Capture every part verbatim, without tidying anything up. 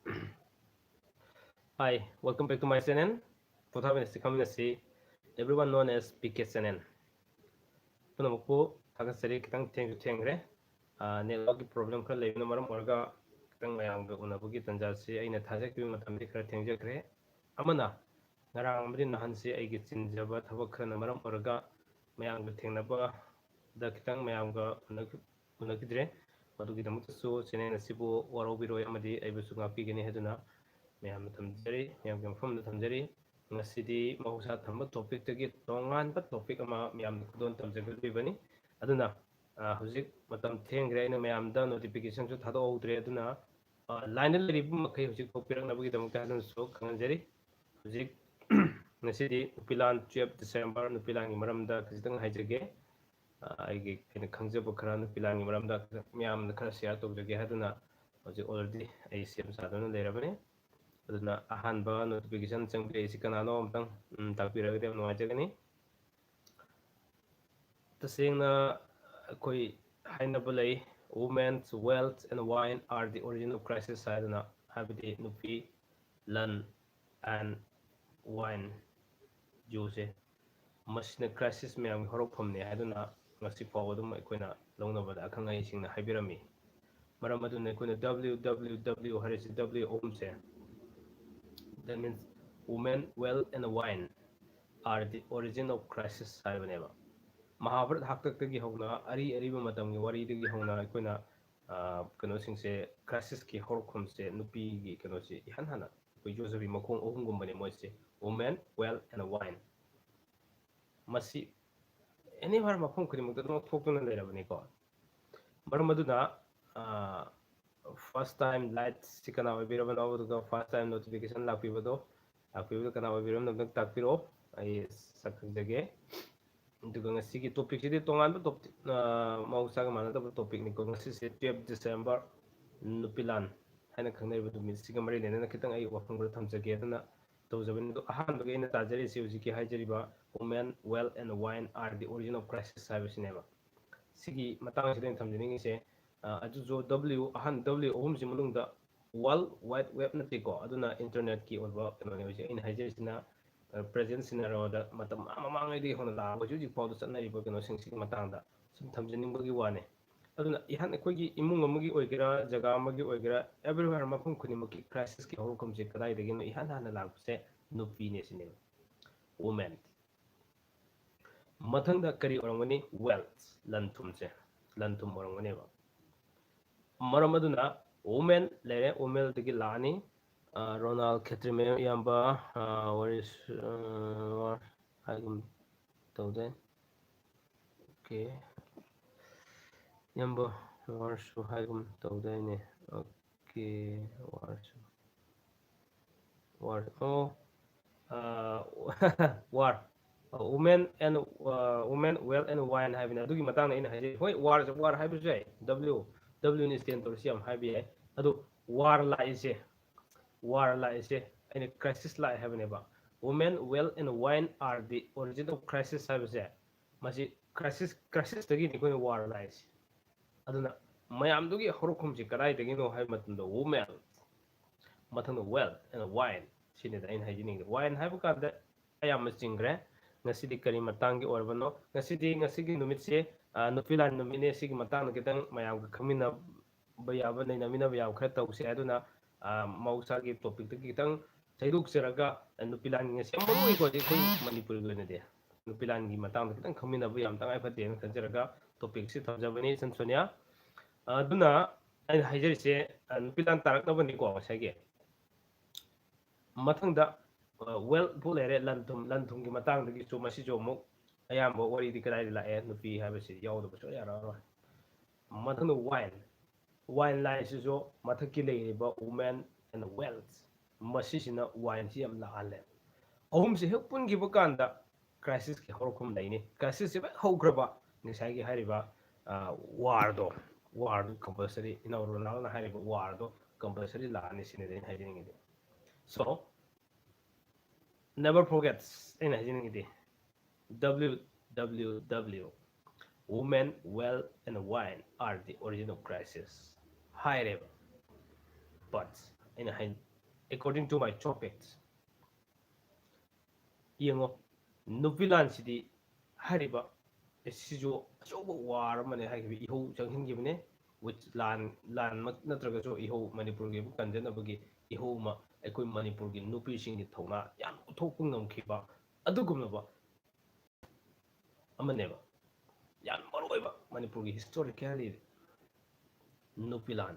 Hi, welcome back to my channel. ꯄꯣꯊꯥꯃꯤꯟꯅꯁꯤ ꯈꯪꯃꯤꯟꯅꯁꯤ, everyone known as P K channel. ꯄꯨꯝꯅꯃꯛꯄꯨ ꯊꯥꯒꯠꯆꯔꯤ꯫ ꯈꯤꯇꯪ ꯊꯦꯡꯁꯨ ꯊꯦꯡꯈ꯭ꯔꯦ꯫ ꯅꯦꯠꯋꯥꯛꯀꯤ ꯄ꯭ꯔꯣꯕ꯭ꯂꯦꯝ ꯈꯔ ꯂꯩꯕꯅ ꯃꯔꯝ ꯑꯣꯏꯔꯒ ꯈꯤꯇꯪ ꯃꯌꯥꯝꯒ ꯎꯅꯕꯒꯤ ꯇꯥꯟꯖꯥꯁꯤ ꯑꯩꯅ ꯊꯥꯖꯈꯤꯕ ꯃꯇꯝꯗꯤ ꯈꯔ ꯊꯦꯡꯖꯈ꯭ꯔꯦ꯫ ꯑꯃꯅ, ꯉꯔꯥꯡ ꯑꯃꯗꯤ ꯅꯍꯥꯟꯁꯤ ꯑꯩꯒꯤ ꯆꯤꯟꯖꯕ ꯊꯕꯛ ꯈꯔꯅ ꯃꯔꯝ ꯑꯣꯏꯔꯒ ꯃꯌꯥꯝꯒ ꯊꯦꯡꯅꯕꯗ ꯈꯤꯇꯪ ꯃꯌꯥꯝꯒ ꯎꯅꯈꯤ-, ꯎꯅꯈꯤꯗ꯭ꯔꯦ꯫ ꯃꯗꯨꯒꯤꯗꯃꯛꯇꯁꯨ ꯆꯦꯅꯦꯜ ꯑꯁꯤꯕꯨ ꯋꯥꯔꯧꯕꯤꯔꯣꯏ ꯑꯃꯗꯤ ꯑꯩꯕꯨꯁꯨ ꯉꯥꯛꯄꯤꯒꯅꯤ ꯍꯥꯏꯗꯨꯅ ꯃꯌꯥꯝꯗ ꯊꯝꯖꯔꯤ, ꯃꯌꯥꯝꯒꯤ ꯃꯐꯝꯗ ꯊꯝꯖꯔꯤ꯫ ꯉꯁꯤꯗꯤ ꯃꯍꯧꯁꯥ ꯊꯝꯕ ꯇꯣꯄꯤꯛꯇꯒꯤ ꯇꯣꯉꯥꯟꯕ ꯇꯣꯄꯤꯛ ꯑꯃ ꯃꯌꯥꯝꯗ ꯈꯨꯗꯣꯜ ꯇꯝꯖꯒꯗꯧꯔꯤꯕꯅꯤ꯫ ꯑꯗꯨꯅ, ꯑ, ꯍꯧꯖꯤꯛ ꯃꯇꯝ ꯊꯦꯡꯈ꯭ꯔꯦ, ꯑꯩꯅ ꯃꯌꯥꯝꯗ ꯅꯣꯇꯤꯐꯤꯀꯦꯁꯟꯁꯨ ꯊꯥꯗꯣꯛꯍꯧꯗ꯭ꯔꯦ꯫ ꯑꯗꯨꯅ, ꯑ, ꯂꯥꯏꯟꯗ ꯂꯩꯔꯤꯕ ꯃꯈꯩ ꯍꯧꯖꯤꯛ ꯐꯥꯎ ꯄꯤꯔꯛꯅꯕꯒꯤꯗꯃꯛꯇ ꯑꯗꯨꯅꯁꯨ ꯈꯪꯍꯟꯖꯔꯤ꯫ ꯍꯧꯖꯤꯛ ꯉꯁꯤꯗꯤ ꯅꯨꯄꯤ ꯂꯥꯟ, twelve December ꯅꯨꯄꯤ ꯂꯥꯟꯒꯤ ꯃꯔꯝꯗ ꯈꯖꯤꯛꯇꯪ ꯍꯥꯏꯖꯒꯦ꯫ ꯑ, ꯑꯩꯒꯤ, ꯑꯩꯅ ꯈꯪꯖꯕ ꯈꯔ ꯅꯨꯄꯤ ꯂꯥꯟꯒꯤ ꯃꯔꯝꯗ ꯃꯌꯥꯝꯗ ꯈꯔ ꯁꯤꯌꯥꯔ ꯇꯧꯖꯒꯦ ꯍꯥꯏꯗꯨꯅ ꯍꯧꯖꯤꯛ already ꯑꯩ ꯁꯦꯝ ꯁꯥꯗꯨꯅ ꯂꯩꯔꯕꯅꯤ꯫ ꯑꯗꯨꯅ ꯑꯍꯥꯟꯕ ꯅꯣꯇꯤꯐꯤꯀꯦꯁꯟ ꯆꯪꯕꯤꯔꯛꯏꯁꯤ ꯀꯅꯥꯅꯣ ꯑꯝꯇꯪ, ꯎꯝ, ꯇꯥꯛꯄꯤꯔꯒꯗꯤ ꯌꯥꯝ ꯅꯨꯡꯉꯥꯏꯖꯒꯅꯤ꯫ ꯇꯁꯦꯡꯅ ꯑꯩꯈꯣꯏ ꯍꯥꯏꯅꯕ ꯂꯩ, "Women's wealth and wine are the origin of crisis" ꯍꯥꯏꯗꯅ, ꯍꯥꯏꯕꯗꯤ ꯅꯨꯄꯤ, ꯂꯟ and wine, ꯖꯨꯁꯦ, ꯃꯁꯤꯅ ꯀ꯭ꯔꯥꯏꯁꯤꯁ ꯃꯌꯥꯝꯒꯤ ꯍꯧꯔꯛꯐꯝꯅꯦ ꯍꯥꯏꯗꯨꯅ ꯉꯁꯤ ꯐꯥꯎꯕ ꯑꯗꯨꯝ ꯑꯩꯈꯣꯏꯅ ꯂꯧꯅꯕꯗ ꯑꯈꯪ ꯑꯍꯩꯁꯤꯡꯅ ꯍꯥꯏꯕꯤꯔꯝꯃꯤ꯫ ꯃꯔꯝ ꯑꯗꯨꯅ ꯑꯩꯈꯣꯏꯅ W W W ꯍꯥꯏꯔꯤꯁꯤ W ꯑꯍꯨꯝꯁꯦ, that means women, wealth and wine are the origin of crisis ꯍꯥꯏꯕꯅꯦꯕ꯫ ꯃꯍꯥꯚꯥꯔꯠ ꯍꯥꯛꯇꯛꯇꯒꯤ ꯍꯧꯅ, ꯑꯔꯤ ꯑꯔꯤꯕ ꯃꯇꯝꯒꯤ ꯋꯥꯔꯤꯗꯒꯤ ꯍꯧꯅ ꯑꯩꯈꯣꯏꯅ, ꯑ, ꯀꯩꯅꯣꯁꯤꯡꯁꯦ, ꯀ꯭ꯔꯥꯏꯁꯤꯁꯀꯤ ꯍꯧꯔꯛꯐꯝꯁꯦ ꯅꯨꯄꯤꯒꯤ ꯀꯩꯅꯣꯁꯦ ꯏꯍꯥꯟ ꯍꯥꯟꯅ ꯑꯩꯈꯣꯏ ꯌꯣꯠꯆꯕꯤ ꯃꯈꯣꯡ ꯑꯍꯨꯝꯒꯨꯝꯕꯅꯦ ꯃꯣꯏꯁꯦ: women, wealth and wine꯫ ꯃꯁꯤ anywhere, ꯃꯐꯝ ꯈꯨꯗꯤꯡꯃꯛꯇ ꯑꯗꯨꯃꯛ ꯊꯣꯛꯇꯨꯅ ꯂꯩꯔꯕꯅꯤꯀꯣ꯫ ꯃꯔꯝ ꯑꯗꯨꯅ, ꯑ, first time light ꯁꯤ ꯀꯅꯥ ꯑꯣꯏꯕꯤꯔꯕꯅꯣ, ꯑꯗꯨꯒ first time notification ꯂꯥꯛꯄꯤꯕꯗꯣ, ꯂꯥꯛꯄꯤꯕꯗꯣ ꯀꯅꯥ ꯑꯣꯏꯕꯤꯔꯕꯅꯣ ꯑꯝꯇꯪ ꯇꯥꯛꯄꯤꯔꯛꯑꯣ, ꯑꯩ ꯁꯛ ꯈꯪꯖꯒꯦ꯫ ꯑꯗꯨꯒ ꯉꯁꯤꯒꯤ ꯇꯣꯄꯤꯛꯁꯤꯗꯤ ꯇꯣꯉꯥꯟꯕ ꯇꯣꯞ-, ꯑ, ꯃꯍꯧꯁꯥꯒ ꯃꯥꯟꯅꯗꯕ ꯇꯣꯄꯤꯛꯅꯤꯀꯣ꯫ ꯉꯁꯤꯁꯦ twelve December, ꯅꯨꯄꯤ ꯂꯥꯟ ꯍꯥꯏꯅ ꯈꯪꯅꯔꯤꯕ ꯅꯨꯃꯤꯠꯁꯤꯒ ꯃꯔꯤ ꯂꯩꯅꯅ ꯈꯤꯇꯪ ꯑꯩ ꯋꯥꯐꯝ ꯈꯔ ꯊꯝꯖꯒꯦ꯫ ꯑꯗꯨꯅ ꯇꯧꯖꯕꯅꯤ꯫ ꯑꯗꯣ ꯑꯍꯥꯟꯕꯒꯤ ꯑꯩꯅ ꯇꯥꯖꯔꯤꯁꯤ ꯍꯧꯖꯤꯛꯀꯤ ꯍꯥꯏꯖꯔꯤꯕ "Women, wealth and wine are the origin of crisis" ꯍꯥꯏꯕꯁꯤꯅꯦꯕ꯫ ꯁꯤꯒꯤ ꯃꯇꯥꯡꯁꯤꯗ ꯑꯩꯅ ꯊꯝꯖꯅꯤꯡꯉꯤꯁꯦ, ꯑ, ꯑꯗꯨꯁꯨ W, ꯑꯍꯥꯟ W ꯑꯍꯨꯝꯁꯤ ꯃꯅꯨꯡꯗ World Wide Web ꯅꯠꯇꯦꯀꯣ, ꯑꯗꯨꯅ internetꯀꯤ ꯑꯣꯏꯕ ꯀꯩꯅꯣꯅꯦ꯫ ꯍꯧꯖꯤꯛ ꯑꯩꯅ ꯍꯥꯏꯖꯔꯤꯁꯤꯅ present scenarioꯗ ꯃꯇꯝ ꯑꯥ ꯃꯃꯥꯡꯉꯩꯗꯒꯤ ꯍꯧꯅ ꯂꯥꯛꯑꯒ ꯍꯧꯖꯤꯛ ꯍꯧꯖꯤꯛ ꯐꯥꯎꯗ ꯆꯠꯅꯔꯤꯕ ꯀꯩꯅꯣꯁꯤꯡꯁꯤꯒꯤ ꯃꯇꯥꯡꯗ ꯁꯨꯝ ꯊꯝꯖꯅꯤꯡꯕꯒꯤ ꯋꯥꯅꯦ꯫ ꯑꯗꯨꯅ ꯏꯍꯥꯟ ꯑꯩꯈꯣꯏꯒꯤ ꯏꯃꯨꯡ ꯑꯃꯒꯤ ꯑꯣꯏꯒꯦꯔꯥ, ꯖꯒꯥ ꯑꯃꯒꯤ ꯑꯣꯏꯒꯦꯔꯥ, everywhere, ꯃꯐꯝ ꯈꯨꯗꯤꯡꯃꯛꯀꯤ crisisꯀꯤ ꯍꯧꯔꯛꯐꯝꯁꯦ ꯀꯗꯥꯏꯗꯒꯤꯅꯣ? ꯏꯍꯥꯟ ꯍꯥꯟꯅ ꯂꯥꯛꯄꯁꯦ ꯅꯨꯄꯤꯅꯦ ꯁꯤꯅꯦꯕ, women꯫ ꯃꯊꯪꯗ ꯀꯔꯤ ꯑꯣꯏꯔꯝꯒꯅꯤ? Wealth, ꯂꯟ ꯊꯨꯝꯁꯦ, ꯂꯟ ꯊꯨꯝ ꯑꯣꯏꯔꯝꯒꯅꯦꯕ꯫ ꯃꯔꯝ ꯑꯗꯨꯅ women ꯂꯩꯔꯦ, womenꯗꯒꯤ ꯂꯥꯛꯑꯅꯤ꯫ ꯑ, ꯔꯣꯅꯥꯜ ꯈꯦꯇ꯭ꯔꯤꯃꯌꯨꯝ ꯏꯌꯥꯝꯕ, ꯑ, ꯋꯥꯔꯤꯁ-, ꯑ, ꯋꯥ-, ꯍꯥꯏꯒꯨꯝ ꯇꯧꯗꯦ꯫ Okay꯫ ꯏꯌꯥꯝꯕ ꯋꯥꯔꯁꯨ ꯍꯥꯏꯒꯨꯝ ꯇꯧꯗꯥꯏꯅꯦ? Okay, ꯋꯥꯔꯁꯨ꯫ ꯋꯥꯔ-, ꯑꯣ, ꯑ, war꯫ ꯑ, women and, ꯑ, women, wealth and wine ꯍꯥꯏꯕꯅꯦ꯫ ꯑꯗꯨꯒꯤ ꯃꯇꯥꯡꯗ ꯑꯩꯅ ꯍꯥꯏꯖꯩ꯫ ꯍꯣꯏ, war, war ꯍꯥꯏꯕꯁꯨ ꯌꯥꯏ꯫ W, W ꯅ stand ꯇꯧꯔꯁꯨ ꯌꯥꯝ ꯍꯥꯏꯕ ꯌꯥꯏ꯫ ꯑꯗꯨ war ꯂꯥꯛꯏꯁꯦ, war ꯂꯥꯛꯏꯁꯦ ꯑꯩꯅ crisis ꯂꯥꯛꯑꯦ ꯍꯥꯏꯕꯅꯦꯕ꯫ Women, wealth and wine are the origin of crisis ꯍꯥꯏꯕꯁꯦ, ꯃꯁꯤ crisis, crisisꯇꯒꯤꯅꯤ ꯑꯩꯈꯣꯏꯅ war ꯂꯥꯛꯏꯁꯦ꯫ ꯑꯗꯨꯅ ꯃꯌꯥꯝꯗꯨꯒꯤ ꯍꯧꯔꯛꯐꯝꯁꯤ ꯀꯗꯥꯏꯗꯒꯤꯅꯣ ꯍꯥꯏꯕ ꯃꯇꯝꯗ women, ꯃꯊꯪꯗ wealth and wine, ꯁꯤꯅꯤꯗ ꯑꯩꯅ ꯍꯥꯏꯖꯅꯤꯡꯉꯤꯗꯤ꯫ Wine ꯍꯥꯏꯕ ꯀꯥꯟꯗ ꯑꯌꯥꯝꯕ ꯆꯤꯡꯈ꯭ꯔꯦ꯫ ꯉꯁꯤꯗꯤ ꯀꯔꯤ ꯃꯇꯥꯡꯒꯤ ꯑꯣꯏꯔꯕꯅꯣ? ꯉꯁꯤꯗꯤ, ꯉꯁꯤꯒꯤ ꯅꯨꯃꯤꯠꯁꯦ, ꯑ, ꯅꯨꯄꯤ ꯂꯥꯟ ꯅꯨꯃꯤꯠꯅꯦ꯫ ꯁꯤꯒꯤ ꯃꯇꯥꯡꯗ ꯈꯤꯇꯪ ꯃꯌꯥꯝꯒ ꯈꯪꯃꯤꯟꯅꯕ ꯌꯥꯕ, ꯅꯩꯅꯃꯤꯟꯅꯕ ꯌꯥꯕ ꯈꯔ ꯇꯧꯁꯦ ꯍꯥꯏꯗꯨꯅ, ꯑ, ꯃꯍꯧꯁꯥꯒꯤ topicꯇꯒꯤ ꯈꯤꯇꯪ ꯁꯦꯝꯗꯣꯛꯆꯔꯒ, ꯑ, ꯅꯨꯄꯤ ꯂꯥꯟꯒꯤ ꯉꯁꯤ ꯌꯥꯝ ꯃꯔꯨ ꯑꯣꯏꯀꯣ, ꯍꯧꯖꯤꯛ ꯑꯩꯈꯣꯏ ꯃꯅꯤꯄꯨꯔꯒꯤ ꯑꯣꯏꯅꯗꯤ ꯅꯨꯄꯤ ꯂꯥꯟꯒꯤ ꯃꯇꯥꯡꯗ ꯈꯤꯇꯪ ꯈꯪꯃꯤꯟꯅꯕ ꯌꯥꯝ ꯇꯉꯥꯏ ꯐꯗꯦꯅ ꯈꯟꯖꯔꯒ topicꯁꯤ ꯊꯝꯖꯕꯅꯤ, ꯏꯆꯟ ꯁꯣꯅꯤꯌꯥ꯫ ꯑꯗꯨꯅ ꯑꯩꯅ ꯍꯥꯏꯖꯔꯤꯁꯦ, ꯑ, ꯅꯨꯄꯤ ꯂꯥꯟ ꯇꯥꯔꯛꯅꯕꯅꯤꯀꯣ ꯉꯁꯥꯏꯒꯤ꯫ ꯃꯊꯪꯗ, ꯑ, wealth ꯄꯨ ꯂꯩꯔꯦ, ꯂꯟ ꯊꯨꯝ, ꯂꯟ ꯊꯨꯝꯒꯤ ꯃꯇꯥꯡꯗꯒꯤꯁꯨ ꯃꯁꯤꯁꯨ ꯑꯃꯨꯛ ꯑꯌꯥꯝꯕ ꯋꯥꯔꯤꯗꯤ ꯀꯗꯥꯏꯗ ꯂꯥꯛꯑꯦ? ꯅꯨꯄꯤ ꯍꯥꯏꯕꯁꯤ ꯌꯥꯎꯗꯕ ꯁꯨꯡꯌꯥ ꯌꯥꯔꯛꯑꯔꯣꯏ꯫ ꯃꯊꯪꯗ wine꯫ Wine ꯂꯥꯛꯏꯁꯤꯁꯨ ꯃꯊꯛꯀꯤ ꯂꯩꯔꯤꯕ women and wealth, ꯃꯁꯤꯁꯤꯅ wineꯁꯤ ꯌꯥꯝ ꯂꯥꯛꯍꯜꯂꯦ꯫ ꯑꯍꯨꯝꯁꯤ ꯍꯦꯛ ꯄꯨꯟꯈꯤꯕ ꯀꯥꯟꯗ crisisꯀꯤ ꯍꯧꯔꯛꯐꯝ ꯂꯩꯅꯤ꯫ Crisisꯁꯤ ꯍꯦꯛ ꯍꯧꯈ꯭ꯔꯕ, ꯉꯁꯥꯏꯒꯤ ꯍꯥꯏꯔꯤꯕ, ꯑ, warꯗꯣ, warꯗꯣ compulsory, ꯏꯅꯥꯎ ꯔꯣꯅꯥꯜꯅ ꯍꯥꯏꯔꯤꯕ warꯗꯣ compulsory ꯂꯥꯛꯑꯅꯤ ꯁꯤꯅꯤꯗ ꯑꯩꯅ ꯍꯥꯏꯖꯅꯤꯡꯉꯤꯗꯤ꯫ So, never forget, ꯑꯩꯅ ꯍꯥꯏꯖꯅꯤꯡꯉꯤꯗꯤ, W W W, women, wealth and wine are the origin of crisis ꯍꯥꯏꯔꯦꯕ꯫ But ꯑꯩꯅ ꯍꯥꯏ, according to my topics, ꯌꯦꯡꯉꯣ, ꯅꯨꯄꯤ ꯂꯥꯟꯁꯤꯗꯤ ꯍꯥꯏꯔꯤꯕ ꯁꯤꯁꯨ ꯑꯆꯧꯕ ꯋꯥꯔ ꯑꯃꯅꯦ ꯍꯥꯏꯈꯤꯕ, ꯏꯍꯧ ꯆꯪꯍꯟꯈꯤꯕꯅꯦ꯫ With ꯂꯥꯟ, ꯂꯥꯟꯃꯛ ꯅꯠꯇ꯭ꯔꯒꯁꯨ ꯏꯍꯧ, ꯃꯅꯤꯄꯨꯔꯒꯤ ꯀꯟꯖꯅꯕꯒꯤ ꯏꯍꯧ ꯑꯃ ꯑꯩꯈꯣꯏ ꯃꯅꯤꯄꯨꯔꯒꯤ ꯅꯨꯄꯤꯁꯤꯡꯒꯤ ꯊꯧꯅꯥ ꯌꯥꯝ ꯎꯠꯊꯣꯛꯄ ꯉꯝꯈꯤꯕ ꯑꯗꯨꯒꯨꯝꯂꯕ ꯑꯃꯅꯦꯕ꯫ ꯌꯥꯝ ꯃꯔꯨꯑꯣꯏꯕ ꯃꯅꯤꯄꯨꯔꯒꯤ historically ꯅꯨꯄꯤ ꯂꯥꯟ,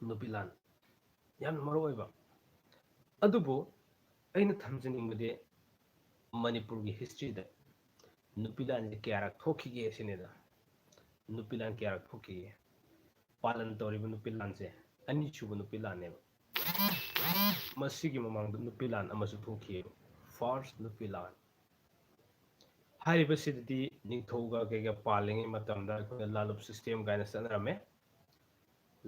ꯅꯨꯄꯤ ꯂꯥꯟ ꯌꯥꯝꯅ ꯃꯔꯨꯑꯣꯏꯕ꯫ ꯑꯗꯨꯕꯨ ꯑꯩꯅ ꯊꯝꯖꯅꯤꯡꯕꯗꯤ ꯃꯅꯤꯄꯨꯔꯒꯤ historyꯗ ꯅꯨꯄꯤ ꯂꯥꯟꯁꯦ ꯀꯌꯥꯔꯛ ꯊꯣꯛꯈꯤꯒꯦ ꯁꯤꯅꯤꯗ꯫ ꯅꯨꯄꯤ ꯂꯥꯟ ꯀꯌꯥꯔꯛ ꯊꯣꯛꯈꯤꯒꯦ? ꯄꯥꯂꯟ ꯇꯧꯔꯤꯕ ꯅꯨꯄꯤ ꯂꯥꯟꯁꯦ ꯑꯅꯤꯁꯨꯕ ꯅꯨꯄꯤ ꯂꯥꯟꯅꯦꯕ꯫ ꯃꯁꯤꯒꯤ ꯃꯃꯥꯡꯗ ꯅꯨꯄꯤ ꯂꯥꯟ ꯑꯃꯁꯨ ꯊꯣꯛꯈꯤꯑꯕ, first ꯅꯨꯄꯤ ꯂꯥꯟ꯫ ꯍꯥꯏꯔꯤꯕꯁꯤꯗꯗꯤ ꯅꯤꯡꯊꯧꯒ ꯀꯩꯒ ꯄꯥꯜꯂꯤꯉꯩ ꯃꯇꯝꯗ ꯑꯩꯈꯣꯏꯅ ꯂꯥꯂꯨꯞ system ꯀꯥꯏꯅ ꯆꯠꯅꯔꯝꯃꯦ꯫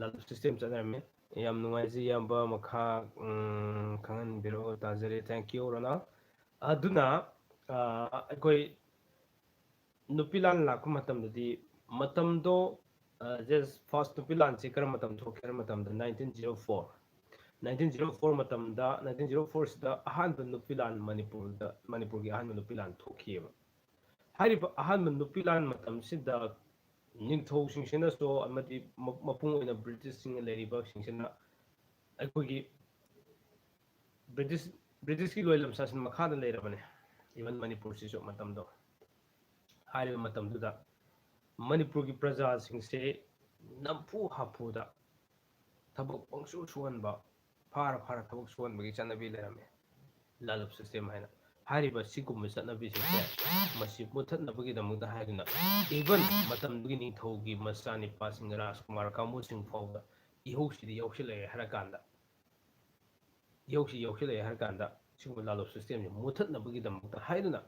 ꯂꯥꯂꯨꯞ system ꯆꯠꯅꯔꯝꯃꯦ꯫ ꯌꯥꯝ ꯅꯨꯡꯉꯥꯏꯖꯩ ꯏꯌꯥꯝꯕ, ꯃꯈꯥ, ꯎꯝ, ꯈꯪꯍꯟꯕꯤꯔꯛꯑꯣ, ꯇꯥꯖꯔꯦ꯫ Thank you, ꯔꯣꯅꯥꯜ꯫ ꯑꯗꯨꯅ, ꯑ, ꯑꯩꯈꯣꯏ ꯅꯨꯄꯤ ꯂꯥꯟ ꯂꯥꯛꯄ ꯃꯇꯝꯗꯗꯤ ꯃꯇꯝꯗꯣ, ꯑ, just first ꯅꯨꯄꯤ ꯂꯥꯟꯁꯤ ꯀꯔꯝꯕ ꯃꯇꯝ ꯊꯣꯛꯀꯦ ꯍꯥꯏꯕ ꯃꯇꯝꯗ nineteen zero four, nineteen zero four ꯃꯇꯝꯗ, nineteen zero fourꯁꯤꯗ ꯑꯍꯥꯟꯕ ꯅꯨꯄꯤ ꯂꯥꯟ ꯃꯅꯤꯄꯨꯔꯗ, ꯃꯅꯤꯄꯨꯔꯒꯤ ꯑꯍꯥꯟꯕ ꯅꯨꯄꯤ ꯂꯥꯟ ꯊꯣꯛꯈꯤꯑꯕ꯫ ꯍꯥꯏꯔꯤꯕ ꯑꯍꯥꯟꯕ ꯅꯨꯄꯤ ꯂꯥꯟ ꯃꯇꯝꯁꯤꯗ ꯅꯤꯡꯊꯧꯁꯤꯡꯁꯤꯅꯁꯨ ꯑꯃꯗꯤ ꯃ-, ꯃꯄꯨꯡ ꯑꯣꯏꯅ ꯕ꯭ꯔꯤꯇꯤꯁꯁꯤꯡꯅ ꯂꯩꯔꯤꯕꯁꯤꯡꯁꯤꯅ ꯑꯩꯈꯣꯏꯒꯤ ꯕ꯭ꯔꯤꯇꯤꯁ, ꯕ꯭ꯔꯤꯇꯤꯁꯀꯤ ꯂꯣꯏꯂꯝ ꯁꯥꯁꯟ ꯃꯈꯥꯗ ꯂꯩꯔꯕꯅꯦ, even ꯃꯅꯤꯄꯨꯔꯁꯤꯁꯨ ꯃꯇꯝꯗꯣ꯫ ꯍꯥꯏꯔꯤꯕ ꯃꯇꯝꯗꯨꯗ ꯃꯅꯤꯄꯨꯔꯒꯤ ꯄ꯭ꯔꯖꯥꯁꯤꯡꯁꯦ ꯅꯝꯐꯨ ꯍꯥꯐꯨꯗ ꯊꯕꯛ ꯄꯪꯁꯨ ꯁꯨꯍꯟꯕ, ꯐꯥꯔ ꯐꯥꯔ ꯊꯕꯛ ꯁꯨꯍꯟꯕꯒꯤ ꯆꯠꯅꯕꯤ ꯂꯩꯔꯝꯃꯦ, ꯂꯥꯂꯨꯞ system ꯍꯥꯏꯅ꯫ ꯍꯥꯏꯔꯤꯕ ꯁꯤꯒꯨꯝꯕ ꯆꯠꯅꯕꯤꯁꯤꯡꯁꯦ ꯃꯁꯤ ꯃꯨꯊꯠꯅꯕꯒꯤꯗꯃꯛꯇ ꯍꯥꯏꯗꯨꯅ even ꯃꯇꯝꯗꯨꯒꯤ ꯅꯤꯡꯊꯧꯒꯤ ꯃꯆꯥꯅꯤꯄꯥꯁꯤꯡ ꯔꯥꯖꯀꯨꯃꯥꯔ ꯀꯥꯡꯕꯨꯁꯤꯡ ꯐꯥꯎꯕꯗ ꯏꯍꯧꯁꯤꯗꯤ ꯌꯥꯎꯁꯤꯜꯂꯛꯑꯦ ꯍꯥꯏꯔ ꯀꯥꯟꯗ, ꯏꯍꯧꯁꯤ ꯌꯥꯎꯁꯤꯜꯂꯛꯑꯦ ꯍꯥꯏꯔ ꯀꯥꯟꯗ ꯁꯤꯒꯨꯝꯕ ꯂꯥꯂꯨꯞ systemꯁꯦ ꯃꯨꯊꯠꯅꯕꯒꯤꯗꯃꯛꯇ ꯍꯥꯏꯗꯨꯅ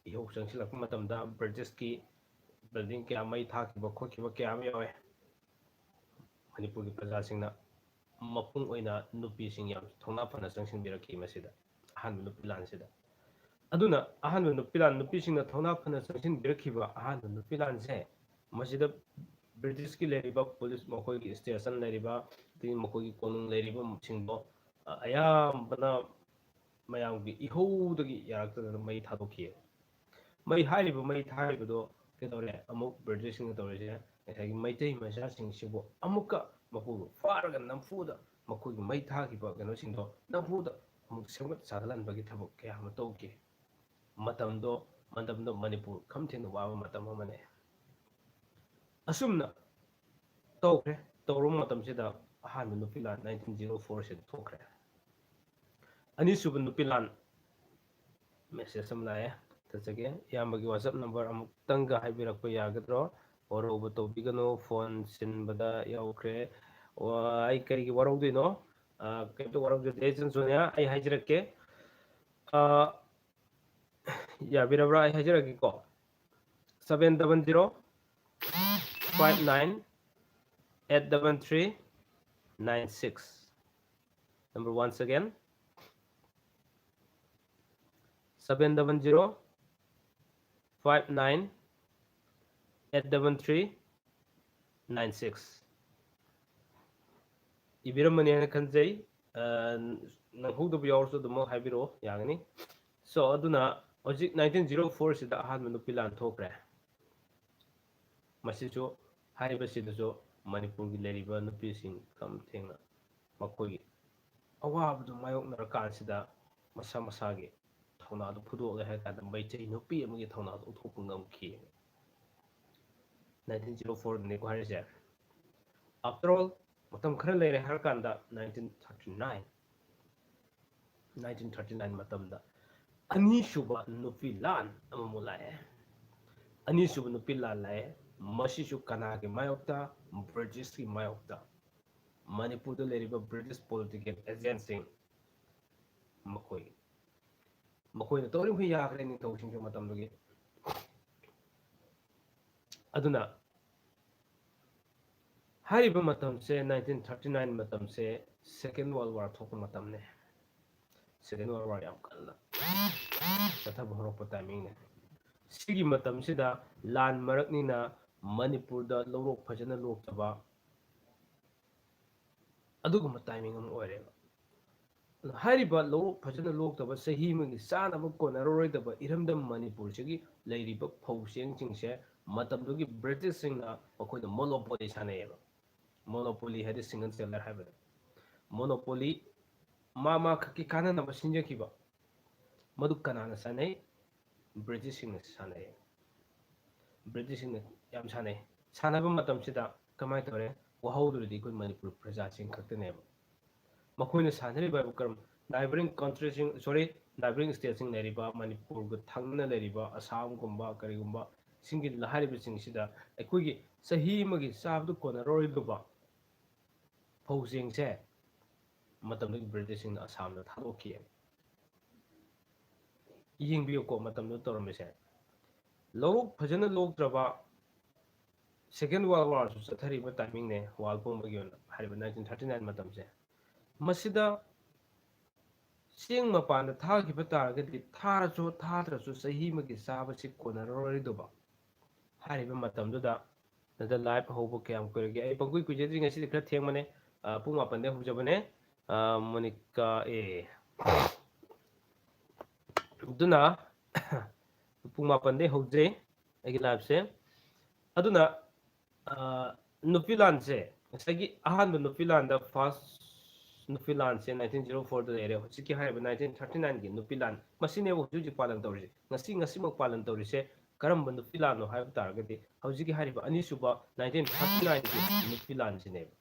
ꯏꯍꯧ ꯆꯪꯁꯤꯜꯂꯛꯄ ꯃꯇꯝꯗ ꯕ꯭ꯔꯤꯇꯤꯁꯀꯤ building ꯀꯌꯥ ꯃꯩ ꯊꯥꯈꯤꯕ ꯈꯣꯠꯈꯤꯕ ꯀꯌꯥ ꯑꯃ ꯌꯥꯎꯋꯦ꯫ ꯃꯅꯤꯄꯨꯔꯒꯤ ꯄ꯭ꯔꯖꯥꯁꯤꯡꯅ ꯃꯄꯨꯡ ꯑꯣꯏꯅ ꯅꯨꯄꯤꯁꯤꯡ ꯌꯥꯝ ꯊꯧꯅꯥ ꯐꯅ ꯆꯪꯁꯤꯟꯕꯤꯔꯛꯈꯤ ꯃꯁꯤꯗ, ꯑꯍꯥꯟꯕ ꯅꯨꯄꯤ ꯂꯥꯟꯁꯤꯗ꯫ ꯑꯗꯨꯅ ꯑꯍꯥꯟꯕ ꯅꯨꯄꯤ ꯂꯥꯟ, ꯅꯨꯄꯤꯁꯤꯡꯅ ꯊꯧꯅꯥ ꯐꯅ ꯆꯪꯁꯤꯟꯕꯤꯔꯛꯈꯤꯕ ꯑꯍꯥꯟꯕ ꯅꯨꯄꯤ ꯂꯥꯟꯁꯦ, ꯃꯁꯤꯗ ꯕ꯭ꯔꯤꯇꯤꯁꯀꯤ ꯂꯩꯔꯤꯕ ꯄꯨꯂꯤꯁ, ꯃꯈꯣꯏꯒꯤ ꯁ꯭ꯇꯦꯁꯟ ꯂꯩꯔꯤꯕ, ꯑꯗꯒꯤ ꯃꯈꯣꯏꯒꯤ ꯀꯣꯅꯨꯡ ꯂꯩꯔꯤꯕꯁꯤꯡꯗꯣ, ꯑ, ꯑꯌꯥꯝꯕꯅ ꯃꯌꯥꯝꯒꯤ ꯏꯍꯧꯗꯒꯤ ꯌꯥꯔꯛꯇꯗꯅ ꯃꯩ ꯊꯥꯗꯣꯛꯈꯤ꯫ ꯃꯩ ꯍꯥꯏꯔꯤꯕ, ꯃꯩ ꯊꯥꯔꯤꯕꯗꯣ ꯀꯩꯗꯧꯔꯦ? ꯑꯃꯨꯛ ꯕ꯭ꯔꯤꯇꯤꯁꯁꯤꯡꯅ ꯇꯧꯔꯤꯁꯦ, ꯉꯁꯥꯏꯒꯤ ꯃꯩꯇꯩ ꯃꯆꯥꯁꯤꯡꯁꯤꯕꯨ ꯑꯃꯨꯛꯀ ꯃꯄꯨꯗꯨ ꯐꯥꯔꯒ ꯅꯝꯐꯨꯗ ꯃꯈꯣꯏꯒꯤ ꯃꯩ ꯊꯥꯈꯤꯕ ꯀꯩꯅꯣꯁꯤꯡꯗꯣ ꯅꯝꯐꯨꯗ ꯑꯃꯨꯛ ꯁꯦꯝꯒꯠ ꯁꯥꯒꯠꯍꯟꯕꯒꯤ ꯊꯕꯛ ꯀꯌꯥ ꯑꯃ ꯇꯧꯈꯤ꯫ ꯃꯇꯝꯗꯣ, ꯃꯇꯝꯗꯣ ꯃꯅꯤꯄꯨꯔ ꯈꯝ ꯊꯦꯡꯅ ꯋꯥꯕ ꯃꯇꯝ ꯑꯃꯅꯤ꯫ ꯑꯁꯨꯝꯅ ꯇꯧꯈ꯭ꯔꯦ꯫ ꯇꯧꯔꯕ ꯃꯇꯝꯁꯤꯗ ꯑꯍꯥꯟꯕ ꯅꯨꯄꯤ ꯂꯥꯟ nineteen zero four ꯁꯤꯗ ꯊꯣꯛꯈ꯭ꯔꯦ꯫ ꯑꯅꯤꯁꯨꯕ ꯅꯨꯄꯤ ꯂꯥꯟ message ꯑꯃ ꯂꯥꯛꯑꯦ, ꯊꯥꯖꯒꯦ꯫ ꯏꯌꯥꯝꯕꯒꯤ WhatsApp number ꯑꯃꯨꯛꯇꯪꯒ ꯍꯥꯏꯕꯤꯔꯛꯄ ꯌꯥꯒꯗ꯭ꯔꯣ? ꯋꯥꯔꯧꯕ ꯇꯧꯕꯤꯒꯅꯨ, phone ꯁꯤꯟꯕꯗ ꯌꯥꯎꯈ꯭ꯔꯦ꯫ ꯋꯥ-, ꯑꯩ ꯀꯔꯤꯒꯤ ꯋꯥꯔꯧꯗꯣꯏꯅꯣ? ꯑ, ꯀꯩꯝꯇ ꯋꯥꯔꯧꯖꯗꯦ, ꯏꯆꯟ ꯁꯣꯅꯤꯌꯥ, ꯑꯩ ꯍꯥꯏꯖꯔꯛꯀꯦ꯫ ꯑ, ꯌꯥꯕꯤꯔꯕ꯭ꯔꯥ? ꯑꯩ ꯍꯥꯏꯖꯔꯛꯀꯦꯀꯣ꯫ Seven double zero five nine eight double three nine six. Number once again, seven double zero five nine eight double three nine six. ꯏꯕꯤꯔꯝꯃꯅꯤ ꯍꯥꯏꯅ ꯈꯟꯖꯩ꯫ ꯑ, ꯅꯪꯍꯧꯗꯕ ꯌꯥꯎꯔꯁꯨ ꯑꯗꯨꯃꯛ ꯍꯥꯏꯕꯤꯔꯛꯑꯣ, ꯌꯥꯒꯅꯤ꯫ So, ꯑꯗꯨꯅ ꯍꯧꯖꯤꯛ nineteen zero four ꯁꯤꯗ ꯑꯍꯥꯟꯕ ꯅꯨꯄꯤ ꯂꯥꯟ ꯊꯣꯛꯈ꯭ꯔꯦ꯫ ꯃꯁꯤꯁꯨ, ꯍꯥꯏꯔꯤꯕꯁꯤꯗꯁꯨ ꯃꯅꯤꯄꯨꯔꯒꯤ ꯂꯩꯔꯤꯕ ꯅꯨꯄꯤꯁꯤꯡ ꯈꯝ ꯊꯦꯡꯅ ꯃꯈꯣꯏꯒꯤ ꯑꯋꯥꯕꯗꯨ ꯃꯥꯌꯣꯛꯅꯔꯀꯥꯟꯁꯤꯗ ꯃꯁꯥ ꯃꯁꯥꯒꯤ ꯊꯧꯅꯥꯗꯨ ꯐꯨꯗꯣꯛꯂꯦ ꯍꯥꯏ ꯀꯥꯟꯗ ꯃꯩꯇꯩ ꯅꯨꯄꯤ ꯑꯃꯒꯤ ꯊꯧꯅꯥꯗꯨ ꯎꯠꯊꯣꯛꯄ ꯉꯝꯈꯤ꯫ Nineteen zero four ꯗꯅꯤꯀꯣ ꯍꯥꯏꯔꯤꯁꯦ꯫ After all, ꯃꯇꯝ ꯈꯔ ꯂꯩꯔꯦ ꯍꯥꯏꯔ ꯀꯥꯟꯗ nineteen thirty nine, nineteen thirty nine ꯃꯇꯝꯗ ꯑꯅꯤꯁꯨꯕ ꯅꯨꯄꯤ ꯂꯥꯟ ꯑꯃꯃꯨꯛ ꯂꯥꯛꯑꯦ꯫ ꯑꯅꯤꯁꯨꯕ ꯅꯨꯄꯤ ꯂꯥꯟ ꯂꯥꯛꯑꯦ꯫ ꯃꯁꯤꯁꯨ ꯀꯅꯥꯒꯤ ꯃꯥꯌꯣꯛꯇ? ꯕ꯭ꯔꯤꯇꯤꯁꯀꯤ ꯃꯥꯌꯣꯛꯇ꯫ ꯃꯅꯤꯄꯨꯔꯗ ꯂꯩꯔꯤꯕ ꯕ꯭ꯔꯤꯇꯤꯁ political agentꯁꯤꯡ, ꯃꯈꯣꯏ, ꯃꯈꯣꯏꯅ ꯇꯧꯔꯤꯕ ꯃꯈꯩ ꯌꯥꯈ꯭ꯔꯦ, ꯅꯤꯡꯊꯧꯁꯤꯡꯁꯨ ꯃꯇꯝꯗꯨꯒꯤ꯫ ꯑꯗꯨꯅ ꯍꯥꯏꯔꯤꯕ ꯃꯇꯝꯁꯦ, nineteen thirty nine ꯃꯇꯝꯁꯦ, Second World War ꯊꯣꯛꯄ ꯃꯇꯝꯅꯦ꯫ Second World War ꯌꯥꯝ ꯀꯟꯅ ꯆꯠꯊꯕ ꯍꯧꯔꯛꯄ timingꯅꯦ꯫ ꯁꯤꯒꯤ ꯃꯇꯝꯁꯤꯗ ꯂꯥꯟ ꯃꯔꯛꯅꯤꯅ ꯃꯅꯤꯄꯨꯔꯗ ꯂꯧꯔꯣꯛ ꯐꯖꯅ ꯂꯣꯛꯇꯕ ꯑꯗꯨꯒꯨꯝꯕ timing ꯑꯃ ꯑꯣꯏꯔꯦꯕ꯫ ꯑꯗꯣ ꯍꯥꯏꯔꯤꯕ ꯂꯧꯔꯣꯛ ꯐꯖꯅ ꯂꯣꯛꯇꯕ, ꯆꯍꯤ ꯑꯃꯒꯤ ꯆꯥꯅꯕ ꯀꯣꯟꯅꯔꯔꯣꯏꯗꯕ ꯏꯔꯝꯗꯝ ꯃꯅꯤꯄꯨꯔꯁꯤꯒꯤ ꯂꯩꯔꯤꯕ ꯐꯧ ꯆꯦꯡꯁꯤꯡꯁꯦ ꯃꯇꯝꯗꯨꯒꯤ ꯕ꯭ꯔꯤꯇꯤꯁꯁꯤꯡꯅ ꯃꯈꯣꯏꯗ monopoly ꯁꯥꯟꯅꯩꯌꯦꯕ꯫ Monopoly ꯍꯥꯏꯗꯤ single seller ꯍꯥꯏꯕꯅꯤ꯫ Monopoly ꯃꯥ ꯃꯥ ꯈꯛꯀꯤ ꯀꯥꯟꯅꯅꯕ ꯁꯤꯟꯖꯈꯤꯕ, ꯃꯗꯨ ꯀꯅꯥꯅ ꯁꯥꯟꯅꯩ? ꯕ꯭ꯔꯤꯇꯤꯁꯁꯤꯡꯅ ꯁꯥꯟꯅꯩ꯫ ꯕ꯭ꯔꯤꯇꯤꯁꯁꯤꯡꯅ ꯌꯥꯝ ꯁꯥꯟꯅꯩ꯫ ꯁꯥꯟꯅꯕ ꯃꯇꯝꯁꯤꯗ ꯀꯃꯥꯏꯅ ꯇꯧꯔꯦ? ꯋꯥꯍꯧꯗꯨꯔꯗꯤ ꯑꯩꯈꯣꯏ ꯃꯅꯤꯄꯨꯔ ꯄ꯭ꯔꯖꯥꯁꯤꯡ ꯈꯛꯇꯅꯦꯕ꯫ ꯃꯈꯣꯏꯅ ꯁꯥꯟꯅꯔꯤꯕ ꯍꯥꯏꯕꯨ ꯀꯔꯝ, neighbouring countryꯁꯤꯡ, sorry, neighbouring stateꯁꯤꯡ ꯂꯩꯔꯤꯕ, ꯃꯅꯤꯄꯨꯔꯒ ꯊꯪꯅꯅ ꯂꯩꯔꯤꯕ ꯑꯁꯥꯝꯒꯨꯝꯕ ꯀꯔꯤꯒꯨꯝꯕ ꯁꯤꯡꯒꯤ ꯍꯥꯏꯔꯤꯕꯁꯤꯡꯁꯤꯗ ꯑꯩꯈꯣꯏꯒꯤ ꯆꯍꯤ ꯑꯃꯒꯤ ꯆꯥꯕꯗ ꯀꯣꯟꯅꯔꯣꯏꯗꯕ ꯐꯧ ꯆꯦꯡꯁꯦ ꯃꯇꯝꯗꯨꯒꯤ ꯕ꯭ꯔꯤꯇꯤꯁꯁꯤꯡꯅ ꯑꯁꯥꯝꯗ ꯊꯥꯗꯣꯛꯈꯤ꯫ ꯌꯦꯡꯕꯤꯌꯨꯀꯣ, ꯃꯇꯝꯗꯨꯗ ꯇꯧꯔꯝꯃꯤꯁꯦ꯫ ꯂꯧꯔꯣꯛ ꯐꯖꯅ ꯂꯣꯛꯇ꯭ꯔꯕ, second world warꯁꯨ ꯆꯠꯊꯔꯤꯕ timingꯅꯦ, world ꯄꯨꯝꯕꯒꯤ ꯑꯣꯏꯅ ꯍꯥꯏꯔꯤꯕ nineteen thirty nine ꯃꯇꯝꯁꯦ꯫ ꯃꯁꯤꯗ ꯆꯦꯡ ꯃꯄꯥꯟꯗ ꯊꯥꯈꯤꯕ ꯇꯥꯔꯒꯗꯤ, ꯊꯥꯔꯁꯨ ꯊꯥꯗ꯭ꯔꯁꯨ ꯆꯍꯤ ꯑꯃꯒꯤ ꯆꯥꯕꯁꯤ ꯀꯣꯟꯅꯔꯔꯣꯏꯗꯧꯕ꯫ ꯍꯥꯏꯔꯤꯕ ꯃꯇꯝꯗꯨꯗ ꯅꯗ live ꯍꯧꯕ ꯀꯌꯥꯝ ꯀꯨꯏꯔꯒꯦ? ꯑꯩ ꯄꯪꯀꯨꯏ ꯀꯨꯏꯖꯗ꯭ꯔꯤ, ꯉꯁꯤꯗꯤ ꯈꯔ ꯊꯦꯡꯕꯅꯦ꯫ ꯑ, ꯄꯨꯡ ꯃꯥꯄꯟꯗꯩ ꯍꯧꯖꯕꯅꯦ꯫ ꯑ, ꯃꯣꯅꯤꯀꯥ, ꯑꯦ꯫ ꯑꯗꯨꯅ, ꯄꯨꯡ ꯃꯥꯄꯟꯗꯩ ꯍꯧꯖꯩ ꯑꯩꯒꯤ liveꯁꯦ꯫ ꯑꯗꯨꯅ, ꯑ, ꯅꯨꯄꯤ ꯂꯥꯟꯁꯦ, ꯉꯁꯥꯏꯒꯤ ꯑꯍꯥꯟꯕ ꯅꯨꯄꯤ ꯂꯥꯟꯗ, first ꯅꯨꯄꯤ ꯂꯥꯟꯁꯦ nineteen zero fourꯗ ꯂꯩꯔꯦ꯫ ꯍꯧꯖꯤꯛꯀꯤ ꯍꯥꯏꯔꯤꯕ nineteen thirty nineꯒꯤ ꯅꯨꯄꯤ ꯂꯥꯟ, ꯃꯁꯤꯅꯦꯕ ꯍꯧꯖꯤꯛ ꯍꯧꯖꯤꯛ ꯄꯥꯂꯟ ꯇꯧꯔꯤꯁꯦ꯫ ꯉꯁꯤ, ꯉꯁꯤꯃꯛ ꯄꯥꯂꯟ ꯇꯧꯔꯤꯁꯦ ꯀꯔꯝꯕ ꯅꯨꯄꯤ ꯂꯥꯟꯅꯣ ꯍꯥꯏꯕ ꯇꯥꯔꯒꯗꯤ, ꯍꯧꯖꯤꯛꯀꯤ ꯍꯥꯏꯔꯤꯕ ꯑꯅꯤꯁꯨꯕ nineteen thirty nineꯒꯤ ꯅꯨꯄꯤ ꯂꯥꯟꯁꯤꯅꯦꯕ꯫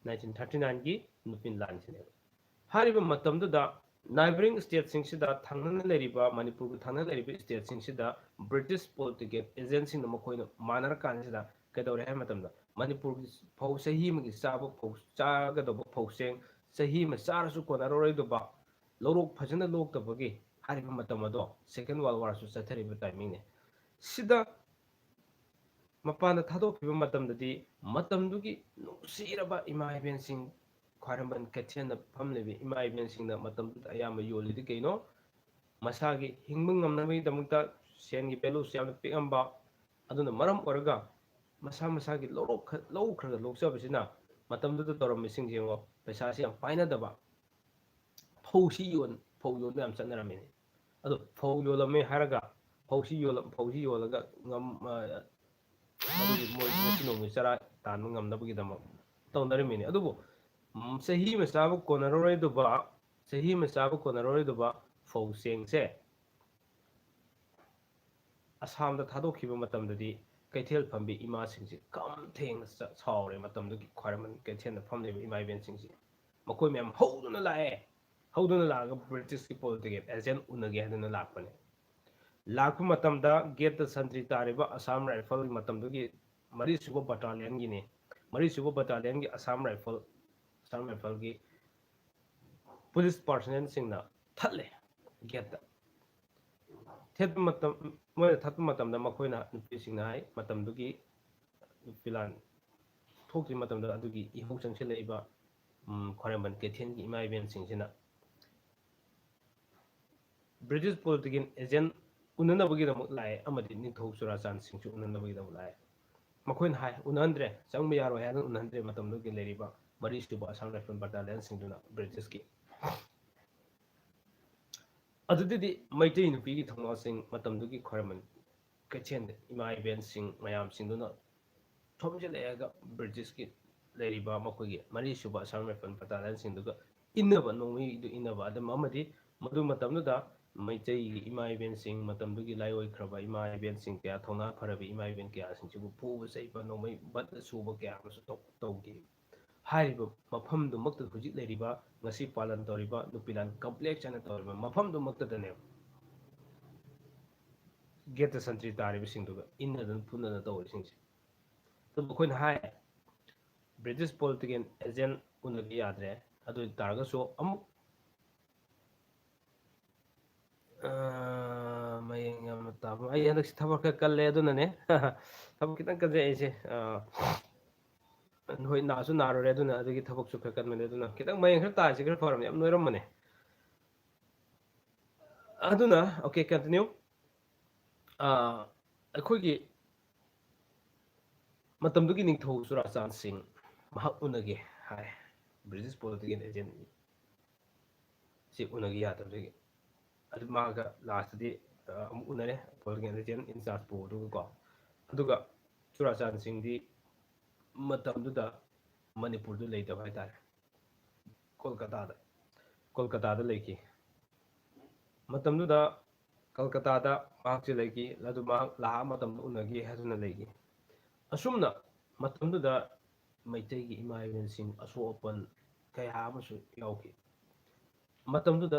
nineteen thirty nineꯒꯤ ꯅꯨꯄꯤ ꯂꯥꯟꯁꯤꯅꯦꯕ꯫ ꯍꯥꯏꯔꯤꯕ ꯃꯇꯝꯗꯨꯗ neighbouring stateꯁꯤꯡꯁꯤꯗ, ꯊꯪꯅꯅ ꯂꯩꯔꯤꯕ, ꯃꯅꯤꯄꯨꯔꯒ ꯊꯪꯅꯅ ꯂꯩꯔꯤꯕ stateꯁꯤꯡꯁꯤꯗ British political agentꯁꯤꯡꯅ ꯃꯈꯣꯏꯅ ꯃꯥꯟꯅꯔꯀꯥꯟꯁꯤꯗ ꯀꯩꯗꯧꯔꯦ ꯍꯥꯏꯕ ꯃꯇꯝꯗ, ꯃꯅꯤꯄꯨꯔꯒꯤ ꯐꯧ, ꯆꯍꯤ ꯑꯃꯒꯤ ꯆꯥꯕ ꯐꯧ, ꯆꯥꯒꯗꯧꯕ ꯐꯧꯁꯦꯡ, ꯆꯍꯤ ꯑꯃ ꯆꯥꯔꯁꯨ ꯀꯣꯟꯅꯔꯔꯣꯏꯗꯧꯕ, ꯂꯧꯔꯣꯛ ꯐꯖꯅ ꯂꯣꯛꯇꯕꯒꯤ ꯍꯥꯏꯔꯤꯕ ꯃꯇꯝ ꯑꯗꯣ second world warꯁꯨ ꯆꯠꯊꯔꯤꯕ timingꯅꯦ꯫ ꯁꯤꯗ ꯃꯄꯥꯟꯗ ꯊꯥꯗꯣꯛꯈꯤꯕ ꯃꯇꯝꯗꯗꯤ ꯃꯇꯝꯗꯨꯒꯤ ꯅꯨꯡꯁꯤꯔꯕ ꯏꯃꯥ ꯏꯕꯦꯟꯁꯤꯡ, ꯈ꯭ꯋꯥꯏꯔꯝꯕꯟ ꯀꯩꯊꯦꯜꯗ ꯐꯝꯂꯤꯕ ꯏꯃꯥ ꯏꯕꯦꯟꯁꯤꯡꯅ ꯃꯇꯝꯗꯨꯗ ꯑꯌꯥꯝꯕ ꯌꯣꯜꯂꯤꯗꯤ ꯀꯩꯅꯣ? ꯃꯁꯥꯒꯤ ꯍꯤꯡꯕ ꯉꯝꯅꯕꯒꯤꯗꯃꯛꯇ ꯁꯦꯟꯒꯤ valueꯁꯨ ꯌꯥꯝꯅ ꯄꯤꯛꯑꯝꯕ, ꯑꯗꯨꯅ ꯃꯔꯝ ꯑꯣꯏꯔꯒ ꯃꯁꯥ ꯃꯁꯥꯒꯤ ꯂꯧꯔꯣꯛ ꯈ-, ꯂꯧ ꯈꯔ ꯈꯔ ꯂꯣꯛꯆꯕꯁꯤꯅ ꯃꯇꯝꯗꯨꯗ ꯇꯧꯔꯝꯃꯤꯁꯤꯡꯁꯦ ꯌꯦꯡꯉꯣ, ꯄꯩꯁꯥꯁꯤ ꯌꯥꯝ ꯄꯥꯏꯅꯗꯕ, ꯐꯧꯁꯤ ꯌꯣꯟ-, ꯐꯧ ꯌꯣꯟꯕ ꯌꯥꯝ ꯆꯠꯅꯔꯝꯃꯤꯅꯤ꯫ ꯑꯗꯣ ꯐꯧ ꯌꯣꯜꯂꯝꯃꯦ ꯍꯥꯏꯔꯒ ꯐꯧꯁꯤ ꯌꯣꯜꯂꯝ-, ꯐꯧꯁꯤ ꯌꯣꯜꯂꯒ ꯉꯝ-, ꯑ, ꯃꯗꯨꯒꯤ ꯃꯣꯏ ꯉꯁꯤ ꯅꯣꯡꯃꯒꯤ ꯆꯔꯥ ꯇꯥꯟꯕ ꯉꯝꯅꯕꯒꯤꯗꯃꯛ ꯇꯧꯅꯔꯝꯃꯤꯅꯤ꯫ ꯑꯗꯨꯕꯨ, ꯎꯝ, ꯆꯍꯤ ꯑꯃ ꯆꯥꯕ ꯀꯣꯟꯅꯔꯔꯣꯏꯗꯧꯕ, ꯆꯍꯤ ꯑꯃ ꯆꯥꯕ ꯀꯣꯟꯅꯔꯔꯣꯏꯗꯧꯕ ꯐꯧ ꯆꯦꯡꯁꯦ ꯑꯁꯥꯝꯗ ꯊꯥꯗꯣꯛꯈꯤꯕ ꯃꯇꯝꯗꯗꯤ ꯀꯩꯊꯦꯜ ꯐꯝꯕꯤ ꯏꯃꯥꯁꯤꯡꯁꯦ ꯀꯝ ꯊꯦꯡꯅ ꯆ-, ꯁꯥꯎꯔꯦ꯫ ꯃꯇꯝꯗꯨꯒꯤ ꯈ꯭ꯋꯥꯏꯔꯝꯕꯟ ꯀꯩꯊꯦꯜꯗ ꯐꯝꯂꯤꯕ ꯏꯃꯥ ꯏꯕꯦꯟꯁꯤꯡꯁꯤ ꯃꯈꯣꯏ ꯃꯌꯥꯝ ꯍꯧꯗꯨꯅ ꯂꯥꯛꯑꯦ꯫ ꯍꯧꯗꯨꯅ ꯂꯥꯛꯑꯒ ꯕ꯭ꯔꯤꯇꯤꯁꯀꯤ ꯄꯣꯂꯤꯇꯤꯀꯦꯜ ꯑꯦꯖꯦꯟ ꯎꯅꯒꯦ ꯍꯥꯏꯗꯨꯅ ꯂꯥꯛꯄꯅꯦ꯫ ꯂꯥꯛꯄ ꯃꯇꯝꯗ ꯒꯦꯠꯇ ꯁꯟꯇ꯭ꯔꯤ ꯇꯥꯔꯤꯕ ꯑꯁꯥꯝ ꯔꯥꯏꯐꯜ, ꯃꯇꯝꯗꯨꯒꯤ ꯃꯔꯤꯁꯨꯕ ꯕꯠꯇꯥꯂꯤꯌꯟꯒꯤꯅꯤ, ꯃꯔꯤꯁꯨꯕ ꯕꯠꯇꯥꯂꯤꯌꯟꯒꯤ ꯑꯁꯥꯝ ꯔꯥꯏꯐꯜ, ꯑꯁꯥꯝ ꯔꯥꯏꯐꯜꯒꯤ ꯄꯨꯂꯤꯁ ꯄꯥꯔꯁꯣꯅꯦꯜꯁꯤꯡꯅ ꯊꯠꯂꯦ ꯒꯦꯠꯇ꯫ ꯊꯦꯠꯄ ꯃꯇꯝ, ꯃꯣꯏꯅ ꯊꯠꯄ ꯃꯇꯝꯗ ꯃꯈꯣꯏꯅ, ꯅꯨꯄꯤꯁꯤꯡꯅ ꯍꯥꯏ, ꯃꯇꯝꯗꯨꯒꯤ ꯐꯤꯂꯥꯟ ꯊꯣꯛꯇ꯭ꯔꯤ ꯃꯇꯝꯗ ꯑꯗꯨꯒꯤ ꯏꯍꯧ ꯆꯪꯁꯤꯜꯂꯛꯏꯕ, ꯎꯝ, ꯈ꯭ꯋꯥꯏꯔꯝꯕꯟ ꯀꯩꯊꯦꯜꯒꯤ ꯏꯃꯥ ꯏꯕꯦꯟꯁꯤꯡꯁꯤꯅ ꯕ꯭ꯔꯤꯇꯤꯁ ꯄꯣꯂꯤꯇꯤꯀꯦꯜ ꯑꯦꯖꯦꯟ ꯎꯅꯅꯕꯒꯤꯗꯃꯛ ꯂꯥꯛꯑꯦ ꯑꯃꯗꯤ ꯅꯤꯡꯊꯧ ꯆꯨꯔꯥꯆꯥꯟꯁꯤꯡꯁꯨ ꯎꯅꯅꯕꯒꯤꯗꯃꯛ ꯂꯥꯛꯑꯦ꯫ ꯃꯈꯣꯏꯅ ꯍꯥꯏ, ꯎꯅꯍꯟꯗ꯭ꯔꯦ, ꯆꯪꯕ ꯌꯥꯔꯣꯏ ꯍꯥꯏꯅ ꯎꯅꯍꯟꯗ꯭ꯔꯦ꯫ ꯃꯇꯝꯗꯨꯒꯤ ꯂꯩꯔꯤꯕ ꯃꯔꯤꯁꯨꯕ ꯑꯁꯥꯝ ꯔꯥꯏꯐꯜ ꯕꯠꯇꯥꯂꯤꯌꯟꯁꯤꯡꯗꯨꯅ ꯕ꯭ꯔꯤꯇꯤꯁꯀꯤ꯫ ꯑꯗꯨꯗꯗꯤ ꯃꯩꯇꯩ ꯅꯨꯄꯤꯒꯤ ꯊꯧꯅꯥꯁꯤꯡ, ꯃꯇꯝꯗꯨꯒꯤ ꯈ꯭ꯋꯥꯏꯔꯝꯕꯟ ꯀꯩꯊꯦꯜꯗ ꯏꯃꯥ ꯏꯕꯦꯟꯁꯤꯡ ꯃꯌꯥꯝꯁꯤꯡꯗꯨꯅ ꯊꯣꯝꯖꯤꯜꯂꯛꯑꯒ ꯕ꯭ꯔꯤꯇꯤꯁꯀꯤ ꯂꯩꯔꯤꯕ ꯃꯈꯣꯏꯒꯤ ꯃꯔꯤꯁꯨꯕ ꯑꯁꯥꯝ ꯔꯥꯏꯐꯜ ꯕꯠꯇꯥꯂꯤꯌꯟꯁꯤꯡꯗꯨꯒ ꯏꯟꯅꯕ, ꯅꯣꯡꯃꯩꯗꯨ ꯏꯟꯅꯕ, ꯑꯗꯨꯝ ꯑꯃꯗꯤ ꯃꯗꯨ ꯃꯇꯝꯗꯨꯗ ꯃꯩꯇꯩꯒꯤ ꯏꯃꯥ ꯏꯕꯦꯟꯁꯤꯡ, ꯃꯇꯝꯗꯨꯒꯤ ꯂꯥꯏꯑꯣꯏꯈ꯭ꯔꯕ ꯏꯃꯥ ꯏꯕꯦꯟꯁꯤꯡ ꯀꯌꯥ, ꯊꯧꯅꯥ ꯐꯔꯕ ꯏꯃꯥ ꯏꯕꯦꯟ ꯀꯌꯥꯁꯤꯡꯁꯤꯕꯨ ꯐꯨꯕ ꯆꯩꯕ, ꯅꯣꯡꯃꯩ ꯕꯠꯅ ꯁꯨꯕ ꯀꯌꯥ ꯑꯃꯁꯨ ꯇꯧ-, ꯇꯧꯈꯤ꯫ ꯍꯥꯏꯔꯤꯕ ꯃꯐꯝꯗꯨꯃꯛꯇ ꯍꯧꯖꯤꯛ ꯂꯩꯔꯤꯕ, ꯉꯁꯤ ꯄꯥꯂꯟ ꯇꯧꯔꯤꯕ ꯅꯨꯄꯤꯂꯥꯟ ꯀꯝꯄ꯭ꯂꯦꯛꯁ ꯍꯥꯏꯅ ꯇꯧꯔꯤꯕ ꯃꯐꯝꯗꯨꯃꯛꯇꯗꯅꯦꯕ ꯒꯦꯠꯇ ꯁꯟꯇ꯭ꯔꯤ ꯇꯥꯔꯤꯕꯁꯤꯡꯗꯨꯒ ꯏꯟꯅꯗꯅ ꯐꯨꯅꯗꯅ ꯇꯧꯔꯤꯁꯤꯡꯁꯦ꯫ ꯑꯗꯨꯕꯨ ꯑꯩꯈꯣꯏꯅ ꯍꯥꯏ, ꯕ꯭ꯔꯤꯇꯤꯁ ꯄꯣꯂꯤꯇꯤꯀꯦꯜ ꯑꯦꯖꯦꯟ ꯎꯅꯒꯦ ꯌꯥꯗ꯭ꯔꯦ꯫ ꯑꯗꯨ ꯑꯣꯏ ꯇꯥꯔꯒꯁꯨ ꯑꯃꯨꯛ, ꯑ, ꯃꯌꯦꯡ ꯌꯥꯝꯅ ꯇꯥꯕ꯫ ꯑꯩ ꯍꯟꯗꯛꯁꯤ ꯊꯕꯛ ꯈꯔ ꯀꯜꯂꯦ, ꯑꯗꯨꯅꯅꯦ꯫ ꯊꯕꯛ ꯈꯤꯇꯪ ꯀꯟꯖꯩ ꯑꯩꯁꯦ꯫ ꯑ, ꯍꯣꯏ, ꯅꯥꯁꯨ ꯅꯥꯔꯨꯔꯦ, ꯑꯗꯨꯅ ꯑꯗꯨꯒꯤ ꯊꯕꯛꯁꯨ ꯈꯔ ꯀꯟꯕꯅꯦ꯫ ꯑꯗꯨꯅ ꯈꯤꯇꯪ ꯃꯌꯦꯡ ꯈꯔ ꯇꯥꯔꯤꯁꯦ ꯈꯔ ꯐꯔꯕꯅꯦ, ꯌꯥꯝ ꯅꯣꯏꯔꯝꯕꯅꯦ꯫ ꯑꯗꯨꯅ, okay, continue꯫ ꯑ, ꯑꯩꯈꯣꯏꯒꯤ ꯃꯇꯝꯗꯨꯒꯤ ꯅꯤꯡꯊꯧ ꯆꯨꯔꯥꯆꯥꯟ ꯁꯤꯡ ꯃꯍꯥꯛ ꯎꯅꯒꯦ ꯍꯥꯏ꯫ ꯕ꯭ꯔꯤꯇꯤꯁ ꯄꯣꯂꯤꯇꯤꯀꯦꯜ ꯑꯦꯖꯦꯟ ꯁꯤ ꯎꯅꯒꯦ ꯌꯥꯗꯕꯗꯒꯤ, ꯑꯗꯨ ꯃꯥꯒ ꯂꯥꯁꯇꯗꯤ ꯑꯃꯨꯛ ꯎꯅꯔꯦ, ꯄꯣꯂꯤꯇꯤꯀꯦꯜ ꯑꯦꯖꯦꯟ ꯏꯟꯆꯥꯔꯖ ꯄꯨꯕꯗꯨꯒꯀꯣ꯫ ꯑꯗꯨꯒ ꯆꯨꯔꯥꯆꯥꯟ ꯁꯤꯡꯗꯤ ꯃꯇꯝꯗꯨꯗ ꯃꯅꯤꯄꯨꯔꯗ ꯂꯩꯇꯕ ꯍꯥꯏꯇꯥꯔꯦ, ꯀꯣꯜꯀꯇꯥꯗ, ꯀꯣꯜꯀꯇꯥꯗ ꯂꯩꯈꯤ꯫ ꯃꯇꯝꯗꯨꯗ ꯀꯜꯀꯇꯥꯗ ꯃꯍꯥꯛꯁꯦ ꯂꯩꯈꯤ꯫ ꯑꯗꯨ ꯃꯍꯥꯛ ꯂꯥꯛꯑ ꯃꯇꯝꯗ ꯎꯅꯒꯦ ꯍꯥꯏꯗꯨꯅ ꯂꯩꯈꯤ꯫ ꯑꯁꯨꯝꯅ ꯃꯇꯝꯗꯨꯗ ꯃꯩꯇꯩꯒꯤ ꯏꯃꯥ ꯏꯕꯦꯟꯁꯤꯡ ꯑꯁꯣꯛ ꯑꯄꯟ ꯀꯌꯥ ꯑꯃꯁꯨ ꯌꯥꯎꯈꯤ꯫ ꯃꯇꯝꯗꯨꯗ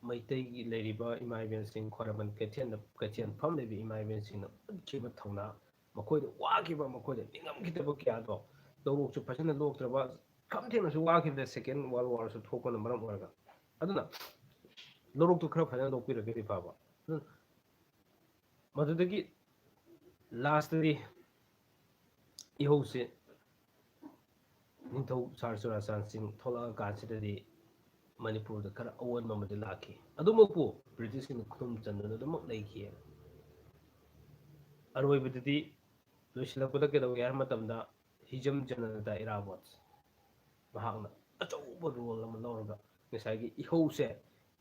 ꯃꯩꯇꯩꯒꯤ ꯂꯩꯔꯤꯕ ꯏꯃꯥ ꯏꯕꯦꯟꯁꯤꯡ ꯈ꯭ꯋꯥꯏꯔꯝꯕꯟ ꯀꯩꯊꯦꯜꯗ, ꯀꯩꯊꯦꯜ ꯐꯝꯂꯤꯕ ꯏꯃꯥ ꯏꯕꯦꯟꯁꯤꯡꯅ ꯎꯠꯈꯤꯕ ꯊꯧꯅꯥ, ꯃꯈꯣꯏꯗ ꯋꯥꯈꯤꯕ, ꯃꯈꯣꯏꯗ ꯅꯤꯡꯉꯝꯈꯤꯗꯕ ꯀꯌꯥꯗꯣ, ꯂꯧꯔꯣꯛꯁꯨ ꯐꯖꯅ ꯂꯣꯛꯇ꯭ꯔꯕ, ꯈꯝ ꯊꯦꯡꯅꯁꯨ ꯋꯥꯈꯤꯕꯗ Second World War ꯁꯨ ꯊꯣꯛꯄꯅ ꯃꯔꯝ ꯑꯣꯏꯔꯒ꯫ ꯑꯗꯨꯅ ꯂꯧꯔꯣꯛꯇꯨ ꯈꯔ ꯐꯖꯅ ꯂꯣꯛꯄꯤꯔꯒꯗꯤ ꯐꯕ꯫ ꯑꯗꯨꯅ ꯃꯗꯨꯗꯒꯤ ꯂꯥꯁꯇꯗꯤ ꯏꯍꯧꯁꯦ ꯅꯤꯡꯊꯧ ꯁꯥꯔ ꯆꯨꯔꯥꯆꯥꯟ ꯁꯤꯡ ꯊꯣꯛꯂꯛꯑꯀꯥꯟꯁꯤꯗꯗꯤ ꯃꯅꯤꯄꯨꯔꯗ ꯈꯔ ꯑꯑꯣꯟꯕ ꯑꯃꯗꯤ ꯂꯥꯛꯈꯤ꯫ ꯑꯗꯨꯃꯛꯄꯨ ꯕ꯭ꯔꯤꯇꯤꯁꯁꯤꯡꯅ ꯈꯨꯗꯨꯝ ꯆꯟꯗꯨꯅ ꯑꯗꯨꯃꯛ ꯂꯩꯈꯤ꯫ ꯑꯔꯣꯏꯕꯗꯗꯤ ꯂꯣꯏꯁꯤꯜꯂꯛꯄꯗ ꯀꯩꯗꯧꯒꯦ ꯍꯥꯏꯕ ꯃꯇꯝꯗ ꯍꯤꯖꯝ ꯖꯅꯅꯇꯥ ꯏꯔꯥꯕꯣꯠ ꯃꯍꯥꯛꯅ ꯑꯆꯧꯕ ꯔꯣꯜ ꯑꯃ ꯂꯧꯔꯒ ꯉꯁꯥꯏꯒꯤ ꯏꯍꯧꯁꯦ,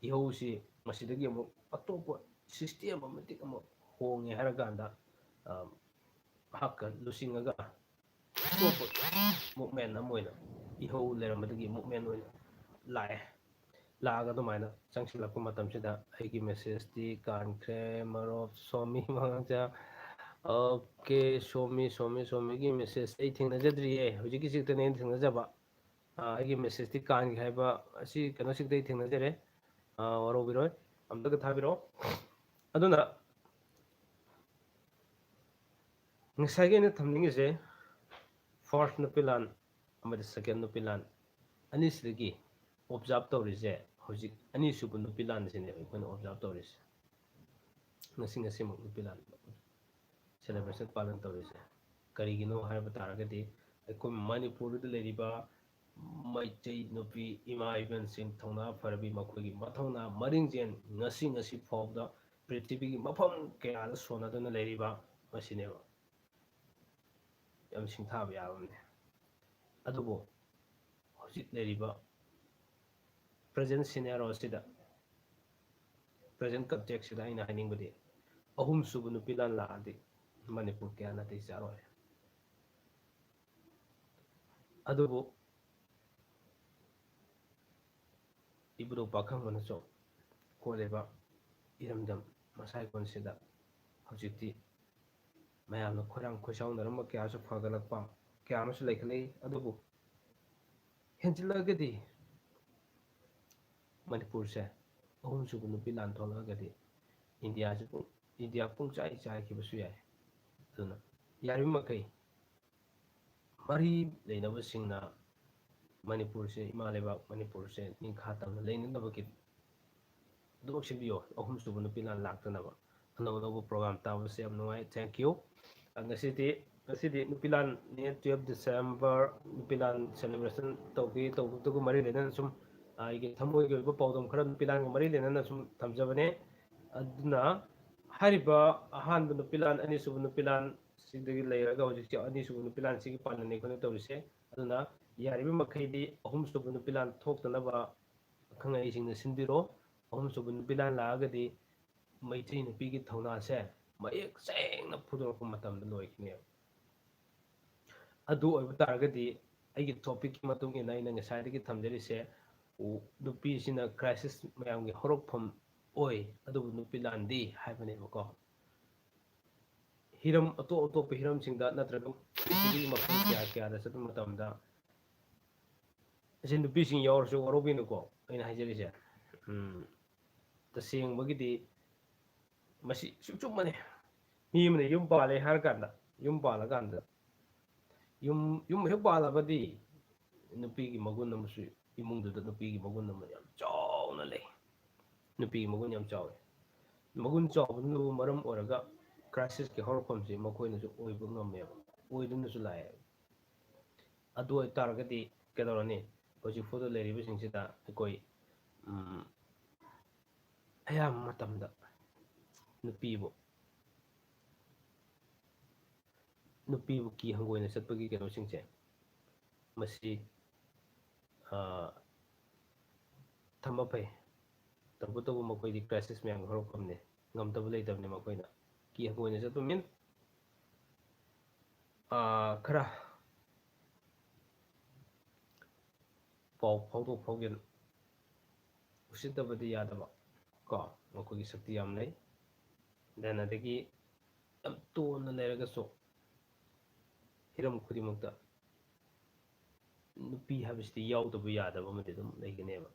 ꯏꯍꯧꯁꯤ ꯃꯁꯤꯗꯒꯤ ꯑꯃꯨꯛ ꯑꯇꯣꯞꯄ ꯁꯤꯁꯇꯦꯝ ꯑꯃ ꯃꯇꯤꯛ ꯑꯃ ꯍꯣꯡꯉꯦ ꯍꯥꯏꯔꯀꯥꯟꯗ, ꯑ, ꯃꯍꯥꯛꯀ ꯂꯨꯆꯤꯡꯉꯒ ꯑꯇꯣꯞꯄ ꯃꯨꯞꯃꯦꯟ ꯑꯃ ꯑꯣꯏꯅ ꯏꯍꯧ ꯂꯩꯔꯝꯕꯗꯒꯤ ꯃꯨꯞꯃꯦꯟ ꯑꯣꯏꯅ ꯂꯥꯛꯑꯦ꯫ ꯂꯥꯛꯑꯒ ꯑꯗꯨꯃꯥꯏꯅ ꯆꯪꯁꯤꯜꯂꯛꯄ ꯃꯇꯝꯁꯤꯗ ꯑꯩꯒꯤ ꯃꯦꯁꯦꯖꯇꯤ ꯀꯥꯟꯈ꯭ꯔꯦ, ꯃꯔꯨꯞ ꯁꯣꯃꯤ ꯃꯉꯥꯡꯖꯥ꯫ ꯑꯣꯀꯦ, ꯁꯣꯃꯤ, ꯁꯣꯃꯤ, ꯁꯣꯃꯤꯒꯤ ꯃꯦꯁꯦꯖ ꯑꯩ ꯊꯦꯡꯅꯖꯗ꯭ꯔꯤꯌꯦ, ꯍꯧꯖꯤꯛꯀꯤꯁꯤꯗ ꯑꯩꯅ ꯊꯦꯡꯅꯖꯕ꯫ ꯑ, ꯑꯩꯒꯤ ꯃꯦꯁꯦꯖꯇꯤ ꯀꯥꯟꯈ꯭ꯔꯦ ꯍꯥꯏꯕ ꯑꯁꯤ ꯀꯩꯅꯣꯁꯤꯗ ꯑꯩ ꯊꯦꯡꯅꯖꯔꯦ꯫ ꯑ, ꯋꯥꯔꯧꯕꯤꯔꯣꯏ, ꯑꯝꯇꯒ ꯊꯥꯕꯤꯔꯛꯑꯣ꯫ ꯑꯗꯨꯅ ꯉꯁꯥꯏꯒꯤ ꯑꯩꯅ ꯊꯝꯅꯤꯡꯉꯤꯁꯦ, ꯐꯥꯔꯁ ꯅꯨꯄꯤ ꯂꯥꯟ ꯑꯃꯗꯤ ꯁꯦꯀꯦꯟ ꯅꯨꯄꯤ ꯂꯥꯟ ꯑꯅꯤꯁꯤꯗꯒꯤ ꯑꯣꯕꯖꯥꯔꯞ ꯇꯧꯔꯤꯁꯦ, ꯍꯧꯖꯤꯛ ꯑꯅꯤꯁꯨꯕ ꯅꯨꯄꯤ ꯂꯥꯟꯁꯤꯅꯦꯕ ꯑꯩꯈꯣꯏꯅ ꯑꯣꯕꯖꯥꯔꯞ ꯇꯧꯔꯤꯁꯦ꯫ ꯉꯁꯤ, ꯉꯁꯤꯃꯛ ꯅꯨꯄꯤ ꯂꯥꯟ ꯁꯦꯂꯦꯕ꯭ꯔꯦꯁꯟ ꯄꯥꯂꯟ ꯇꯧꯔꯤꯁꯦ ꯀꯔꯤꯒꯤꯅꯣ ꯍꯥꯏꯕ ꯇꯥꯔꯒꯗꯤ, ꯑꯩꯈꯣꯏ ꯃꯅꯤꯄꯨꯔꯗ ꯂꯩꯔꯤꯕ ꯃꯩꯇꯩ ꯅꯨꯄꯤ ꯏꯃꯥ ꯏꯕꯦꯟꯁꯤꯡ ꯊꯧꯅꯥ ꯐꯔꯕꯤ, ꯃꯈꯣꯏꯒꯤ ꯃꯊꯧꯅꯥ ꯃꯔꯤꯡꯖꯦꯜ ꯉꯁꯤ, ꯉꯁꯤ ꯐꯥꯎꯕꯗ ꯄ꯭ꯔꯤꯊꯤꯕꯤꯒꯤ ꯃꯐꯝ ꯀꯌꯥꯗ ꯁꯣꯟꯅꯗꯨꯅ ꯂꯩꯔꯤꯕ ꯃꯁꯤꯅꯦꯕ꯫ ꯌꯥꯝ ꯁꯤꯡꯊꯥꯕ ꯌꯥꯕꯅꯦ꯫ ꯑꯗꯨꯕꯨ ꯍꯧꯖꯤꯛ ꯂꯩꯔꯤꯕ present scenario ꯑꯁꯤꯗ, present context ꯁꯤꯗ ꯑꯩꯅ ꯍꯥꯏꯅꯤꯡꯕꯗꯤ, ꯑꯍꯨꯝꯁꯨꯕ ꯅꯨꯄꯤ ꯂꯥꯟ ꯂꯥꯛꯑꯗꯤ ꯃꯅꯤꯄꯨꯔ ꯀꯌꯥ ꯅꯥꯇꯩ ꯆꯥꯔꯣꯏ꯫ ꯑꯗꯨꯕꯨ ꯏꯕꯨꯙꯧ ꯄꯥꯈꯪꯕꯅꯁꯨ ꯀꯣꯜꯂꯤꯕ ꯏꯔꯝꯗꯝ ꯃꯁꯥꯏꯀꯣꯟꯁꯤꯗ ꯍꯧꯖꯤꯛꯇꯤ ꯃꯌꯥꯝꯅ ꯈꯣꯏꯔꯥꯡ ꯈꯣꯏꯁꯥꯎꯅꯔꯝꯕ ꯀꯌꯥꯁꯨ ꯐꯒꯠꯂꯛꯄ ꯀꯌꯥ ꯑꯃꯁꯨ ꯂꯩꯈꯠꯂꯛꯏ꯫ ꯑꯗꯨꯕꯨ ꯍꯦꯟꯖꯤꯜꯂꯛꯑꯒꯗꯤ ꯃꯅꯤꯄꯨꯔꯁꯦ ꯑꯍꯨꯝꯁꯨꯕ ꯅꯨꯄꯤ ꯂꯥꯟ ꯊꯣꯛꯂꯛꯑꯒꯗꯤ ꯏꯟꯗꯤꯌꯥꯁꯤ ꯄꯨꯡ, ꯏꯟꯗꯤꯌꯥ ꯄꯨꯡ ꯆꯥꯏ ꯆꯥꯏꯈꯤꯕꯁꯨ ꯌꯥꯏ꯫ ꯑꯗꯨꯅ ꯌꯥꯔꯤꯕ ꯃꯈꯩ ꯃꯔꯤ ꯂꯩꯅꯕꯁꯤꯡꯅ ꯃꯅꯤꯄꯨꯔꯁꯦ, ꯏꯃꯥ ꯂꯩꯕꯥꯛ ꯃꯅꯤꯄꯨꯔꯁꯦ ꯅꯤꯡꯈꯥ ꯇꯝꯅ ꯂꯩꯅꯅꯕꯒꯤ ꯑꯗꯨꯃꯛ ꯁꯤꯟꯕꯤꯌꯣ꯫ ꯑꯍꯨꯝꯁꯨꯕ ꯅꯨꯄꯤ ꯂꯥꯟ ꯂꯥꯛꯇꯅꯕ꯫ ꯑꯅꯧ ꯑꯅꯧꯕ program ꯇꯥꯕꯁꯦ ꯌꯥꯝ ꯅꯨꯡꯉꯥꯏ꯫ Thank you꯫ ꯉꯁꯤꯗꯤ, ꯉꯁꯤꯗꯤ ꯅꯨꯄꯤ ꯂꯥꯟꯅꯦ, twelve December ꯅꯨꯄꯤ ꯂꯥꯟ celebration ꯇꯧꯒꯦ ꯇꯧꯕꯗꯨꯒ ꯃꯔꯤ ꯂꯩꯅꯅ ꯁꯨꯝ ꯑꯩꯒꯤ ꯊꯃꯣꯏꯒꯤ ꯑꯣꯏꯕ ꯄꯥꯎꯗꯝ ꯈꯔ ꯅꯨꯄꯤ ꯂꯥꯟꯒ ꯃꯔꯤ ꯂꯩꯅꯅ ꯁꯨꯝ ꯊꯝꯖꯕꯅꯦ꯫ ꯑꯗꯨꯅ ꯍꯥꯏꯔꯤꯕ ꯑꯍꯥꯟꯕ ꯅꯨꯄꯤ ꯂꯥꯟ, ꯑꯅꯤꯁꯨꯕ ꯅꯨꯄꯤ ꯂꯥꯟ ꯁꯤꯗꯒꯤ ꯂꯩꯔꯒ ꯍꯧꯖꯤꯛꯁꯦ ꯑꯅꯤꯁꯨꯕ ꯅꯨꯄꯤ ꯂꯥꯟꯁꯤꯒꯤ ꯄꯥꯟꯅꯅꯤ ꯑꯩꯈꯣꯏꯅ ꯇꯧꯔꯤꯁꯦ꯫ ꯑꯗꯨꯅ ꯌꯥꯔꯤꯕ ꯃꯈꯩꯗꯤ ꯑꯍꯨꯝꯁꯨꯕ ꯅꯨꯄꯤ ꯂꯥꯟ ꯊꯣꯛꯇꯅꯕ ꯑꯈꯪ ꯑꯍꯩꯁꯤꯡꯅ ꯁꯤꯟꯕꯤꯔꯣ꯫ ꯑꯍꯨꯝꯁꯨꯕ ꯅꯨꯄꯤ ꯂꯥꯟ ꯂꯥꯛꯑꯒꯗꯤ ꯃꯩꯇꯩ ꯅꯨꯄꯤꯒꯤ ꯊꯧꯅꯥꯁꯦ ꯃꯌꯦꯛ ꯁꯦꯡꯅ ꯐꯨꯗꯣꯔꯛꯄ ꯃꯇꯝꯗ ꯂꯣꯏꯈꯤꯅꯦꯕ꯫ ꯑꯗꯨ ꯑꯣꯏꯕ ꯇꯥꯔꯒꯗꯤ ꯑꯩꯒꯤ topicꯀꯤ ꯃꯇꯨꯡ ꯏꯟꯅ ꯑꯩꯅ ꯉꯁꯥꯏꯗꯒꯤ ꯊꯝꯖꯔꯤꯁꯦ, ꯎ, ꯅꯨꯄꯤꯁꯤꯅ crisis ꯃꯌꯥꯝꯒꯤ ꯍꯧꯔꯛꯐꯝ ꯑꯣꯏ, ꯑꯗꯨꯕꯨ ꯅꯨꯄꯤ ꯂꯥꯟꯗꯤ ꯍꯥꯏꯕꯅꯦꯕꯀꯣ꯫ ꯍꯤꯔꯝ ꯑꯇꯣꯞ ꯑꯇꯣꯞꯄ ꯍꯤꯔꯝꯁꯤꯡꯗ ꯅꯠꯇ꯭ꯔꯒ ꯄ꯭ꯔꯤꯊꯤꯕꯤꯒꯤ ꯃꯐꯝ ꯀꯌꯥ ꯀꯌꯥꯗ ꯆꯠꯄ ꯃꯇꯝꯗ ꯑꯁꯤ ꯅꯨꯄꯤꯁꯤꯡ ꯌꯥꯎꯔꯁꯨ ꯋꯥꯔꯧꯕꯤꯅꯨꯀꯣ ꯑꯩꯅ ꯍꯥꯏꯖꯔꯤꯁꯦ꯫ ꯎꯝ, ꯇꯁꯦꯡꯕꯒꯤꯗꯤ ꯃꯁꯤ ꯁꯨꯝ ꯆꯨꯝꯕꯅꯤ꯫ ꯃꯤ ꯑꯃꯅ ꯌꯨꯝ ꯄꯥꯜꯂꯦ ꯍꯥꯏꯔꯀꯥꯟꯗ, ꯌꯨꯝ ꯄꯥꯜꯂꯀꯥꯟꯗ ꯌꯨꯝ, ꯌꯨꯝ ꯍꯦꯛ ꯄꯥꯜꯂꯕꯗꯤ ꯅꯨꯄꯤꯒꯤ ꯃꯒꯨꯟ ꯑꯃꯁꯨ, ꯏꯃꯨꯡꯗꯨꯗ ꯅꯨꯄꯤꯒꯤ ꯃꯒꯨꯟ ꯑꯃ ꯌꯥꯝ ꯆꯥꯎꯅ ꯂꯩ꯫ ꯅꯨꯄꯤꯒꯤ ꯃꯒꯨꯟ ꯌꯥꯝ ꯆꯥꯎꯋꯤ꯫ ꯃꯒꯨꯟ ꯆꯥꯎꯕꯗꯨꯅꯕꯨ ꯃꯔꯝ ꯑꯣꯏꯔꯒ crisisꯀꯤ ꯍꯧꯔꯛꯐꯝꯁꯤ ꯃꯈꯣꯏꯅꯁꯨ ꯑꯣꯏꯕ ꯉꯝꯃꯦꯕ, ꯑꯣꯏꯗꯨꯅꯁꯨ ꯂꯥꯛꯑꯦꯕ꯫ ꯑꯗꯨ ꯑꯣꯏꯇꯥꯔꯒꯗꯤ ꯀꯩꯗꯧꯔꯅꯤ? ꯍꯧꯖꯤꯛ ꯐꯥꯎꯗ ꯂꯩꯔꯤꯕꯁꯤꯡꯁꯤꯗ ꯑꯩꯈꯣꯏ, ꯎꯝ, ꯑꯌꯥꯝꯕ ꯃꯇꯝꯗ ꯅꯨꯄꯤꯕꯨ ꯅꯨꯄꯤꯕꯨ ꯀꯤ ꯍꯪꯒꯣꯏꯅ ꯆꯠꯄꯒꯤ ꯀꯩꯅꯣꯁꯤꯡꯁꯦ, ꯃꯁꯤ ꯊꯝꯕ ꯐꯩ꯫ ꯇꯧꯕꯇꯕꯨ ꯃꯈꯣꯏꯗꯤ crisis ꯃꯌꯥꯝꯒꯤ ꯍꯧꯔꯛꯐꯝꯅꯤ꯫ ꯉꯝꯗꯕ ꯂꯩꯇꯕꯅꯤ ꯃꯈꯣꯏꯅ꯫ ꯀꯤ ꯍꯪꯒꯣꯏꯅ ꯆꯠꯄ mean, ꯈꯔ ꯄꯥꯎ ꯐꯥꯎꯗꯣꯛ ꯐꯥꯎꯖꯤꯟ ꯎꯁꯤꯠꯇꯕꯗꯤ ꯌꯥꯗꯕ ꯀꯣ, ꯃꯈꯣꯏꯒꯤ ꯁꯛꯇꯤ ꯌꯥꯝ ꯂꯩ꯫ Then ꯑꯗꯒꯤ ꯌꯥꯝ ꯇꯣꯟꯅ ꯂꯩꯔꯒꯁꯨ ꯍꯤꯔꯝ ꯈꯨꯗꯤꯡꯃꯛꯇ ꯅꯨꯄꯤ ꯍꯥꯏꯕꯁꯤꯗꯤ ꯌꯥꯎꯗꯕ ꯌꯥꯗꯕ ꯑꯃꯗꯤ ꯑꯗꯨꯝ ꯂꯩꯒꯅꯦꯕ꯫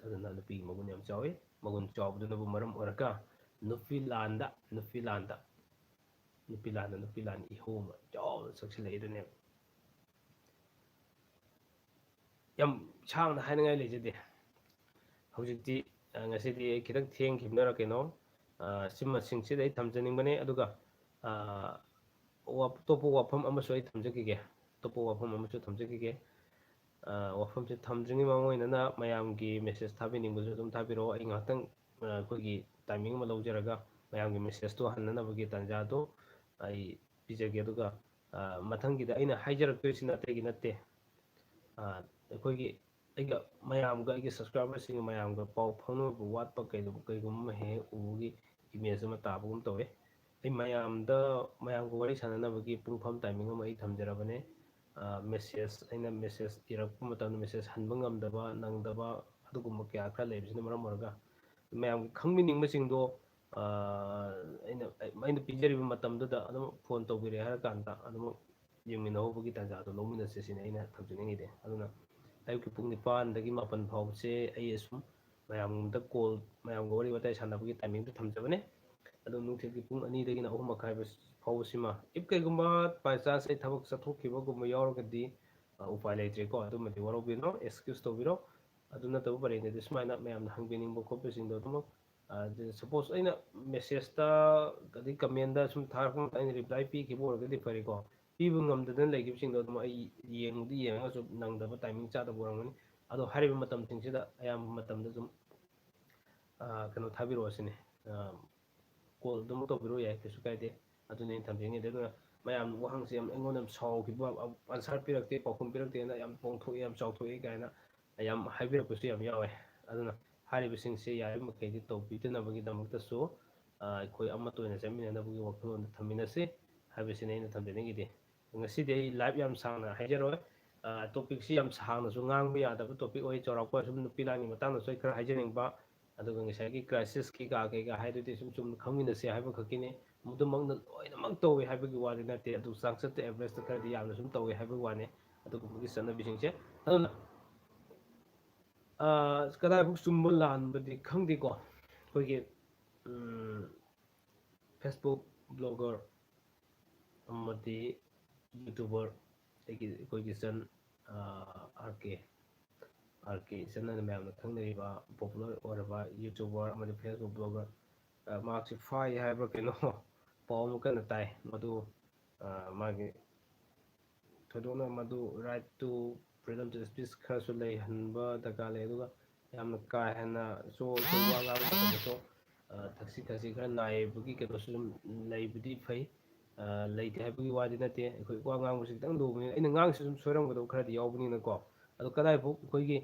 ꯑꯗꯨꯅ ꯅꯨꯄꯤꯒꯤ ꯃꯒꯨꯟ ꯌꯥꯝ ꯆꯥꯎꯋꯤ꯫ ꯃꯒꯨꯟ ꯆꯥꯎꯕꯗꯨꯅꯕꯨ ꯃꯔꯝ ꯑꯣꯏꯔꯒ ꯅꯨꯄꯤ ꯂꯥꯟꯗ, ꯅꯨꯄꯤ ꯂꯥꯟꯗ, ꯅꯨꯄꯤ ꯂꯥꯟꯗ, ꯅꯨꯄꯤ ꯂꯥꯟ ꯏꯍꯧ ꯑꯃ ꯆꯥꯎꯅ ꯆꯪꯁꯤꯜꯂꯛꯏꯗꯨꯅꯦꯕ꯫ ꯌꯥꯝ ꯁꯥꯡꯅ ꯍꯥꯏꯅꯤꯡꯉꯥꯏ ꯂꯩꯖꯗꯦ꯫ ꯍꯧꯖꯤꯛꯇꯤ, ꯑ, ꯉꯁꯤꯗꯤ ꯑꯩ ꯈꯤꯇꯪ ꯊꯦꯡꯈꯤꯕꯅꯔ ꯀꯩꯅꯣ, ꯑ, ꯁꯤꯃꯁꯤꯡꯁꯤꯗ ꯑꯩ ꯊꯝꯖꯅꯤꯡꯕꯅꯦ꯫ ꯑꯗꯨꯒ, ꯑ, ꯋꯥ-, ꯑꯇꯣꯞꯄ ꯋꯥꯐꯝ ꯑꯃꯁꯨ ꯑꯩ ꯊꯝꯖꯈꯤꯒꯦ꯫ ꯑꯇꯣꯞꯄ ꯋꯥꯐꯝ ꯑꯃꯁꯨ ꯊꯝꯖꯈꯤꯒꯦ꯫ ꯑ, ꯋꯥꯐꯝꯁꯦ ꯊꯝꯗ꯭ꯔꯤꯉꯩ ꯃꯃꯥꯡ ꯑꯣꯏꯅꯅ ꯃꯌꯥꯝꯒꯤ message ꯊꯥꯕꯤꯅꯤꯡꯕꯁꯨ ꯑꯗꯨꯝ ꯊꯥꯕꯤꯔꯛꯑꯣ꯫ ꯑꯩ ꯉꯥꯏꯍꯥꯛꯇꯪ, ꯑ, ꯑꯩꯈꯣꯏꯒꯤ timing ꯑꯃ ꯂꯧꯖꯔꯒ ꯃꯌꯥꯝꯒꯤ messageꯇꯣ ꯍꯟꯅꯅꯕꯒꯤ ꯇꯥꯟꯖꯥꯗꯣ ꯑꯩ ꯄꯤꯖꯒꯦ꯫ ꯑꯗꯨꯒ, ꯑ, ꯃꯊꯪꯒꯤꯗ ꯑꯩꯅ ꯍꯥꯏꯖꯔꯛꯇꯣꯏꯁꯤꯅ ꯑꯇꯩꯒꯤ ꯅꯠꯇꯦ꯫ ꯑ, ꯑꯩꯈꯣꯏꯒꯤ, ꯑꯩꯒ ꯃꯌꯥꯝꯒ, ꯑꯩꯒꯤ subscriberꯁꯤꯡꯒ ꯃꯌꯥꯝꯒ ꯄꯥꯎ ꯐꯥꯎꯅꯕ ꯋꯥꯠꯄ ꯀꯩꯒꯨꯝꯕ, ꯀꯩꯒꯨꯝꯕ ꯑꯃ ꯍꯦꯛ ꯍꯦꯛ ꯎꯕꯒꯤ image ꯑꯃ ꯇꯥꯕꯒꯨꯝ ꯇꯧꯋꯦ꯫ ꯑꯩ ꯃꯌꯥꯝꯗ, ꯃꯌꯥꯝꯒ ꯋꯥꯔꯤ ꯁꯥꯟꯅꯅꯕꯒꯤ ꯄꯨꯡꯐꯝ timing ꯑꯃ ꯑꯩ ꯊꯝꯖꯔꯕꯅꯦ꯫ ꯑ, message, ꯑꯩꯅ message ꯏꯔꯛꯄ ꯃꯇꯝꯗ message ꯍꯟꯕ ꯉꯝꯗꯕ, ꯅꯪꯗꯕ, ꯑꯗꯨꯒꯨꯝꯕ ꯀꯌꯥ ꯈꯔ ꯂꯩꯕꯁꯤꯅ ꯃꯔꯝ ꯑꯣꯏꯔꯒ ꯃꯌꯥꯝꯒꯤ ꯈꯪꯕꯤꯅꯤꯡꯕꯁꯤꯡꯗꯣ, ꯑ, ꯑꯩꯅ, ꯑꯩꯅ ꯄꯤꯖꯔꯤꯕ ꯃꯇꯝꯗꯨꯗ ꯑꯗꯨꯝ phone ꯇꯧꯕꯤꯔꯛꯑꯦ ꯍꯥꯏꯔꯀꯥꯟꯗ ꯑꯗꯨꯝ ꯌꯦꯡꯃꯤꯟꯅꯍꯧꯕꯒꯤ ꯇꯥꯟꯖꯥꯗꯣ ꯂꯧꯃꯤꯟꯅꯁꯦ ꯁꯤꯅꯤ ꯑꯩꯅ ꯊꯝꯖꯅꯤꯡꯉꯤꯗꯤ꯫ ꯑꯗꯨꯅ ꯑꯌꯨꯛꯀꯤ ꯄꯨꯡ ꯅꯤꯄꯥꯟꯗꯒꯤ ꯃꯥꯄꯟ ꯐꯥꯎꯕꯁꯦ ꯑꯩ ꯑꯁꯨꯝ ꯃꯌꯥꯝꯗ call, ꯃꯌꯥꯝꯒ ꯋꯥꯔꯤ ꯋꯥꯇꯥꯏ ꯁꯥꯟꯅꯕꯒꯤ timingꯗ ꯊꯝꯖꯕꯅꯦ꯫ ꯑꯗꯨ ꯅꯨꯡꯊꯤꯜꯒꯤ ꯄꯨꯡ ꯑꯅꯤꯗꯒꯤꯅ ꯑꯍꯨꯝ ꯃꯈꯥꯏ ꯐꯥꯎꯕꯁꯤꯃ, if ꯀꯩꯒꯨꯝꯕ by chance ꯑꯩ ꯊꯕꯛ ꯆꯠꯊꯣꯛꯈꯤꯕꯒꯨꯝꯕ ꯌꯥꯎꯔꯒꯗꯤ, ꯑ, ꯎꯄꯥꯏ ꯂꯩꯇ꯭ꯔꯦꯀꯣ, ꯑꯗꯨꯃꯗꯤ ꯋꯥꯔꯧꯕꯤꯅꯣ, excuse ꯇꯧꯕꯤꯔꯣ꯫ ꯑꯗꯨ ꯅꯠꯇꯕ ꯄꯔꯦꯡꯗꯗꯤ ꯁꯨꯃꯥꯏꯅ ꯃꯌꯥꯝꯅ ꯍꯪꯕꯤꯅꯤꯡꯕ ꯈꯣꯠꯄꯁꯤꯡꯗꯣ ꯑꯗꯨꯃꯛ, ꯑ, suppose ꯑꯩꯅ messageꯇ ꯑꯗꯩ commentꯇ ꯁꯨꯝ ꯊꯥꯔꯛꯄ ꯃꯇꯝꯗ ꯑꯩꯅ reply ꯄꯤꯈꯤꯕ ꯑꯣꯏꯔꯒꯗꯤ ꯐꯔꯦꯀꯣ꯫ ꯄꯤꯕ ꯉꯝꯗꯗꯅ ꯂꯩꯈꯤꯕꯁꯤꯡꯗꯣ ꯑꯗꯨꯝ ꯑꯩ ꯌꯦꯡꯕꯨꯗꯤ ꯌꯦꯡꯉꯒꯁꯨ ꯅꯪꯗꯕ timing ꯆꯥꯗꯕ ꯑꯣꯏꯔꯝꯒꯅꯤ꯫ ꯑꯗꯣ ꯍꯥꯏꯔꯤꯕ ꯃꯇꯝꯁꯤꯡꯁꯤꯗ ꯑꯌꯥꯝꯕ ꯃꯇꯝꯗ ꯑꯗꯨꯝ, ꯑ, ꯀꯩꯅꯣ ꯊꯥꯕꯤꯔꯛꯑꯣ ꯁꯤꯅꯤ꯫ ꯑ, call ꯑꯗꯨꯝ ꯇꯧꯕꯤꯔꯛꯑꯣ ꯌꯥꯏ, ꯀꯩꯁꯨ ꯀꯥꯏꯗꯦ꯫ ꯑꯗꯨꯅꯤ ꯑꯩꯅ ꯊꯝꯖꯅꯤꯡꯉꯤꯗꯤ꯫ ꯑꯗꯨꯅ ꯃꯌꯥꯝ ꯋꯥꯍꯪꯁꯦ ꯌꯥꯝ ꯑꯩꯉꯣꯟꯗ ꯌꯥꯝ ꯁꯥꯎꯈꯤꯕ, ꯑꯟꯁꯔ ꯄꯤꯔꯛꯇꯦ, ꯄꯥꯎꯈꯨꯝ ꯄꯤꯔꯛꯇꯦꯅ ꯌꯥꯝ ꯄꯣꯡꯊꯣꯛꯑꯦ, ꯌꯥꯝ ꯆꯥꯎꯊꯣꯛꯑꯦ ꯀꯥꯏꯅ ꯌꯥꯝ ꯍꯥꯏꯕꯤꯔꯛꯄꯁꯨ ꯌꯥꯝ ꯌꯥꯎꯋꯦ꯫ ꯑꯗꯨꯅ ꯍꯥꯏꯔꯤꯕꯁꯤꯡꯁꯦ ꯌꯥꯔꯤꯕ ꯃꯈꯩꯗꯤ ꯇꯧꯕꯤꯗꯅꯕꯒꯤꯗꯃꯛꯇꯁꯨ ꯑꯩꯈꯣꯏ ꯑꯃꯠꯇ ꯑꯣꯏꯅ ꯆꯠꯃꯤꯟꯅꯅꯕꯒꯤ ꯋꯥꯈꯜꯂꯣꯟꯗ ꯊꯝꯃꯤꯟꯅꯁꯤ ꯍꯥꯏꯕꯁꯤꯅꯤ ꯑꯩꯅ ꯊꯝꯖꯅꯤꯡꯉꯤꯗꯤ꯫ ꯉꯁꯤꯗꯤ ꯑꯩ ꯂꯥꯏꯐ ꯌꯥꯝ ꯁꯥꯡꯅ ꯍꯥꯏꯖꯔꯣꯏ꯫ ꯇꯣꯄꯤꯛꯁꯤ ꯌꯥꯝ ꯁꯥꯡꯅꯁꯨ ꯉꯥꯡꯕ ꯌꯥꯗꯕ ꯇꯣꯄꯤꯛ ꯑꯣꯏ꯫ ꯆꯥꯎꯔꯥꯛꯄ ꯁꯨꯝ ꯅꯨꯄꯤ ꯂꯥꯟꯒꯤ ꯃꯇꯥꯡꯗꯁꯨ ꯑꯩ ꯈꯔ ꯍꯥꯏꯖꯅꯤꯡꯕ, ꯑꯗꯨꯒ ꯉꯁꯥꯏꯒꯤ ꯀ꯭ꯔꯥꯏꯁꯤꯁ ꯀꯩꯀꯥ ꯀꯩꯀꯥ ꯍꯥꯏꯗꯨꯗꯤ ꯁꯨꯝ ꯆꯨꯝꯅ ꯈꯪꯃꯤꯟꯅꯁꯦ ꯍꯥꯏꯕ ꯈꯛꯀꯤꯅꯤ꯫ ꯃꯗꯨꯃꯛꯅ ꯂꯣꯏꯅꯃꯛ ꯇꯧꯋꯤ ꯍꯥꯏꯕꯒꯤ ꯋꯥꯗꯤ ꯅꯠꯇꯦ, ꯑꯗꯨ ꯆꯥꯡꯆꯠꯇ ꯑꯦꯚꯔꯦꯖꯇ ꯈꯔꯗꯤ ꯌꯥꯝꯅ ꯁꯨꯝ ꯇꯧꯋꯤ ꯍꯥꯏꯕꯒꯤ ꯋꯥꯅꯤ꯫ ꯑꯗꯨꯒꯨꯝꯕꯒꯤ ꯆꯠꯅꯕꯤꯁꯤꯡꯁꯦ ꯑꯗꯨꯅ ꯀꯗꯥꯏꯐꯥꯎ ꯆꯨꯝꯕ ꯂꯥꯟꯕꯗꯤ ꯈꯪꯗꯦꯀꯣ꯫ ꯑꯩꯈꯣꯏꯒꯤ ꯐꯦꯁꯕꯨꯛ ꯕ꯭ꯂꯣꯒꯔ ꯑꯃꯗꯤ ꯌꯨꯇ꯭ꯌꯨꯕꯔ ꯑꯩꯒꯤ, ꯑꯩꯈꯣꯏꯒꯤ ꯏꯆꯟ ꯑꯥꯔ ꯀꯦ, ꯑꯥꯔ ꯀꯦ ꯏꯆꯟ ꯍꯥꯏꯅ ꯃꯌꯥꯝꯅ ꯈꯪꯅꯔꯤꯕ ꯄꯣꯄꯨꯂꯔ ꯑꯣꯏꯔꯕ ꯌꯨꯇ꯭ꯌꯨꯕꯔ ꯑꯃꯗꯤ ꯐꯦꯁꯕꯨꯛ ꯕ꯭ꯂꯣꯒꯔ, ꯃꯍꯥꯛꯁꯤ ꯐꯥꯏ ꯍꯥꯏꯕ꯭ꯔꯥ ꯀꯩꯅꯣ ꯄꯥꯎ ꯑꯃ ꯀꯟꯅ ꯇꯥꯏ꯫ ꯃꯗꯨ ꯃꯥꯒꯤ ꯊꯣꯏꯗꯣꯛꯅ ꯃꯗꯨ right to freedom to speech ꯈꯔꯁꯨ ꯂꯩꯍꯟꯕ ꯗꯔꯀꯥꯔ ꯂꯩ꯫ ꯑꯗꯨꯒ ꯌꯥꯝꯅ ꯀꯥ ꯍꯦꯟꯅ ꯁꯣ ꯋꯥ ꯉꯥꯡꯕ ꯃꯇꯝꯗꯁꯨ ꯊꯛꯁꯤ ꯈꯥꯁꯤ ꯈꯔ ꯅꯥꯏꯕꯒꯤ ꯀꯩꯅꯣꯁꯨ ꯑꯗꯨꯝ ꯂꯩꯕꯗꯤ ꯐꯩ꯫ ꯂꯩꯇꯦ ꯍꯥꯏꯕꯒꯤ ꯋꯥꯗꯤ ꯅꯠꯇꯦ꯫ ꯑꯩꯈꯣꯏ ꯋꯥ ꯉꯥꯡꯕꯁꯤ ꯈꯤꯇꯪ ꯂꯨꯕꯅꯤꯅ ꯑꯩꯅ ꯉꯥꯡꯉꯤꯁꯤ ꯑꯗꯨꯝ ꯁꯣꯏꯔꯝꯒꯗꯕ ꯈꯔꯗꯤ ꯌꯥꯎꯕꯅꯤꯅꯀꯣ꯫ ꯑꯗꯣ ꯀꯗꯥꯏꯐꯥꯎ ꯑꯩꯈꯣꯏꯒꯤ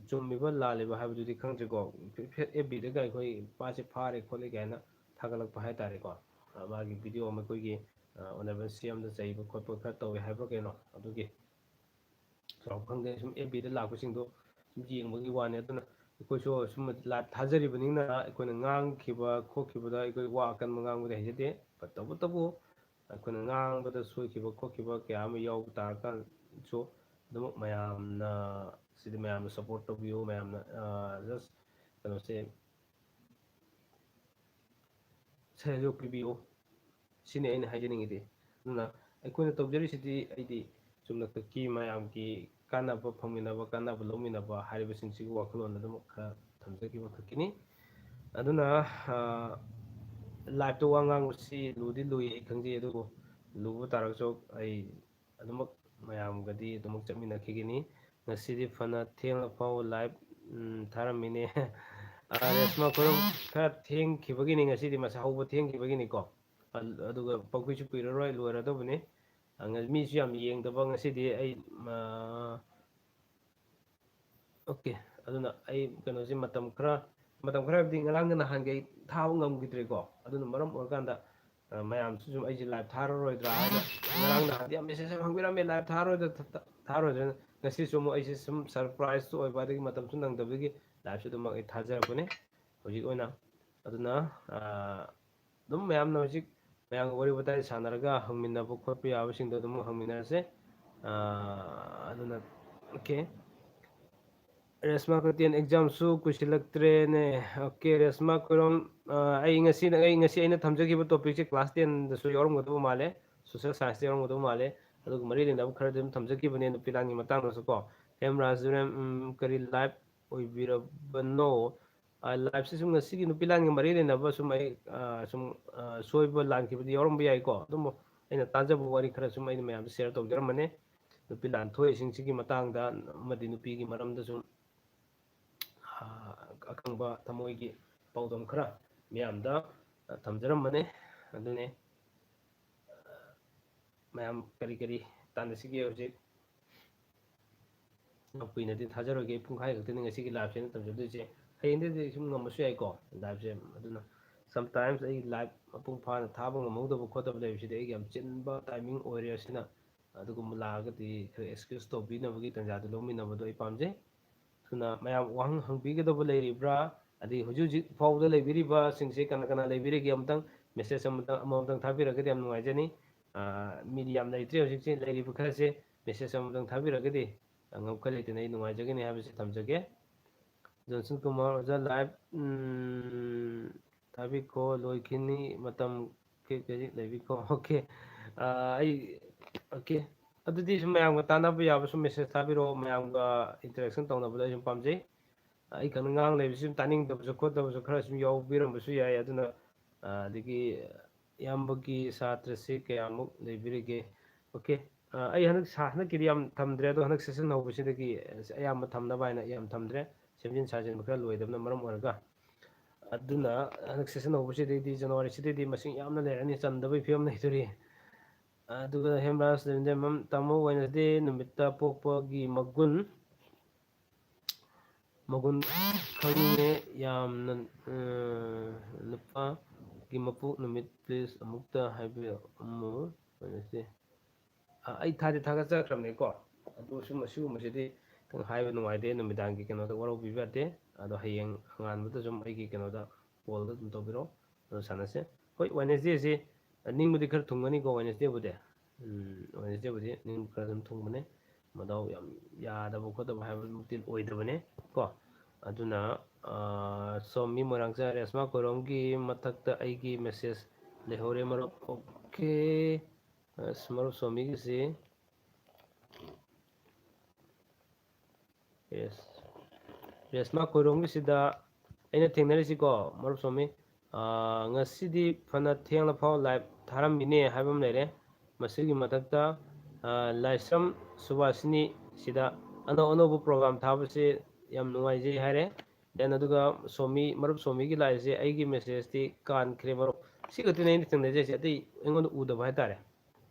ꯆꯨꯝꯃꯤꯕ ꯂꯥꯜꯂꯤꯕ ꯍꯥꯏꯕꯗꯨꯗꯤ ꯈꯪꯗ꯭ꯔꯦꯀꯣ꯫ ꯑꯦꯐ ꯕꯤꯗꯒ ꯑꯩꯈꯣꯏ ꯃꯥꯁꯦ ꯐꯥꯔꯦ ꯈꯣꯠꯂꯦ ꯀꯥꯏꯅ ꯊꯥꯒꯠꯂꯛꯄ ꯍꯥꯏꯇꯥꯔꯦꯀꯣ꯫ ꯃꯥꯒꯤ ꯚꯤꯗꯤꯑꯣ ꯑꯃ ꯑꯩꯈꯣꯏꯒꯤ ꯑꯣꯅꯔꯦꯕꯜ ꯁꯤ ꯑꯦꯝꯗ ꯆꯩꯕ ꯈꯣꯠꯄ ꯈꯔ ꯇꯧꯋꯦ ꯍꯥꯏꯕ꯭ꯔꯥ ꯀꯩꯅꯣ꯫ ꯑꯗꯨꯒꯤ ꯆꯥꯎꯔꯥꯛꯄ ꯈꯪꯗꯦ, ꯁꯨꯝ ꯑꯦꯐ ꯕꯤꯗ ꯂꯥꯛꯄꯁꯤꯡꯗꯣ ꯁꯨꯝ ꯌꯦꯡꯕꯒꯤ ꯋꯥꯅꯤ꯫ ꯑꯗꯨꯅ ꯑꯩꯈꯣꯏꯁꯨ ꯁꯨꯝ ꯊꯥꯖꯔꯤꯕꯅꯤꯅ ꯑꯩꯈꯣꯏꯅ ꯉꯥꯡꯈꯤꯕ ꯈꯣꯠꯈꯤꯕꯗ ꯑꯩꯈꯣꯏ ꯋꯥ ꯑꯀꯟꯕ ꯉꯥꯡꯕꯗꯤ ꯍꯩꯖꯗꯦ꯫ But ꯇꯧꯕꯇꯕꯨ ꯑꯩꯈꯣꯏꯅ ꯉꯥꯡꯕꯗ ꯁꯣꯏꯈꯤꯕ ꯈꯣꯠꯈꯤꯕ ꯀꯌꯥ ꯑꯃ ꯌꯥꯎꯕ ꯇꯥꯔꯀꯥꯟꯗꯁꯨ ꯑꯗꯨꯃꯛ ꯃꯌꯥꯝꯅ, ꯁꯤꯗꯤ ꯃꯌꯥꯝꯅ ꯁꯞꯄꯣꯔꯠ ꯇꯧꯕꯤꯌꯨ, ꯃꯌꯥꯝꯅ ꯖꯁ ꯀꯩꯅꯣꯁꯦ ꯁꯦꯜ ꯍꯦꯜꯞ ꯄꯤꯕꯤꯌꯨ, ꯁꯤꯅꯤ ꯑꯩꯅ ꯍꯥꯏꯖꯅꯤꯡꯉꯤꯗꯤ꯫ ꯑꯗꯨꯅ ꯑꯩꯈꯣꯏꯅ ꯇꯧꯖꯔꯤꯁꯤꯗꯤ ꯑꯩꯗꯤ ꯆꯨꯝꯅ ꯈꯛꯀꯤ ꯃꯌꯥꯝꯒꯤ ꯀꯥꯟꯅꯕ ꯐꯪꯃꯤꯟꯅꯕ, ꯀꯥꯟꯅꯕ ꯂꯧꯃꯤꯟꯅꯕ ꯍꯥꯏꯔꯤꯕꯁꯤꯡꯁꯤꯒꯤ ꯋꯥꯈꯜꯂꯣꯟ ꯑꯗꯨꯃꯛ ꯈꯔ ꯊꯝꯖꯈꯤꯕ ꯈꯛꯀꯤꯅꯤ꯫ ꯑꯗꯨꯅ ꯂꯥꯏꯐꯇ ꯋꯥ ꯉꯥꯡꯕꯁꯤ ꯂꯨꯗꯤ ꯂꯨꯏ ꯑꯩ ꯈꯪꯖꯩ, ꯑꯗꯨꯕꯨ ꯂꯨꯕ ꯇꯥꯔꯒꯁꯨ ꯑꯩ ꯑꯗꯨꯃꯛ ꯃꯌꯥꯝꯒꯗꯤ ꯑꯗꯨꯃꯛ ꯆꯠꯃꯤꯟꯅꯈꯤꯒꯅꯤ꯫ ꯉꯁꯤꯗꯤ ꯐꯅ ꯊꯦꯡꯂ ꯐꯥꯎ ꯂꯥꯏꯐ ꯊꯥꯔꯝꯃꯤꯅꯦ꯫ ꯔꯦꯁꯃꯥ ꯈꯨꯔꯨꯝ ꯈꯔ ꯊꯦꯡꯈꯤꯕꯒꯤꯅꯤ, ꯉꯁꯤꯗꯤ ꯃꯁꯥ ꯍꯧꯕ ꯊꯦꯡꯈꯤꯕꯒꯤꯅꯤꯀꯣ꯫ ꯑꯗꯨꯒ ꯄꯪꯀꯨꯏꯁꯨ ꯀꯨꯏꯔꯔꯣꯏ, ꯂꯣꯏꯔꯗꯧꯕꯅꯤ꯫ ꯃꯤꯁꯨ ꯌꯥꯝ ꯌꯦꯡꯗꯕ ꯉꯁꯤꯗꯤ ꯑꯩ꯫ ꯑꯣꯀꯦ, ꯑꯗꯨꯅ ꯑꯩ ꯀꯩꯅꯣꯁꯦ ꯃꯇꯝ ꯈꯔ, ꯃꯇꯝ ꯈꯔ ꯍꯥꯏꯕꯗꯤ ꯉꯔꯥꯡꯒ ꯅꯍꯥꯟꯒꯤ ꯑꯩ ꯊꯥꯕ ꯉꯝꯈꯤꯗ꯭ꯔꯦꯀꯣ꯫ ꯑꯗꯨꯅ ꯃꯔꯝ ꯑꯣꯏꯔꯀꯥꯟꯗ ꯃꯌꯥꯝꯁꯨ ꯁꯨꯝ ꯑꯩꯁꯦ ꯂꯥꯏꯞ ꯊꯥꯔꯔꯣꯏꯗ꯭ꯔꯥ ꯍꯥꯏꯅ ꯉꯔꯥꯡ ꯅꯍꯥꯟꯗꯤ ꯌꯥꯝ ꯃꯦꯁꯦꯖ ꯌꯥꯝ ꯍꯪꯕꯤꯔꯝꯃꯦ, "ꯂꯥꯏꯞ ꯊꯥꯔꯣꯏꯗ꯭ꯔꯥ, ꯊꯥꯔꯣꯏꯗ꯭ꯔꯥꯅ?" ꯉꯁꯤꯁꯨ ꯑꯃꯨꯛ ꯑꯩꯁꯦ ꯁꯨꯝ ꯁꯔꯄ꯭ꯔꯥꯏꯖꯇꯨ ꯑꯣꯏꯕ, ꯑꯗꯒꯤ ꯃꯇꯝꯁꯨ ꯅꯪꯗꯕꯒꯤ ꯂꯥꯏꯞꯁꯨ ꯑꯗꯨꯃꯛ ꯑꯩ ꯊꯥꯖꯔꯛꯄꯅꯦ ꯍꯧꯖꯤꯛ ꯑꯣꯏꯅ꯫ ꯑꯗꯨꯅ ꯑꯗꯨꯝ ꯃꯌꯥꯝꯅ ꯍꯧꯖꯤꯛ ꯃꯌꯥꯝꯒ ꯋꯥꯔꯤ ꯋꯥꯇꯥꯏ ꯁꯥꯟꯅꯔꯒ ꯍꯪꯃꯤꯟꯅꯕ ꯈꯣꯠꯄ ꯌꯥꯕꯁꯤꯡꯗꯣ ꯑꯗꯨꯝ ꯍꯪꯃꯤꯟꯅꯔꯁꯦ꯫ ꯑꯗꯨꯅ ꯑꯣꯀꯦ, ꯔꯦꯁꯃꯥ ꯀꯇꯦꯟ, ꯑꯦꯛꯖꯥꯝꯁꯨ ꯀꯨꯏꯁꯤꯜꯂꯛꯇ꯭ꯔꯦꯅꯦ꯫ ꯑꯣꯀꯦ, ꯔꯦꯁꯃꯥ ꯀꯣꯏꯔꯣꯝ, ꯑꯩ ꯉꯁꯤ, ꯑꯩ ꯉꯁꯤ ꯑꯩꯅ ꯊꯝꯖꯈꯤꯕ ꯇꯣꯄꯤꯛꯁꯦ ꯀ꯭ꯂꯥꯁ ꯇꯦꯟꯗꯁꯨ ꯌꯥꯎꯔꯝꯒꯗꯕ ꯃꯥꯜꯂꯦ, ꯁꯣꯁꯦꯜ ꯁꯥꯏꯟꯁꯇ ꯌꯥꯎꯔꯝꯒꯗꯕ ꯃꯥꯜꯂꯦ꯫ ꯑꯗꯨꯒ ꯃꯔꯤ ꯂꯩꯅꯕ ꯈꯔꯗꯤ ꯑꯗꯨꯝ ꯊꯝꯖꯈꯤꯕꯅꯦ, ꯅꯨꯄꯤ ꯂꯥꯟꯒꯤ ꯃꯇꯥꯡꯗꯁꯨ ꯀꯣ꯫ ꯑꯦꯝ ꯔꯥꯖꯨꯔꯦꯝ, ꯀꯔꯤ ꯂꯥꯏꯞ ꯑꯣꯏꯕꯤꯔꯕꯅꯣ? ꯂꯥꯏꯞꯁꯤ ꯁꯨꯝ ꯉꯁꯤꯒꯤ ꯅꯨꯄꯤ ꯂꯥꯟꯒꯤ ꯃꯔꯤ ꯂꯩꯅꯕ ꯁꯨꯝ ꯑꯩ ꯁꯨꯝ ꯁꯣꯏꯕ ꯂꯥꯟꯈꯤꯕꯗꯤ ꯌꯥꯎꯔꯝꯕ ꯌꯥꯏꯀꯣ꯫ ꯑꯗꯨꯝ ꯑꯩꯅ ꯇꯥꯖꯕ ꯋꯥꯔꯤ ꯈꯔ ꯁꯨꯝ ꯑꯩꯅ ꯃꯌꯥꯝꯗ ꯁꯤꯌꯔ ꯇꯧꯖꯔꯝꯕꯅꯦ, ꯅꯨꯄꯤ ꯂꯥꯟ ꯊꯣꯛꯏꯁꯤꯡꯁꯤꯒꯤ ꯃꯇꯥꯡꯗ ꯑꯃꯗꯤ ꯅꯨꯄꯤꯒꯤ ꯃꯔꯝꯗ ꯁꯨꯝ ꯑꯈꯪꯕ ꯊꯃꯣꯏꯒꯤ ꯄꯥꯎꯗꯝ ꯈꯔ ꯃꯤꯌꯥꯝꯗ ꯊꯝꯖꯔꯝꯕꯅꯦ꯫ ꯑꯗꯨꯅꯦ, ꯃꯌꯥꯝ ꯀꯔꯤ ꯀꯔꯤ ꯇꯥꯟꯅꯁꯤꯒꯦ ꯍꯧꯖꯤꯛ? ꯌꯥꯝ ꯀꯨꯏꯅꯗꯤ ꯊꯥꯖꯔꯣꯏꯒꯦ, ꯄꯨꯡꯈꯥꯏ ꯈꯛꯇꯅꯤ ꯉꯁꯤꯒꯤ ꯂꯥꯏꯞꯁꯦ ꯑꯩꯅ ꯇꯧꯖꯗꯣꯏꯁꯦ꯫ ꯍꯌꯦꯡꯗꯩꯗꯤ ꯁꯨꯝ ꯉꯝꯕꯁꯨ ꯌꯥꯏꯀꯣ ꯂꯥꯏꯞꯁꯦ꯫ ꯑꯗꯨꯅ ꯁꯝꯇꯥꯏꯝꯁ ꯑꯩ ꯂꯥꯏꯞ ꯃꯄꯨꯡ ꯐꯥꯅ ꯊꯥꯕ ꯉꯝꯍꯧꯗꯕ ꯈꯣꯠꯇꯕ ꯂꯩꯕꯁꯤꯗꯤ ꯑꯩꯒꯤ ꯌꯥꯝ ꯆꯤꯟꯕ ꯇꯥꯏꯃꯤꯡ ꯑꯣꯏꯔꯦ꯫ ꯑꯁꯤꯅ ꯑꯗꯨꯒꯨꯝꯕ ꯂꯥꯛꯑꯒꯗꯤ ꯈꯔ ꯑꯦꯛꯁꯀ꯭ꯌꯨꯁ ꯇꯧꯕꯤꯅꯕꯒꯤ ꯇꯥꯟꯖꯥꯗꯨ ꯂꯧꯃꯤꯟꯅꯕꯗꯣ ꯑꯩ ꯄꯥꯝꯖꯩ꯫ ꯑꯗꯨꯅ ꯃꯌꯥꯝ ꯋꯥꯍꯪ ꯍꯪꯕꯤꯒꯗꯕ ꯂꯩꯔꯤꯕ꯭ꯔꯥ? ꯑꯗꯩ ꯍꯧꯖꯤꯛ ꯍꯧꯖꯤꯛ ꯐꯥꯎꯕꯗ ꯂꯩꯕꯤꯔꯤꯕꯁꯤꯡꯁꯦ ꯀꯅꯥ ꯀꯅꯥ ꯂꯩꯕꯤꯔꯤꯒꯦ? ꯑꯃꯨꯛꯇꯪ ꯃꯦꯁꯦꯖ ꯑꯃꯇꯪ, ꯑꯃꯃꯝꯇꯪ ꯊꯥꯕꯤꯔꯒꯗꯤ ꯌꯥꯝ ꯅꯨꯡꯉꯥꯏꯖꯅꯤ꯫ ꯃꯤꯗꯤ ꯌꯥꯝ ꯂꯩꯇ꯭ꯔꯦ ꯍꯧꯖꯤꯛꯁꯦ, ꯂꯩꯔꯤꯕ ꯈꯔꯁꯦ ꯃꯦꯁꯦꯖ ꯑꯃꯃꯝꯇꯪ ꯊꯥꯕꯤꯔꯒꯗꯤ ꯉꯝꯈꯩ ꯂꯩꯇꯅ ꯑꯩ ꯅꯨꯡꯉꯥꯏꯖꯒꯅꯤ ꯍꯥꯏꯕꯁꯤ ꯊꯝꯖꯒꯦ꯫ ꯖꯣꯟꯁꯟ ꯀꯨꯃꯥꯔ, ꯑꯣꯖꯥ ꯂꯥꯏꯚ ꯊꯥꯕꯤꯈꯣ, ꯂꯣꯏꯈꯤꯅꯤ ꯃꯇꯝ꯫ ꯀꯦ ꯀꯦꯖꯤ ꯂꯩꯕꯤꯀꯣ꯫ ꯑꯣꯀꯦ꯫ ꯑꯩ, ꯑꯣꯀꯦ꯫ ꯑꯗꯨꯗꯤ ꯁꯨꯝ ꯃꯌꯥꯝꯒ ꯇꯥꯟꯅꯕ ꯌꯥꯕ ꯁꯨꯝ ꯃꯦꯁꯦꯖ ꯊꯥꯕꯤꯔꯛꯑꯣ꯫ ꯃꯌꯥꯝꯒ ꯏꯟꯇꯔꯦꯛꯁꯟ ꯇꯧꯅꯕꯗ ꯑꯩ ꯁꯨꯝ ꯄꯥꯝꯖꯩ꯫ ꯑꯩ ꯈꯛꯅ ꯉꯥꯡ ꯂꯩꯕꯁꯤ ꯁꯨꯝ ꯇꯥꯅꯤꯡꯗꯕꯁꯨ ꯈꯣꯠꯇꯕꯁꯨ ꯈꯔ ꯁꯨꯝ ꯌꯥꯎꯕꯤꯔꯝꯕꯁꯨ ꯌꯥꯏ꯫ ꯑꯗꯨꯅ, ꯑꯗꯒꯤ ꯏꯌꯥꯝꯕꯒꯤ ꯁꯥꯇ꯭ꯔꯁꯤ ꯀꯌꯥꯃꯨꯛ ꯂꯩꯕꯤꯔꯤꯒꯦ? ꯑꯣꯀꯦ꯫ ꯑꯩ ꯍꯟꯗꯛ ꯁꯥ-, ꯍꯟꯗꯛꯀꯤꯗꯤ ꯌꯥꯝ ꯊꯝꯗ꯭ꯔꯦ, ꯑꯗꯣ ꯍꯟꯗꯛ ꯁꯦꯁꯟ ꯍꯧꯕꯁꯤꯗꯒꯤ ꯑꯌꯥꯝꯕ ꯊꯝꯅꯕ ꯍꯥꯏꯅ ꯌꯥꯝ ꯊꯝꯗ꯭ꯔꯦ꯫ ꯁꯦꯝꯖꯤꯟ ꯁꯥꯖꯤꯟꯕ ꯈꯔ ꯂꯣꯏꯗꯕꯅ ꯃꯔꯝ ꯑꯣꯏꯔꯒ꯫ ꯑꯗꯨꯅ ꯍꯟꯗꯛ session ꯍꯧꯕꯁꯤꯗꯩꯗꯤ, ꯖꯅꯋꯥꯔꯤꯁꯤꯗꯩꯗꯤ ꯃꯁꯤꯡ ꯌꯥꯝꯅ ꯂꯩꯔꯅꯤ, ꯆꯟꯗꯕꯒꯤ ꯐꯤꯕꯝ ꯂꯩꯗꯣꯔꯤ꯫ ꯑꯗꯨꯒ ꯍꯦꯝꯔꯥꯖ ꯔꯕꯤꯟꯗ꯭ꯔꯃꯝ, ꯇꯥꯃꯣ, Wednesday ꯅꯨꯃꯤꯠꯇ ꯄꯣꯛꯄꯒꯤ ꯃꯒꯨꯟ, ꯃꯒꯨꯟ ꯈꯪꯅꯤꯡꯉꯦ ꯌꯥꯝꯅ꯫ ꯑ, ꯅꯨꯄꯥꯒꯤ ꯃꯄꯣꯛ ꯅꯨꯃꯤꯠ please ꯑꯃꯨꯛꯇ ꯍꯥꯏꯕꯤꯔꯛꯑꯝꯃꯨ꯫ Wednesday꯫ ꯑ, ꯑꯩ ꯊꯥꯗꯤ ꯊꯥꯒꯠꯆꯈ꯭ꯔꯕꯅꯤꯀꯣ, ꯑꯗꯨ ꯁꯨꯝ ꯑꯁꯤꯒꯨꯝꯕꯁꯤꯗꯤ ꯈꯤꯇꯪ ꯍꯥꯏꯕ ꯅꯨꯡꯉꯥꯏꯇꯦ, ꯅꯨꯃꯤꯗꯥꯡꯒꯤ ꯀꯩꯅꯣꯗ ꯋꯥꯔꯧꯕꯤꯕ ꯌꯥꯗꯦ꯫ ꯑꯗꯣ ꯍꯌꯦꯡ ꯅꯣꯡꯉꯥꯟꯕꯗ ꯁꯨꯝ ꯑꯩꯒꯤ ꯀꯩꯅꯣꯗ callꯗ ꯑꯗꯨꯝ ꯇꯧꯕꯤꯔꯛꯑꯣ, ꯑꯗꯨ ꯁꯥꯟꯅꯁꯦ꯫ ꯍꯣꯏ, Wednesdayꯁꯤ ꯅꯤꯡꯕꯗꯤ ꯈꯔ ꯊꯨꯡꯒꯅꯤꯀꯣ, Wednesdayꯕꯨꯗꯤ꯫ ꯎꯝ, Wednesdayꯕꯨꯗꯤ ꯅꯤꯡꯕ ꯈꯔ ꯑꯗꯨꯝ ꯊꯨꯡꯕꯅꯦ, ꯃꯗꯥꯎ ꯌꯥꯝ ꯌꯥꯗꯕ ꯈꯣꯠꯇꯕ ꯍꯥꯏꯕꯃꯛꯇꯤ ꯑꯣꯏꯗꯕꯅꯦ ꯀꯣ꯫ ꯑꯗꯨꯅ, ꯑ, ꯁꯣꯝꯃꯤ ꯃꯣꯏꯔꯥꯡꯆꯥ, ꯔꯦꯁꯃꯥ ꯈꯣꯏꯔꯣꯝꯒꯤ ꯃꯊꯛꯇ ꯑꯩꯒꯤ message ꯂꯩꯍꯧꯔꯦ ꯃꯔꯨꯞ꯫ Okay꯫ ꯑꯁ, ꯃꯔꯨꯞ ꯁꯣꯝꯃꯤꯒꯤꯁꯤ, yes, ꯔꯦꯁꯃꯥ ꯈꯣꯏꯔꯣꯝꯒꯤꯁꯤꯗ ꯑꯩꯅ ꯊꯦꯡꯅꯔꯤꯁꯤꯀꯣ, ꯃꯔꯨꯞ ꯁꯣꯝꯃꯤ, ꯑ, ꯉꯁꯤꯗꯤ ꯐꯅ ꯊꯦꯡꯂ ꯐꯥꯎ live ꯊꯥꯔꯝꯃꯤꯅꯦ ꯍꯥꯏꯕ ꯑꯃ ꯂꯩꯔꯦ꯫ ꯃꯁꯤꯒꯤ ꯃꯊꯛꯇ, ꯑ, ꯂꯥꯏꯁ꯭ꯔꯝ ꯁꯨꯕꯥꯁꯤꯅꯤ ꯁꯤꯗ ꯑꯅꯧ ꯑꯅꯧꯕ program ꯊꯥꯕꯁꯦ ꯌꯥꯝ ꯅꯨꯡꯉꯥꯏꯖꯩ ꯍꯥꯏꯔꯦ꯫ Then ꯑꯗꯨꯒ ꯁꯣꯃꯤ, ꯃꯔꯨꯞ ꯁꯣꯃꯤꯒꯤ ꯂꯥꯛꯏꯁꯦ ꯑꯩꯒꯤ messageꯇꯤ ꯀꯥꯟꯈ꯭ꯔꯦ ꯃꯔꯨꯞ꯫ ꯁꯤ ꯈꯛꯇꯅꯦ ꯑꯩꯅ ꯊꯦꯡꯅꯖꯩꯁꯦ, ꯑꯇꯩ ꯑꯩꯉꯣꯟꯗ ꯎꯗꯕ ꯍꯥꯏꯇꯥꯔꯦ꯫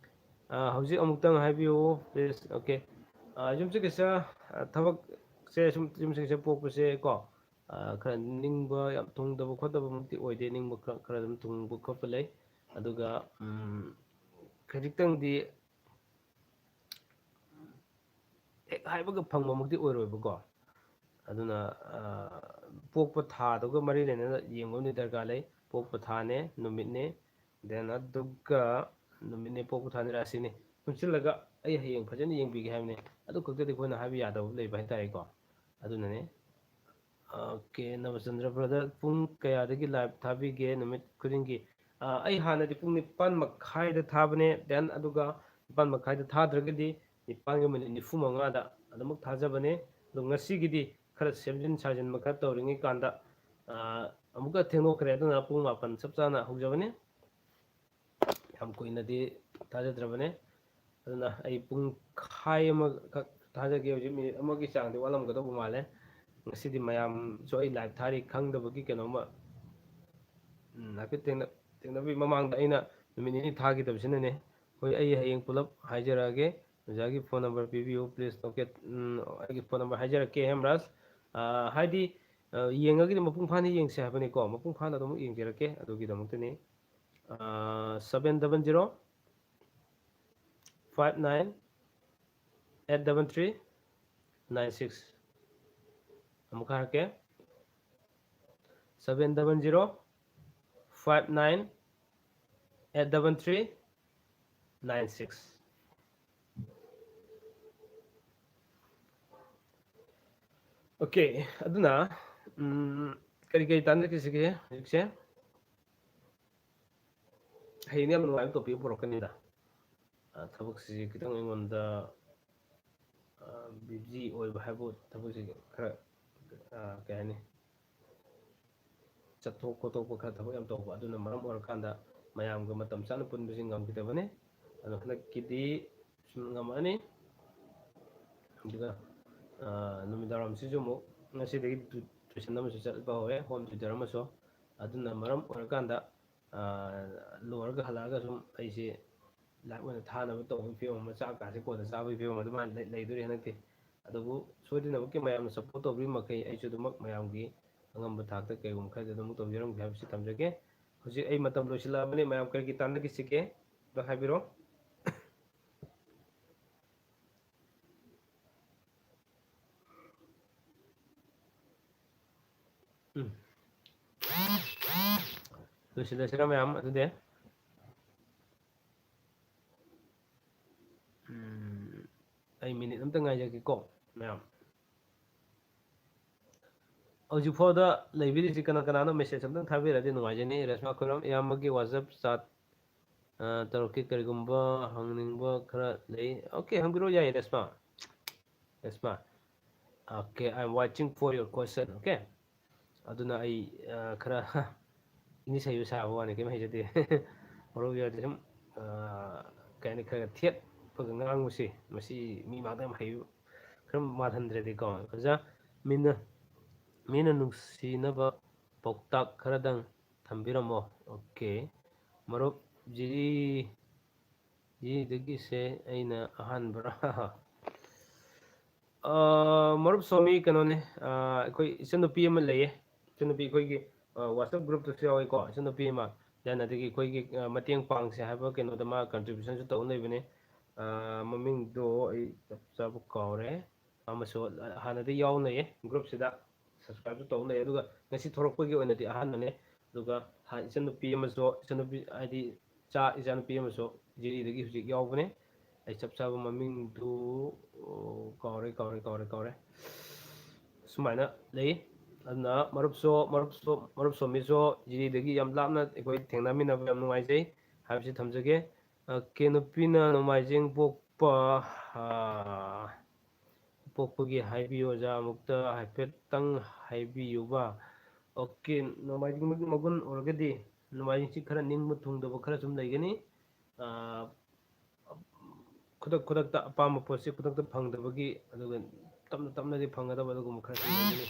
ꯑ, ꯍꯧꯖꯤꯛ ꯑꯃꯨꯛꯇꯪ ꯍꯥꯏꯕꯤꯌꯨ, please꯫ Okay꯫ ꯑ, ꯌꯨꯝꯁꯀꯩꯁ, ꯑ, ꯊꯕꯛꯁꯦ ꯁꯨꯝ ꯌꯨꯝꯁꯀꯩꯁ ꯄꯣꯛꯄꯁꯦ ꯀꯣ, ꯑ, ꯈꯔ ꯅꯤꯡꯕ ꯌꯥꯝ ꯊꯨꯡꯗꯕ ꯈꯣꯠꯇꯕꯃꯛꯇꯤ ꯑꯣꯏꯗꯦ, ꯅꯤꯡꯕ ꯈꯔ, ꯈꯔ ꯑꯗꯨꯝ ꯊꯨꯡꯕ ꯈꯣꯠꯄ ꯂꯩ꯫ ꯑꯗꯨꯒ, ꯎꯝ, ꯈꯖꯤꯛꯇꯪꯗꯤ ꯍꯦꯛ ꯍꯥꯏꯕꯒ ꯐꯪꯕꯃꯛꯇꯤ ꯑꯣꯏꯔꯣꯏꯕꯀꯣ꯫ ꯑꯗꯨꯅ, ꯑ, ꯄꯣꯛꯄ ꯊꯥꯗꯨꯒ ꯃꯔꯤ ꯂꯩꯅꯅ ꯌꯦꯡꯕ ꯑꯃꯗꯤ ꯗꯔꯀꯥꯔ ꯂꯩ꯫ ꯄꯣꯛꯄ ꯊꯥꯅꯦ, ꯅꯨꯃꯤꯠꯅꯦ, then ꯑꯗꯨꯒ ꯅꯨꯃꯤꯠꯅꯦ, ꯄꯣꯛꯄ ꯊꯥꯅꯦ, ꯔꯥꯁꯤꯅꯦ ꯄꯨꯟꯁꯤꯜꯂꯒ ꯑꯩ ꯍꯌꯦꯡ ꯐꯖꯅ ꯌꯦꯡꯕꯤꯒꯦ ꯍꯥꯏꯕꯅꯦ꯫ ꯑꯗꯨ ꯈꯛꯇꯗꯤ ꯑꯩꯈꯣꯏꯅ ꯍꯥꯏꯕ ꯌꯥꯗꯕ ꯂꯩꯕ ꯍꯥꯏꯇꯥꯔꯦꯀꯣ꯫ ꯑꯗꯨꯅꯅꯦ꯫ Okay, ꯅꯕꯆꯟꯗ꯭ꯔ brother, ꯄꯨꯡ ꯀꯌꯥꯗꯒꯤ live ꯊꯥꯕꯤꯒꯦ ꯅꯨꯃꯤꯠ ꯈꯨꯗꯤꯡꯒꯤ? ꯑ, ꯑꯩ ꯍꯥꯟꯅꯗꯤ ꯄꯨꯡ ꯅꯤꯄꯥꯟ ꯃꯈꯥꯏꯗ ꯊꯥꯕꯅꯦ, then ꯑꯗꯨꯒ ꯅꯤꯄꯥꯟ ꯃꯈꯥꯏꯗ ꯊꯥꯗ꯭ꯔꯒꯗꯤ ꯅꯤꯄꯥꯟꯒ minute ꯅꯤꯐꯨ ꯃꯉꯥꯗ ꯑꯗꯨꯃꯛ ꯊꯥꯖꯕꯅꯦ꯫ ꯑꯗꯣ ꯉꯁꯤꯒꯤꯗꯤ ꯈꯔ ꯁꯦꯝꯖꯤꯟ ꯁꯥꯖꯤꯟꯕ ꯈꯔ ꯇꯧꯔꯤꯉꯩ ꯀꯥꯟꯗ, ꯑ, ꯑꯃꯨꯛꯀ ꯊꯦꯡꯗꯣꯛꯈ꯭ꯔꯦ, ꯑꯗꯨꯅ ꯄꯨꯡ ꯃꯥꯄꯟ ꯆꯞ ꯆꯥꯅ ꯍꯧꯖꯕꯅꯦ꯫ ꯌꯥꯝ ꯀꯨꯏꯅꯗꯤ ꯊꯥꯖꯗ꯭ꯔꯕꯅꯦ, ꯑꯗꯨꯅ ꯑꯩ ꯄꯨꯡꯈꯥꯏ ꯑꯃꯈꯛ ꯊꯥꯖꯒꯦ꯫ ꯍꯧꯖꯤꯛ minute ꯑꯃꯒꯤ ꯆꯥꯡꯗꯤ ꯋꯥꯠꯂꯝꯒꯗꯧꯕ ꯃꯥꯜꯂꯦ꯫ ꯉꯁꯤꯗꯤ ꯃꯌꯥꯝꯁꯨ ꯑꯩ live ꯊꯥꯔꯤ ꯈꯪꯗꯕꯒꯤ ꯀꯩꯅꯣꯝꯃ ꯎꯝ, ꯍꯥꯏꯐꯦꯠ ꯊꯦꯡꯅ-, ꯊꯦꯡꯅꯕꯤ ꯃꯃꯥꯡꯗ ꯑꯩꯅ ꯅꯨꯃꯤꯠ ꯅꯤꯅꯤ ꯊꯥꯈꯤꯗꯕꯁꯤꯅꯅꯦ꯫ ꯍꯣꯏ, ꯑꯩ ꯍꯌꯦꯡ ꯄꯨꯂꯞ ꯍꯥꯏꯖꯔꯛꯑꯒꯦ꯫ ꯑꯣꯖꯥꯒꯤ phone number ꯄꯤꯕꯤꯌꯨ, please꯫ Okay, ꯎꯝ, ꯑꯩꯒꯤ phone number ꯍꯥꯏꯖꯔꯛꯀꯦ, ꯍꯦꯝꯔꯥꯖ꯫ ꯑꯥ, ꯍꯥꯏꯗꯤ, ꯑꯥ, ꯌꯦꯡꯉꯒꯗꯤ ꯃꯄꯨꯡ ꯐꯥꯅ ꯌꯦꯡꯁꯦ ꯍꯥꯏꯕꯅꯤꯀꯣ, ꯃꯄꯨꯡ ꯐꯥꯅ ꯑꯗꯨꯝ ꯌꯦꯡꯖꯔꯛꯀꯦ꯫ ꯑꯗꯨꯒꯤꯗꯃꯛꯇꯅꯤ꯫ ꯑꯥ, seven double zero five nine eight double three nine six꯫ ꯑꯃꯨꯛꯀ ꯍꯥꯏꯔꯛꯀꯦ, seven double zero five nine eight double three nine six꯫ Okay, ꯑꯗꯨꯅ, ꯎꯝ, ꯀꯔꯤ ꯀꯔꯤ ꯇꯥꯟꯅꯈꯤꯁꯤꯒꯦ ꯍꯧꯖꯤꯛꯁꯦ? ꯍꯌꯦꯡꯗꯤ ꯌꯥꯝ ꯅꯨꯡꯉꯥꯏꯕ topic ꯑꯃ ꯄꯨꯔꯛꯀꯅꯤꯗ꯫ ꯑ, ꯊꯕꯛꯁꯤ ꯈꯤꯇꯪ ꯑꯩꯉꯣꯟꯗ, ꯑ, busy ꯑꯣꯏꯕ ꯍꯥꯏꯕꯨ, ꯊꯕꯛꯁꯤ ꯈꯔ, ꯑ, ꯀꯩ ꯍꯥꯏꯅꯤ, ꯆꯠꯊꯣꯛ ꯈꯣꯠꯇꯣꯛꯄ ꯈꯔ ꯊꯕꯛ ꯌꯥꯝ ꯇꯧꯕ, ꯑꯗꯨꯅ ꯃꯔꯝ ꯑꯣꯏꯔꯀꯥꯟꯗ ꯃꯌꯥꯝꯒ ꯃꯇꯝ ꯆꯥꯅ ꯄꯨꯟꯕꯁꯤ ꯉꯝꯈꯤꯗꯕꯅꯤ꯫ ꯑꯗꯣ ꯍꯟꯗꯛꯀꯤꯗꯤ ꯁꯨꯝ ꯉꯝꯃꯛꯑꯅꯤ꯫ ꯑꯗꯨꯒ, ꯑ, ꯅꯨꯃꯤꯗꯥꯡꯋꯥꯏꯔꯝꯁꯤꯁꯨ ꯑꯃꯨꯛ ꯉꯁꯤꯗꯒꯤ ꯇꯨ-, tuition ꯑꯃꯁꯨ ꯆꯠꯄ ꯍꯧꯔꯦ, home tutor ꯑꯃꯁꯨ꯫ ꯑꯗꯨꯅ ꯃꯔꯝ ꯑꯣꯏꯔꯀꯥꯟꯗ, ꯑ, ꯂꯣꯏꯔꯒ ꯍꯜꯂꯛꯑꯒ ꯁꯨꯝ ꯑꯩꯁꯦ live ꯑꯣꯏꯅ ꯊꯥꯅꯕ ꯇꯧꯕꯒꯤ ꯐꯤꯕꯝ ꯑꯃ, ꯆꯥꯛ ꯀꯥꯁꯦ ꯀꯣꯟꯅ ꯆꯥꯕꯒꯤ ꯐꯤꯕꯝ ꯑꯗꯨꯃꯥꯏꯅ ꯂꯩ-, ꯂꯩꯗꯣꯔꯤ ꯍꯟꯗꯛꯇꯤ꯫ ꯑꯗꯨꯕꯨ ꯁꯣꯏꯗꯅꯃꯛꯀꯤ ꯃꯌꯥꯝꯅ support ꯇꯧꯕꯤꯔꯤ ꯃꯈꯩ ꯑꯩꯁꯨ ꯑꯗꯨꯃꯛ ꯃꯌꯥꯝꯒꯤ ꯑꯉꯝꯕ ꯊꯥꯛꯇ ꯀꯩꯒꯨꯝꯕ ꯈꯔꯗꯤ ꯑꯗꯨꯃꯛ ꯇꯧꯖꯔꯝꯒꯦ ꯍꯥꯏꯕꯁꯤ ꯊꯝꯖꯒꯦ꯫ ꯍꯧꯖꯤꯛ ꯑꯩ ꯃꯇꯝ ꯂꯣꯏꯁꯤꯜꯂꯛꯑꯕꯅꯤ, ꯃꯌꯥꯝ ꯀꯔꯤ ꯀꯔꯤ ꯇꯥꯟꯅꯈꯤꯁꯤꯒꯦ ꯑꯝꯇ ꯍꯥꯏꯕꯤꯔꯣ꯫ ꯎꯝ꯫ ꯂꯣꯏꯁꯤꯜꯂꯁꯤꯔ ꯃꯌꯥꯝ ꯑꯗꯨꯗꯤ? ꯎꯝ, ꯑꯩ minute ꯑꯝꯇ ꯉꯥꯏꯖꯒꯦꯀꯣ ꯃꯌꯥꯝ꯫ ꯍꯧꯖꯤꯛꯐꯥꯎꯗ ꯂꯩꯕꯤꯔꯤꯁꯤ ꯀꯅꯥ ꯀꯅꯥꯅꯣ? Message ꯑꯝꯇꯪ ꯊꯥꯕꯤꯔꯗꯤ ꯅꯨꯡꯉꯥꯏꯖꯅꯤ꯫ ꯔꯦꯁꯃꯥ ꯈꯨꯔꯝ, ꯏꯌꯥꯝꯕꯒꯤ WhatsApp chat, ꯑ, ꯇꯧꯔꯛꯀꯦ, ꯀꯔꯤꯒꯨꯝꯕ ꯍꯪꯅꯤꯡꯕ ꯈꯔ ꯂꯩ꯫ Okay, ꯍꯪꯕꯤꯔꯛꯑꯣ, ꯌꯥꯏꯌꯦ, Reshma. Reshma, okay, I am waiting for your question, okay? ꯑꯗꯨꯅ ꯑꯩ, ꯑ, ꯈꯔ English ꯍꯩꯕ ꯁꯥꯕ ꯋꯥꯅꯤ, ꯀꯩꯝ ꯍꯩꯖꯗꯦ꯫ ꯃꯔꯨꯞ ꯌꯥꯎꯔꯗꯤ ꯁꯨꯝ, ꯑ, ꯀꯩ ꯍꯥꯏꯅꯤ, ꯈꯔ ꯊꯦꯠꯄꯒ ꯉꯥꯡꯕꯁꯤ, ꯃꯁꯤ ꯃꯤ ꯃꯥꯡꯗ ꯌꯥꯝ ꯍꯩꯕ, ꯈꯔ ꯃꯥꯜꯍꯟꯗ꯭ꯔꯗꯤꯀꯣ꯫ ꯑꯣꯖꯥ, ꯃꯤꯅ, ꯃꯤꯅ ꯅꯨꯡꯁꯤꯅꯕ ꯄꯥꯎꯇꯥꯛ ꯈꯔꯗꯪ ꯊꯝꯕꯤꯔꯝꯃꯣ꯫ ꯑꯣꯀꯦ꯫ ꯃꯔꯨꯞ ꯖꯤꯔꯤ, ꯖꯤꯔꯤꯗꯒꯤꯁꯦ ꯑꯩꯅ ꯑꯍꯥꯟꯕꯔꯥ? ꯑ, ꯃꯔꯨꯞ ꯁꯣꯃꯤ, ꯀꯩꯅꯣꯅꯦ, ꯑ, ꯑꯩꯈꯣꯏ ꯏꯆꯟꯅꯨꯄꯤ ꯑꯃ ꯂꯩꯌꯦ꯫ ꯏꯆꯟꯅꯨꯄꯤ ꯑꯩꯈꯣꯏꯒꯤ, ꯑ, WhatsApp groupꯇꯁꯨ ꯌꯥꯎꯏꯀꯣ, ꯏꯆꯟꯅꯨꯄꯤ ꯑꯃ꯫ Then ꯑꯗꯒꯤ ꯑꯩꯈꯣꯏꯒꯤ, ꯑ, ꯃꯇꯦꯡ ꯄꯥꯡꯁꯦ ꯍꯥꯏꯕ ꯀꯩꯅꯣꯗ ꯃꯥ contributionꯁꯨ ꯇꯧ ꯂꯩꯕꯅꯦ꯫ ꯑ, ꯃꯃꯤꯡꯗꯣ ꯑꯩ ꯆꯞ ꯆꯥꯕ ꯀꯥꯎꯔꯦ꯫ ꯑꯃꯁꯨ ꯍꯥꯟꯅꯗꯤ ꯌꯥꯎꯅꯩꯌꯦ groupꯁꯤꯗ, subscribeꯁꯨ ꯇꯧꯅꯩ꯫ ꯑꯗꯨꯒ ꯉꯁꯤ ꯊꯣꯛꯂꯛꯄꯒꯤ ꯑꯣꯏꯅꯗꯤ ꯑꯍꯥꯟꯕꯅꯦ꯫ ꯑꯗꯨꯒ ꯍꯥ-, ꯏꯆꯟꯅꯨꯄꯤ ꯑꯃꯁꯨ, ꯏꯆꯟꯅꯨꯄꯤ ꯍꯥꯏꯗꯤ ꯏꯆꯥ, ꯏꯆꯥꯅꯨꯄꯤ ꯑꯃꯁꯨ ꯖꯤꯔꯤꯗꯒꯤ ꯍꯧꯖꯤꯛ ꯌꯥꯎꯕꯅꯦ꯫ ꯑꯩ ꯆꯞ ꯆꯥꯕ ꯃꯃꯤꯡꯗꯨ, ꯑꯣ, ꯀꯥꯎꯔꯦ, ꯀꯥꯎꯔꯦ, ꯀꯥꯎꯔꯦ, ꯀꯥꯎꯔꯦ꯫ ꯁꯨꯃꯥꯏꯅ ꯂꯩ꯫ ꯑꯗꯨꯅ ꯃꯔꯨꯞꯁꯨ, ꯃꯔꯨꯞꯁꯨ, ꯃꯔꯨꯞ ꯁꯣꯃꯤꯁꯨ ꯖꯤꯔꯤꯗꯒꯤ ꯌꯥꯝ ꯂꯥꯞꯅ ꯑꯩꯈꯣꯏ ꯊꯦꯡꯅꯃꯤꯟꯅꯕ ꯌꯥꯝ ꯅꯨꯡꯉꯥꯏꯖꯩ ꯍꯥꯏꯕꯁꯤ ꯊꯝꯖꯒꯦ꯫ ꯑꯣꯀꯦ, ꯅꯨꯄꯤꯅ ꯅꯣꯡꯃꯥꯏꯖꯤꯡ ꯄꯣꯛꯄ, ꯑꯥ, ꯄꯣꯛꯄꯒꯤ ꯍꯥꯏꯕꯤꯌꯨ ꯑꯣꯖꯥ, ꯑꯃꯨꯛꯇ ꯍꯥꯏꯐꯦꯠꯇꯪ ꯍꯥꯏꯕꯤꯌꯨꯕ꯫ ꯑꯣꯀꯦ, ꯅꯣꯡꯃꯥꯏꯖꯤꯡ ꯃꯒꯨꯟ ꯑꯣꯏꯔꯒꯗꯤ ꯅꯣꯡꯃꯥꯏꯖꯤꯡꯁꯤ ꯈꯔ ꯅꯤꯡꯕ ꯊꯨꯡꯗꯕ ꯈꯔ ꯁꯨꯝ ꯂꯩꯒꯅꯤ꯫ ꯑꯥ, ꯈꯨꯗꯛ ꯈꯨꯗꯛꯇ ꯑꯄꯥꯝꯕ ꯄꯣꯠꯁꯤ ꯈꯨꯗꯛꯇ ꯐꯪꯗꯕꯒꯤ, ꯑꯗꯨꯒ ꯇꯞꯅ ꯇꯞꯅꯗꯤ ꯐꯪꯒꯗꯕ ꯑꯗꯨꯒꯨꯝꯕ ꯈꯔꯁꯨ ꯂꯩꯒꯅꯤ꯫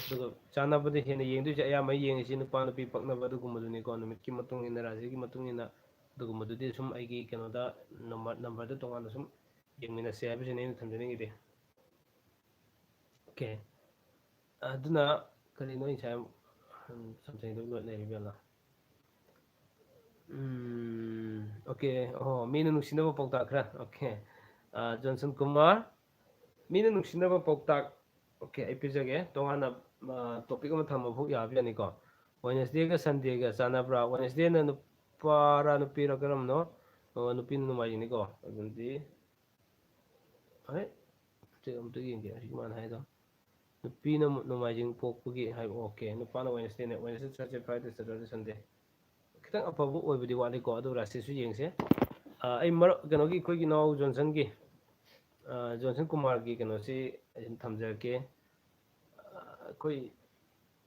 ꯑꯗꯨꯒ ꯆꯥꯟꯅꯕꯗꯤ ꯍꯦꯟꯅ ꯌꯦꯡꯗꯣꯏꯁꯦ, ꯑꯌꯥꯝꯕ ꯌꯦꯡꯉꯤꯁꯤ ꯅꯨꯄꯥ ꯅꯨꯄꯤ ꯄꯛꯅꯕ ꯑꯗꯨꯒꯨꯝꯕꯗꯨꯅꯤꯀꯣ, ꯅꯨꯃꯤꯠꯀꯤ ꯃꯇꯨꯡ ꯏꯟꯅ, ꯔꯥꯁꯤꯒꯤ ꯃꯇꯨꯡ ꯏꯟꯅ ꯑꯗꯨꯒꯨꯝꯕꯗꯨꯗꯤ ꯁꯨꯝ ꯑꯩꯒꯤ ꯀꯩꯅꯣꯗ number, numberꯗ ꯇꯣꯉꯥꯟꯅ ꯁꯨꯝ ꯌꯦꯡꯃꯤꯟꯅꯁꯦ ꯍꯥꯏꯕꯁꯤꯅꯤ ꯑꯩꯅ ꯊꯝꯖꯅꯤꯡꯉꯤꯗꯤ꯫ ꯑꯣꯀꯦ꯫ ꯑꯗꯨꯅ ꯀꯔꯤꯅꯣ ꯑꯩ ꯉꯁꯥꯏ, ꯎꯝ, ꯁꯝꯊꯩꯗꯧ ꯂꯣꯏ ꯂꯩꯔꯤ ꯕꯦꯜꯂ꯫ ꯎꯝ, ꯑꯣꯀꯦ꯫ ꯑꯣ, ꯃꯤꯅ ꯅꯨꯡꯁꯤꯅꯕ ꯄꯥꯎꯇꯥꯛ ꯈꯔ꯫ ꯑꯣꯀꯦ꯫ ꯑ, ꯖꯣꯟꯁꯟ ꯀꯨꯃꯥꯔ, ꯃꯤꯅ ꯅꯨꯡꯁꯤꯅꯕ ꯄꯥꯎꯇꯥꯛ꯫ ꯑꯣꯀꯦ, ꯑꯩ ꯄꯤꯖꯒꯦ꯫ ꯇꯣꯉꯥꯟꯅ, ꯑ, topic ꯑꯃ ꯊꯝꯕ ꯐꯥꯎ ꯌꯥꯕ ꯌꯥꯅꯤꯀꯣ꯫ Wednesdayꯒ Sundayꯒ ꯆꯥꯟꯅꯕ꯭ꯔꯥ? Wednesdayꯅ ꯅꯨꯄꯥꯔꯥ ꯅꯨꯄꯤꯔꯥ ꯀꯔꯝꯕꯅꯣ? ꯑꯣ, ꯅꯨꯄꯤꯅ ꯅꯣꯡꯃꯥꯏꯖꯤꯡꯅꯤꯀꯣ꯫ ꯑꯗꯨꯗꯤ, ꯍꯣꯏ, check ꯑꯝꯇ ꯌꯦꯡꯒꯦ꯫ ꯍꯧꯖꯤꯛ ꯃꯥꯅ ꯍꯥꯏꯗꯣ꯫ ꯅꯨꯄꯤꯅ ꯅꯣꯡꯃꯥꯏꯖꯤꯡ ꯄꯣꯛꯄꯒꯤ ꯍꯥꯏꯕ, ꯑꯣꯀꯦ꯫ ꯅꯨꯄꯥꯅ Wednesdayꯅꯦ, Wednesday, Thursday, Friday, Saturday, Sunday꯫ ꯈꯤꯇꯪ ꯑꯐꯕ ꯑꯣꯏꯕꯗꯤ ꯋꯥꯠꯂꯤꯀꯣ, ꯑꯗꯨ ꯔꯥꯁꯤꯁꯨ ꯌꯦꯡꯁꯦ꯫ ꯑ, ꯑꯩ ꯃꯔꯛ, ꯀꯩꯅꯣꯒꯤ, ꯑꯩꯈꯣꯏꯒꯤ ꯏꯅꯥꯎ ꯖꯣꯟꯁꯟꯒꯤ, ꯑ, ꯖꯣꯟꯁꯟ ꯀꯨꯃꯥꯔꯒꯤ ꯀꯩꯅꯣꯁꯤ ꯑꯩ ꯁꯨꯝ ꯊꯝꯖꯔꯛꯀꯦ꯫ ꯑ, ꯑꯩꯈꯣꯏ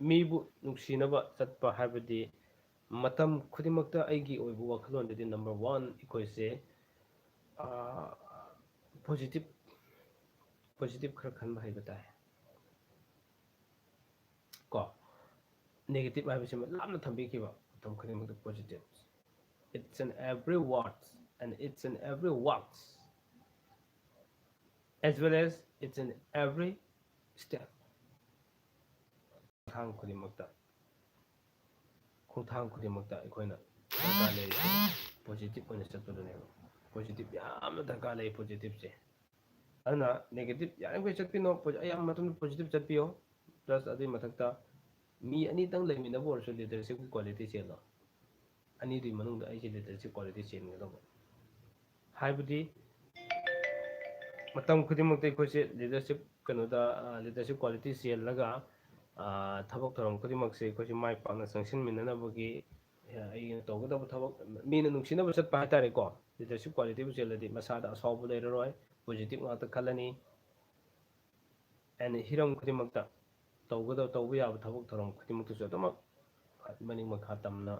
ꯃꯤꯕꯨ ꯅꯨꯡꯁꯤꯅꯕ ꯆꯠꯄ ꯍꯥꯏꯕꯗꯤ ꯃꯇꯝ ꯈꯨꯗꯤꯡꯃꯛꯇ ꯑꯩꯒꯤ ꯑꯣꯏꯕ ꯋꯥꯈꯜꯂꯣꯟꯗꯗꯤ number one ꯑꯩꯈꯣꯏꯁꯦ, ꯑ, positive, positive ꯈꯔ ꯈꯟꯕ ꯍꯩꯕ ꯇꯥꯏ꯫ ꯀꯣ? negative ꯍꯥꯏꯕꯁꯤꯃ ꯂꯥꯞꯅ ꯊꯝꯕꯤꯈꯤꯕ, ꯃꯇꯝ ꯈꯨꯗꯤꯡꯃꯛꯇ positive. It's in every word and it's in every works, as well as it's in every step. ꯈꯣꯡꯊꯥꯡ ꯈꯨꯗꯤꯡꯃꯛꯇ, ꯈꯣꯡꯊꯥꯡ ꯈꯨꯗꯤꯡꯃꯛꯇ ꯑꯩꯈꯣꯏꯅ ꯗꯔꯀꯥꯔ ꯂꯩꯔꯤꯁꯦ positive ꯑꯣꯏꯅ ꯆꯠꯄꯗꯨꯅꯦꯕ꯫ Positive ꯌꯥꯝꯅ ꯗꯔꯀꯥꯔ ꯂꯩ positiveꯁꯦ꯫ ꯑꯗꯨꯅ negative ꯌꯥꯔꯤꯃꯈꯩ ꯆꯠꯄꯤꯅꯣ, ꯄꯣ-, ꯑꯌꯥꯝꯕ ꯃꯇꯝꯗ positive ꯆꯠꯄꯤꯌꯣ꯫ Plus ꯑꯗꯨꯒꯤ ꯃꯊꯛꯇ ꯃꯤ ꯑꯅꯤꯇꯪ ꯂꯩꯃꯤꯟꯅꯕ ꯑꯣꯏꯔꯁꯨ leadershipꯀꯤ quality ꯆꯦꯜꯂꯣ꯫ ꯑꯅꯤꯗꯨꯒꯤ ꯃꯅꯨꯡꯗ ꯑꯩꯁꯦ leadership quality ꯆꯦꯟꯒꯗꯧꯕ꯫ ꯍꯥꯏꯕꯗꯤ ꯃꯇꯝ ꯈꯨꯗꯤꯡꯃꯛꯇ ꯑꯩꯈꯣꯏꯁꯦ leadership ꯀꯩꯅꯣꯗ, ꯑ, leadership quality ꯆꯦꯜꯂꯒ, ꯑ, ꯊꯕꯛ ꯊꯧꯔꯝ ꯈꯨꯗꯤꯡꯃꯛꯁꯦ ꯑꯩꯈꯣꯏꯁꯦ ꯃꯥꯏ ꯄꯥꯛꯅ ꯆꯪꯁꯤꯟꯃꯤꯟꯅꯅꯕꯒꯤ, ꯑ, ꯑꯩꯅ ꯇꯧꯒꯗꯕ ꯊꯕꯛ, ꯃꯤꯅ ꯅꯨꯡꯁꯤꯅꯕ ꯆꯠꯄ ꯍꯥꯏꯇꯥꯔꯦꯀꯣ꯫ Leadership qualityꯕꯨ ꯆꯦꯜꯂꯗꯤ ꯃꯁꯥꯗ ꯑꯁꯥꯎꯕ ꯂꯩꯔꯔꯣꯏ, positive ꯉꯥꯛꯇ ꯈꯜꯂꯅꯤ꯫ And ꯍꯤꯔꯝ ꯈꯨꯗꯤꯡꯃꯛꯇ ꯇꯧꯒꯗꯕ, ꯇꯧꯕ ꯌꯥꯕ ꯊꯕꯛ ꯊꯧꯔꯝ ꯈꯨꯗꯤꯡꯃꯛꯇꯁꯨ ꯑꯗꯨꯃꯛ ꯃꯅꯤꯡ ꯃꯈꯥ ꯇꯝꯅ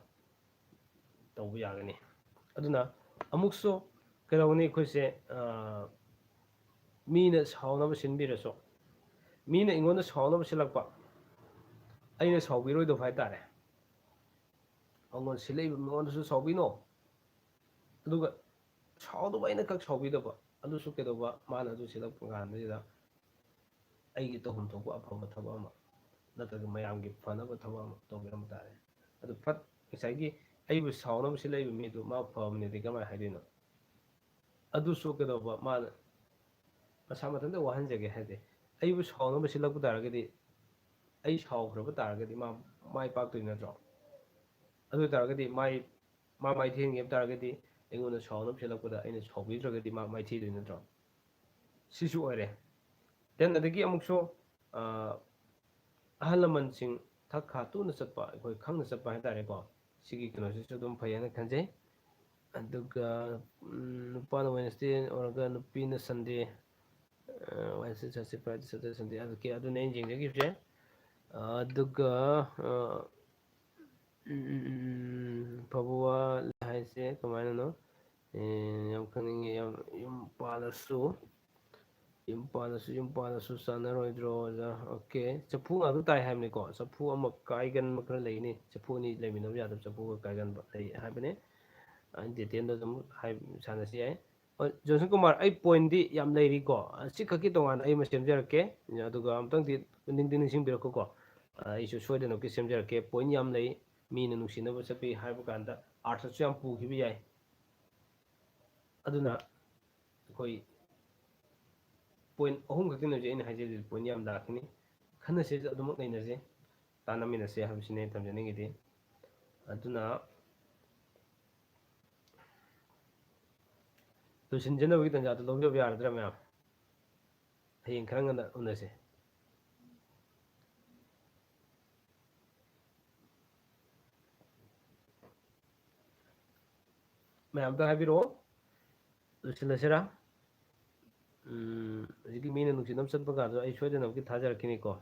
ꯇꯧꯕ ꯌꯥꯒꯅꯤ꯫ ꯑꯗꯨꯅ ꯑꯃꯨꯛꯁꯨ ꯀꯩꯗꯧꯒꯅꯤ ꯑꯩꯈꯣꯏꯁꯦ, ꯑ, ꯃꯤꯅ ꯁꯥꯎꯅꯕ ꯁꯤꯟꯕꯤꯔꯁꯨ, ꯃꯤꯅ ꯑꯩꯉꯣꯟꯗ ꯁꯥꯎꯅꯕ ꯁꯤꯜꯂꯛꯄ, ꯑꯩꯅ ꯁꯥꯎꯕꯤꯔꯣꯏꯗꯕ ꯍꯥꯏꯇꯥꯔꯦ꯫ ꯑꯩꯉꯣꯟꯗ ꯁꯤꯜꯂꯛꯏꯕ ꯃꯤꯉꯣꯟꯗꯁꯨ ꯁꯥꯎꯕꯤꯅꯣ꯫ ꯑꯗꯨꯒ ꯁꯥꯎꯗꯕ, ꯑꯩꯅ ꯈꯛ ꯁꯥꯎꯕꯤꯗꯕ, ꯑꯗꯨꯁꯨ ꯀꯩꯗꯧꯕ, ꯃꯥꯅ ꯑꯗꯨ ꯁꯤꯜꯂꯛꯄ ꯀꯥꯟꯗꯨꯗ ꯑꯩꯒꯤ ꯇꯧꯐꯝ ꯊꯣꯛꯄ ꯑꯐꯕ ꯊꯕꯛ ꯑꯃ ꯅꯠꯇ꯭ꯔꯒ ꯃꯌꯥꯝꯒꯤ ꯐꯅꯕ ꯊꯕꯛ ꯑꯃ ꯇꯧꯕꯤꯔꯝꯕ ꯇꯥꯔꯦ꯫ ꯑꯗꯨ ꯐꯠ, ꯉꯁꯥꯏꯒꯤ ꯑꯩꯕꯨ ꯁꯥꯎꯅꯕ ꯁꯤꯜꯂꯛꯏꯕ ꯃꯤꯗꯨ ꯃꯥ ꯐꯕꯅꯤꯗꯤ ꯀꯃꯥꯏꯅ ꯍꯥꯏꯗꯣꯏꯅꯣ? ꯑꯗꯨꯁꯨ ꯀꯩꯗꯧꯕ, ꯃꯥꯅ ꯃꯁꯥ ꯃꯊꯟꯇ ꯋꯥꯍꯟꯖꯒꯦ ꯍꯥꯏꯗꯦ꯫ ꯑꯩꯕꯨ ꯁꯥꯎꯅꯕ ꯁꯤꯜꯂꯛꯄ ꯇꯥꯔꯒꯗꯤ, ꯑꯩ ꯁꯥꯎꯈ꯭ꯔꯕ ꯇꯥꯔꯒꯗꯤ ꯃꯥ ꯃꯥꯏ ꯄꯥꯛꯇꯣꯏ ꯅꯠꯇ꯭ꯔꯣ? ꯑꯗꯨ ꯑꯣꯏ ꯇꯥꯔꯒꯗꯤ ꯃꯥꯏ, ꯃꯥ ꯃꯥꯏꯊꯤꯍꯟꯒꯦ ꯍꯥꯏꯕ ꯇꯥꯔꯒꯗꯤ ꯑꯩꯉꯣꯟꯗ ꯁꯥꯎꯅꯕ ꯁꯤꯜꯂꯛꯄꯗ ꯑꯩꯅ ꯁꯥꯎꯕꯤꯗ꯭ꯔꯒꯗꯤ ꯃꯥ ꯃꯥꯏꯊꯤꯗꯣꯏ ꯅꯠꯇ꯭ꯔꯣ? ꯁꯤꯁꯨ ꯑꯣꯏꯔꯦ꯫ Then ꯑꯗꯒꯤ ꯑꯃꯨꯛꯁꯨ, ꯑ, ꯑꯍꯜ ꯂꯃꯟꯁꯤꯡ ꯊꯛ ꯈꯥ ꯇꯨꯅ ꯆꯠꯄ, ꯑꯩꯈꯣꯏ ꯈꯪꯅ ꯆꯠꯄ ꯍꯥꯏꯇꯥꯔꯦꯀꯣ꯫ ꯁꯤꯒꯤ ꯀꯩꯅꯣꯁꯤꯁꯨ ꯑꯗꯨꯝ ꯐꯩ ꯍꯥꯏꯅ ꯈꯟꯖꯩ꯫ ꯑꯗꯨꯒ, ꯎꯝ, ꯅꯨꯄꯥꯅ Wednesday ꯑꯣꯏꯔꯒ ꯅꯨꯄꯤꯅ Sunday, ꯑ, Wednesday, Thursday, Friday, Saturday, Sunday, ꯑꯗꯨꯒꯤ, ꯑꯗꯨꯅꯦ ꯑꯩꯅ ꯌꯦꯡꯖꯈꯤꯕꯁꯦ꯫ ꯑ, ꯑꯗꯨꯒ, ꯑ, ꯎꯝ, ꯎꯝ, ꯎꯝ, ꯎꯝ, ꯐꯕ ꯋꯥ ꯍꯥꯏꯁꯦ ꯀꯃꯥꯏꯅꯅꯣ? ꯑꯦ, ꯌꯥꯝ ꯈꯪꯅꯤꯡꯉꯦ, ꯌꯥꯝ, ꯌꯨꯝ ꯄꯥꯜꯂꯁꯨ ꯌꯨꯝ ꯄꯥꯜꯂꯁꯨ ꯌꯨꯝ ꯄꯥꯜꯂꯁꯨ ꯆꯥꯟꯅꯔꯣꯏꯗ꯭ꯔꯣ ꯑꯣꯖꯥ? ꯑꯣꯀꯦ, ꯆꯐꯨ ꯉꯥꯛꯇ ꯇꯥꯏ ꯍꯥꯏꯕꯅꯤꯀꯣ꯫ ꯆꯐꯨ ꯑꯃ ꯀꯥꯏꯒꯟꯕ ꯈꯔ ꯂꯩꯅꯤ, ꯆꯐꯨ ꯑꯅꯤ ꯂꯩꯃꯤꯟꯅꯕ ꯌꯥꯗꯕ ꯆꯐꯨꯒ ꯀꯥꯏꯒꯟꯕ ꯂꯩ ꯍꯥꯏꯕꯅꯤ꯫ ꯑꯩ ꯗꯤꯇꯦꯜꯗ ꯑꯗꯨꯝ ꯍꯥꯏ ꯁꯥꯟꯅꯁꯤ ꯌꯥꯏ꯫ ꯍꯣꯏ, ꯖꯣꯟꯁꯟ ꯀꯨꯃꯥꯔ, ꯑꯩ ꯄꯣꯏꯟꯗꯤ ꯌꯥꯝ ꯂꯩꯔꯤꯀꯣ, ꯑꯁꯤ ꯈꯛꯀꯤ ꯇꯣꯉꯥꯟꯅ ꯑꯩ ꯑꯃ ꯁꯦꯝꯖꯔꯛꯀꯦ꯫ ꯑꯗꯨꯒ ꯑꯃꯨꯛꯇꯪꯗꯤ ꯅꯤꯡꯗꯤ ꯅꯤꯡꯁꯤꯡꯕꯤꯔꯛꯈꯣꯀꯣ꯫ ꯑꯩꯁꯨ ꯁꯣꯏꯗꯅꯃꯛꯀꯤ ꯁꯦꯝꯖꯔꯛꯀꯦ꯫ ꯄꯣꯏꯟ ꯌꯥꯝ ꯂꯩ꯫ ꯃꯤꯅ ꯅꯨꯡꯁꯤꯅꯕ ꯆꯠꯄꯤ ꯍꯥꯏꯕ ꯀꯥꯟꯗ ꯑꯥꯔꯊꯁꯨ ꯌꯥꯝ ꯄꯨꯈꯤꯕ ꯌꯥꯏ꯫ ꯑꯗꯨꯅ ꯑꯩꯈꯣꯏ ꯄꯣꯏꯟ ꯑꯍꯨꯝ ꯈꯛꯇꯅꯦ ꯍꯧꯖꯤꯛ ꯑꯩꯅ ꯍꯥꯏꯖꯔꯤꯁꯦ, ꯄꯣꯏꯟ ꯌꯥꯝ ꯂꯥꯛꯀꯅꯤ꯫ ꯈꯟꯅꯁꯦ, ꯑꯗꯨꯃꯛ ꯅꯩꯅꯁꯦ, ꯇꯥꯟꯅꯃꯤꯟꯅꯁꯦ ꯍꯥꯏꯕꯁꯤꯅꯦ ꯑꯩꯅ ꯊꯝꯖꯅꯤꯡꯉꯤꯗꯤ꯫ ꯑꯗꯨꯅ ꯂꯣꯏꯁꯤꯟꯖꯅꯕꯒꯤ ꯇꯥꯟꯖꯥꯗꯣ ꯂꯧꯖꯕ ꯌꯥꯔꯗ꯭ꯔꯥ ꯃꯌꯥꯝ? ꯍꯌꯦꯡ ꯈꯔ ꯉꯟꯅ ꯎꯅꯁꯦ꯫ ꯃꯌꯥꯝ ꯑꯝꯇ ꯍꯥꯏꯕꯤꯔꯛꯑꯣ꯫ ꯂꯣꯏꯁꯤꯜꯂꯁꯤꯔꯥ? ꯎꯝ, ꯍꯧꯖꯤꯛꯀꯤ ꯃꯤꯅ ꯅꯨꯡꯁꯤꯅꯕ ꯆꯠꯄ ꯀꯥꯟꯗꯣ ꯑꯩ ꯁꯣꯏꯗꯅꯃꯛꯀꯤ ꯊꯥꯖꯔꯛꯈꯤꯅꯤꯀꯣ꯫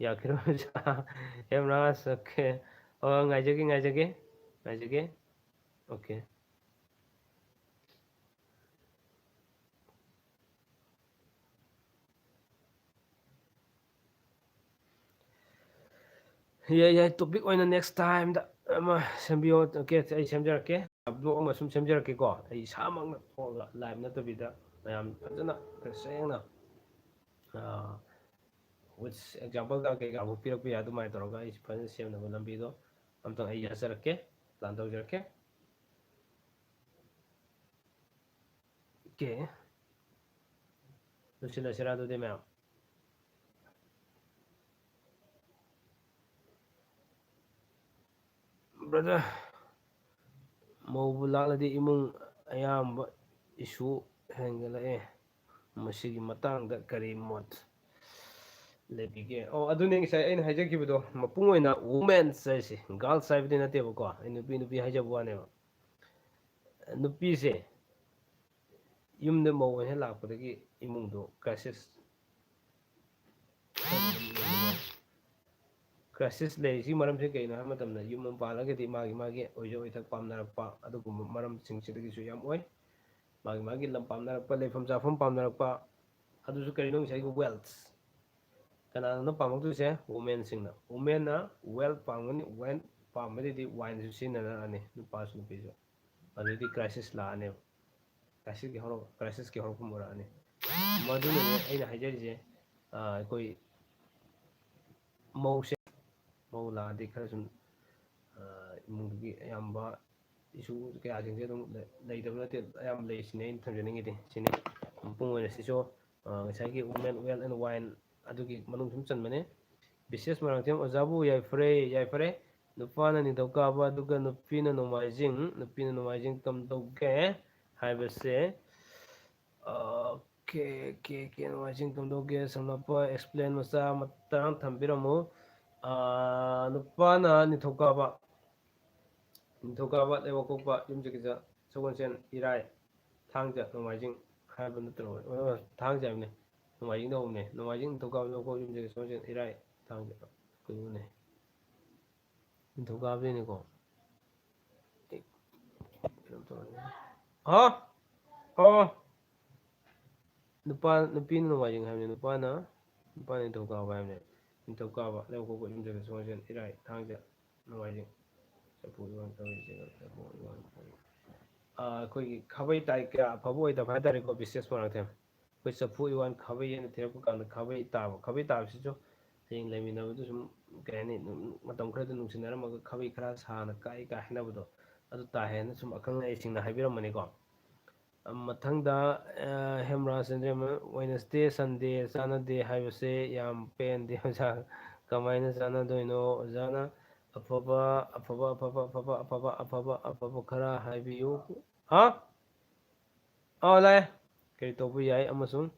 ꯌꯥꯈꯤꯔꯣꯏ ꯑꯣꯖꯥ꯫ ꯍꯦꯝꯔꯥꯖ, ꯑꯣꯀꯦ꯫ ꯑꯣ, ꯉꯥꯏꯖꯒꯦ, ꯉꯥꯏꯖꯒꯦ, ꯉꯥꯏꯖꯒꯦ꯫ ꯑꯣꯀꯦ꯫ ꯌꯥꯏ, ꯌꯥꯏ, ꯇꯣꯄꯤꯛ ꯑꯣꯏꯅ ꯅꯦꯛꯁ ꯇꯥꯏꯝꯗ ꯑꯃ ꯁꯦꯝꯕꯤꯌꯣ꯫ ꯑꯣꯀꯦ, ꯑꯩ ꯁꯦꯝꯖꯔꯛꯀꯦ, ꯕ꯭ꯂꯣꯛ ꯑꯃ ꯁꯨꯝ ꯁꯦꯝꯖꯔꯛꯀꯦꯀꯣ꯫ ꯑꯩ ꯏꯁꯥꯃꯛꯅ ꯊꯣꯛꯑꯒ ꯂꯥꯏꯚ ꯅꯠꯇꯕꯤꯗ ꯃꯌꯥꯝ ꯐꯖꯅ ꯇꯁꯦꯡꯅ, ꯑꯥ, ꯋꯤꯠꯁ ꯑꯦꯛꯖꯥꯝꯄꯜꯒ ꯀꯩꯀꯥꯕꯨ ꯄꯤꯔꯛꯄ ꯌꯥꯏ, ꯑꯗꯨꯃꯥꯏꯅ ꯇꯧꯔꯒ ꯑꯩ ꯐꯖꯅ ꯁꯦꯝꯅꯕ ꯂꯝꯕꯤꯗꯣ ꯑꯝꯇꯪ ꯑꯩ ꯌꯥꯖꯔꯛꯀꯦ, ꯄ꯭ꯂꯥꯟ ꯇꯧꯖꯔꯛꯀꯦ꯫ ꯑꯣꯀꯦ, ꯂꯣꯏꯁꯤꯜꯂꯁꯤꯔꯥ ꯑꯗꯨꯗꯤ ꯃꯌꯥꯝ? ꯕ꯭ꯔꯗꯔ, ꯃꯧꯕꯨ ꯂꯥꯛꯂꯗꯤ ꯏꯃꯨꯡ ꯑꯌꯥꯝꯕ ꯏꯁꯨ ꯍꯦꯟꯒꯠꯂꯛꯑꯦ꯫ ꯃꯁꯤꯒꯤ ꯃꯇꯥꯡꯗ ꯀꯔꯤ ꯃꯣꯠ ꯂꯩꯕꯤꯒꯦ? ꯑꯣ, ꯑꯗꯨꯅꯦ ꯉꯁꯥꯏ ꯑꯩꯅ ꯍꯥꯏꯖꯈꯤꯕꯗꯣ, ꯃꯄꯨꯡ ꯑꯣꯏꯅ ꯋꯨꯃꯦꯟꯁ ꯍꯥꯏꯁꯦ, ꯒꯥꯔꯜꯁ ꯍꯥꯏꯕꯗꯤ ꯅꯠꯇꯦꯕꯀꯣ, ꯑꯩ ꯅꯨꯄꯤ ꯅꯨꯄꯤ ꯍꯥꯏꯖꯕ ꯋꯥꯅꯦꯕ꯫ ꯅꯨꯄꯤꯁꯦ ꯌꯨꯝꯗ ꯃꯧ ꯑꯣꯏꯅ ꯂꯥꯛꯄꯗꯒꯤ ꯏꯃꯨꯡꯗꯣ ꯀ꯭ꯔꯥꯏꯁꯤꯁ ꯀ꯭ꯔꯥꯏꯁꯤꯁ ꯂꯩꯔꯤꯁꯤꯒꯤ ꯃꯔꯝꯁꯤ ꯀꯩꯅꯣ ꯍꯥꯏꯕ ꯃꯇꯝꯗ, ꯌꯨꯝ ꯑꯃ ꯄꯥꯜꯂꯒꯗꯤ ꯃꯥꯒꯤ ꯃꯥꯒꯤ ꯑꯣꯏꯖ ꯑꯣꯏꯊꯛ ꯄꯥꯝꯅꯔꯛꯄ, ꯑꯗꯨꯒꯨꯝꯕ ꯃꯔꯝꯁꯤꯡꯁꯤꯗꯒꯤꯁꯨ ꯌꯥꯝ ꯑꯣꯏ꯫ ꯃꯥꯒꯤ ꯃꯥꯒꯤ ꯂꯝ ꯄꯥꯝꯅꯔꯛꯄ, ꯂꯩꯐꯝ ꯆꯥꯐꯝ ꯄꯥꯝꯅꯔꯛꯄ, ꯑꯗꯨꯁꯨ ꯀꯔꯤꯅꯣ? ꯉꯁꯥꯏꯒꯤ wealth꯫ ꯀꯅꯥꯅꯣ ꯄꯥꯝꯃꯛꯇꯣꯏꯁꯦ? Womenꯁꯤꯡꯅ꯫ Womenꯅ wealth ꯄꯥꯝꯒꯅꯤ, wealth ꯄꯥꯝꯕꯗꯩꯗꯤ wineꯁꯨ ꯁꯤꯖꯤꯟꯅꯔꯛꯑꯅꯤ, ꯅꯨꯄꯥꯁꯨ ꯅꯨꯄꯤꯁꯨ꯫ ꯑꯗꯨꯗꯩꯗꯤ crisis ꯂꯥꯛꯑꯅꯦꯕ꯫ Crisisꯀꯤ ꯍꯧꯔꯛ-, crisisꯀꯤ ꯍꯧꯔꯛꯐꯝ ꯑꯣꯏꯔꯛꯑꯅꯤ꯫ ꯃꯗꯨꯅꯅꯦ ꯑꯩꯅ ꯍꯥꯏꯖꯔꯤꯁꯦ, ꯑꯥ, ꯑꯩꯈꯣꯏ ꯃꯧꯁꯦ, ꯃꯧ ꯂꯥꯛꯑꯗꯤ ꯈꯔ ꯁꯨꯝ, ꯑꯥ, ꯏꯃꯨꯡꯗꯨꯒꯤ ꯑꯌꯥꯝꯕ issue ꯀꯌꯥꯁꯤꯡꯁꯦ ꯑꯗꯨꯝ ꯂꯩ-, ꯂꯩꯇꯕ ꯅꯠꯇꯦ, ꯑꯌꯥꯝꯕ ꯂꯩ ꯁꯤꯅꯦ ꯑꯩꯅ ꯊꯝꯖꯅꯤꯡꯉꯤꯗꯤ꯫ ꯁꯤꯅꯤ ꯃꯄꯨꯡ ꯑꯣꯏꯅ ꯁꯤꯁꯨ, ꯑꯥ, ꯉꯁꯥꯏꯒꯤ women, wealth and wine ꯑꯗꯨꯒꯤ ꯃꯅꯨꯡ ꯁꯨꯝ ꯆꯟꯕꯅꯦ꯫ ꯕꯤꯁꯦꯁ ꯃꯣꯏꯔꯥꯡꯊꯦꯝ ꯑꯣꯖꯥꯕꯨ ꯌꯥꯏꯐꯔꯦ, ꯌꯥꯏꯐꯔꯦ꯫ ꯅꯨꯄꯥꯅ ꯅꯤꯡꯊꯧꯀꯥꯕ, ꯑꯗꯨꯒ ꯅꯨꯄꯤꯅ ꯅꯣꯡꯃꯥꯏꯖꯤꯡ, ꯅꯨꯄꯤꯅ ꯅꯣꯡꯃꯥꯏꯖꯤꯡ ꯀꯝꯗꯧꯒꯦ ꯍꯥꯏꯕꯁꯦ, ꯑꯣꯀꯦ, ꯑꯣꯀꯦ, ꯑꯣꯀꯦ, ꯅꯣꯡꯃꯥꯏꯖꯤꯡ ꯀꯝꯗꯧꯒꯦ? ꯁꯝꯂꯞꯄ explain ꯃꯆꯥ ꯑꯃꯇꯪ ꯊꯝꯕꯤꯔꯝꯃꯨ꯫ ꯑꯥ, ꯅꯨꯄꯥꯅ ꯅꯤꯡꯊꯧꯀꯥꯕ, ꯅꯤꯡꯊꯧꯀꯥꯕ, ꯂꯩꯕꯥꯛꯄꯣꯛꯄ, ꯌꯨꯝꯁꯀꯩꯁ, ꯁꯒꯣꯜꯁꯦꯟ, ꯏꯔꯥꯏ, ꯊꯥꯡꯖ, ꯅꯣꯡꯃꯥꯏꯖꯤꯡ ꯍꯥꯏꯕ ꯅꯠꯇ꯭ꯔꯣ? ꯑꯣ, ꯊꯥꯡꯖ ꯍꯥꯏꯕꯅꯦ꯫ ꯅꯣꯡꯃꯥꯏꯖꯤꯡꯗ ꯍꯧꯕꯅꯦ꯫ ꯅꯣꯡꯃꯥꯏꯖꯤꯡ, ꯅꯤꯡꯊꯧꯀꯥꯕ, ꯂꯩꯕꯥꯛꯄꯣꯛꯄ, ꯌꯨꯝꯁꯀꯩꯁ, ꯁꯒꯣꯜꯁꯦꯟ, ꯏꯔꯥꯏ, ꯊꯥꯡꯖ꯫ ꯀꯩꯅꯣꯅꯦ꯫ ꯅꯤꯡꯊꯧꯀꯥꯕꯗꯩꯅꯤꯀꯣ꯫ ꯑꯦ, ꯀꯩꯅꯣꯝ ꯇꯧꯔꯦ꯫ ꯍꯥ? ꯑꯣ꯫ ꯅꯨꯄꯥ, ꯅꯨꯄꯤꯅ ꯅꯣꯡꯃꯥꯏꯖꯤꯡ ꯍꯥꯏꯕꯅꯦ, ꯅꯨꯄꯥꯅ, ꯅꯨꯄꯥꯅ ꯅꯤꯡꯊꯧꯀꯥꯕ ꯍꯥꯏꯕꯅꯦ꯫ ꯅꯤꯡꯊꯧꯀꯥꯕ, ꯂꯩꯕꯥꯛꯄꯣꯛꯄ, ꯌꯨꯝꯁꯀꯩꯁ, ꯁꯒꯣꯜꯁꯦꯟ, ꯏꯔꯥꯏ, ꯊꯥꯡꯖ, ꯅꯣꯡꯃꯥꯏꯖꯤꯡ꯫ ꯆꯐꯨ ꯎꯌꯣꯟ ꯇꯧꯔꯤꯁꯦ, ꯆꯐꯨ ꯎꯌꯣꯟ ꯇꯧꯔꯤ꯫ ꯑꯥ, ꯑꯩꯈꯣꯏꯒꯤ ꯈꯥꯕꯩ ꯇꯥꯏ ꯀꯌꯥ ꯑꯐꯕ ꯑꯣꯏꯗꯕ ꯍꯥꯏꯇꯥꯔꯦꯀꯣ, ꯕꯤꯁꯦꯁ ꯃꯣꯏꯔꯥꯡꯊꯦꯝ꯫ ꯑꯩꯈꯣꯏ ꯆꯐꯨ ꯎꯌꯣꯟ ꯈꯥꯕꯩ ꯍꯥꯏꯅ ꯊꯤꯔꯛꯄ ꯀꯥꯟꯗ ꯈꯥꯕꯩ ꯇꯥꯕ, ꯈꯥꯕꯩ ꯇꯥꯕꯁꯤꯁꯨ ꯍꯌꯦꯡ ꯂꯩꯃꯤꯟꯅꯕꯗ ꯁꯨꯝ, ꯀꯩ ꯍꯥꯏꯅꯤ, ꯃꯇꯝ ꯈꯔꯗ ꯅꯨꯡꯁꯤꯅꯔꯝꯃꯒ ꯈꯥꯕꯩ ꯈꯔ ꯁꯥꯅ ꯀꯥꯏ ꯀꯥꯏ ꯍꯥꯏꯅꯕꯗꯣ, ꯑꯗꯨ ꯇꯥꯏ ꯍꯥꯏꯅ ꯁꯨꯝ ꯑꯈꯪ ꯑꯍꯩꯁꯤꯡꯅ ꯍꯥꯏꯕꯤꯔꯝꯕꯅꯤꯀꯣ꯫ ꯃꯊꯪꯗ, ꯑ, ꯍꯦꯝꯔꯥꯖ ꯆꯟꯗ꯭ꯔꯦꯝꯕ, "Wednesday, Sunday ꯆꯥꯟꯅꯗꯦ ꯍꯥꯏꯕꯁꯦ ꯌꯥꯝ ꯄꯦꯟꯗꯦ ꯑꯣꯖꯥ꯫ ꯀꯃꯥꯏꯅ ꯆꯥꯟꯅꯗꯣꯏꯅꯣ? ꯑꯣꯖꯥꯅ ꯑꯐꯕ, ꯑꯐꯕ, ꯑꯐꯕ, ꯑꯐꯕ, ꯑꯐꯕ, ꯑꯐꯕ, ꯑꯐꯕ ꯈꯔ ꯍꯥꯏꯕꯤꯌꯨ"꯫ ꯍꯥ? ꯑꯥ, ꯂꯥꯛꯑꯦ꯫ ꯀꯔꯤ ꯇꯧꯕ ꯌꯥꯏ ꯑꯃꯁꯨꯡ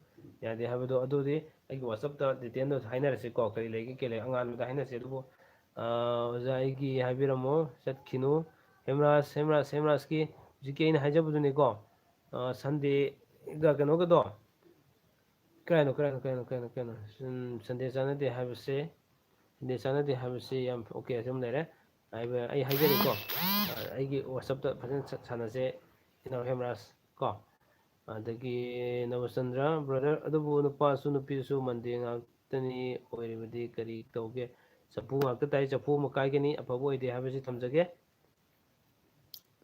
ꯌꯥꯗꯦ ꯍꯥꯏꯕꯗꯣ, ꯑꯗꯨꯗꯤ ꯑꯩꯒꯤ WhatsAppꯇ detailꯗ ꯍꯥꯏꯅꯔꯁꯤꯀꯣ, ꯀꯔꯤ ꯂꯩꯒꯦ, ꯀꯔꯤ ꯂꯩ, ꯑꯉꯥꯟꯕꯗ ꯍꯥꯏꯅꯁꯤ꯫ ꯑꯗꯨꯕꯨ, ꯑ, ꯑꯣꯖꯥ, ꯑꯩꯒꯤ ꯍꯥꯏꯕꯤꯔꯝꯃꯣ, ꯆꯠꯈꯤꯅꯨ꯫ ꯍꯦꯝꯔꯥꯖ, ꯍꯦꯝꯔꯥꯖ, ꯍꯦꯝꯔꯥꯖꯀꯤ ꯍꯧꯖꯤꯛꯀꯤ ꯑꯩꯅ ꯍꯥꯏꯖꯕꯗꯨꯅꯤꯀꯣ, ꯑ, Sundayꯒ ꯀꯩꯅꯣꯒꯗꯣ, ꯀꯩꯅꯣ, ꯀꯩꯅꯣ, ꯀꯩꯅꯣ, ꯀꯩꯅꯣ, ꯀꯩꯅꯣ, ꯎꯝ, Sunday ꯆꯥꯟꯅꯗꯦ ꯍꯥꯏꯕꯁꯦ, Sunday ꯆꯥꯟꯅꯗꯦ ꯍꯥꯏꯕꯁꯤ ꯌꯥꯝ okay, ꯑꯁꯨꯝ ꯂꯩꯔꯦ꯫ ꯍꯥꯏꯕ ꯑꯩ ꯍꯥꯏꯖꯔꯤꯀꯣ, ꯑ, ꯑꯩꯒꯤ WhatsAppꯇ ꯐꯖꯅ ꯁ-, ꯁꯥꯟꯅꯁꯦ, ꯏꯅꯥꯎ ꯍꯦꯝꯔꯥꯖ ꯀꯣ꯫ ꯑꯗꯒꯤ ꯅꯕꯆꯟꯗ꯭ꯔ, brother, ꯑꯗꯨꯕꯨ ꯅꯨꯄꯥꯁꯨ ꯅꯨꯄꯤꯁꯨ ꯃꯟꯗꯦ ꯉꯥꯛꯇꯅꯤ ꯑꯣꯏꯔꯤꯕꯗꯤ ꯀꯔꯤ ꯇꯧꯒꯦ? ꯆꯐꯨ ꯉꯥꯛꯇ ꯇꯥꯏ, ꯆꯐꯨ ꯑꯃ ꯀꯥꯏꯒꯅꯤ, ꯑꯐꯕ ꯑꯣꯏꯗꯦ ꯍꯥꯏꯕꯁꯤ ꯊꯝꯖꯒꯦ꯫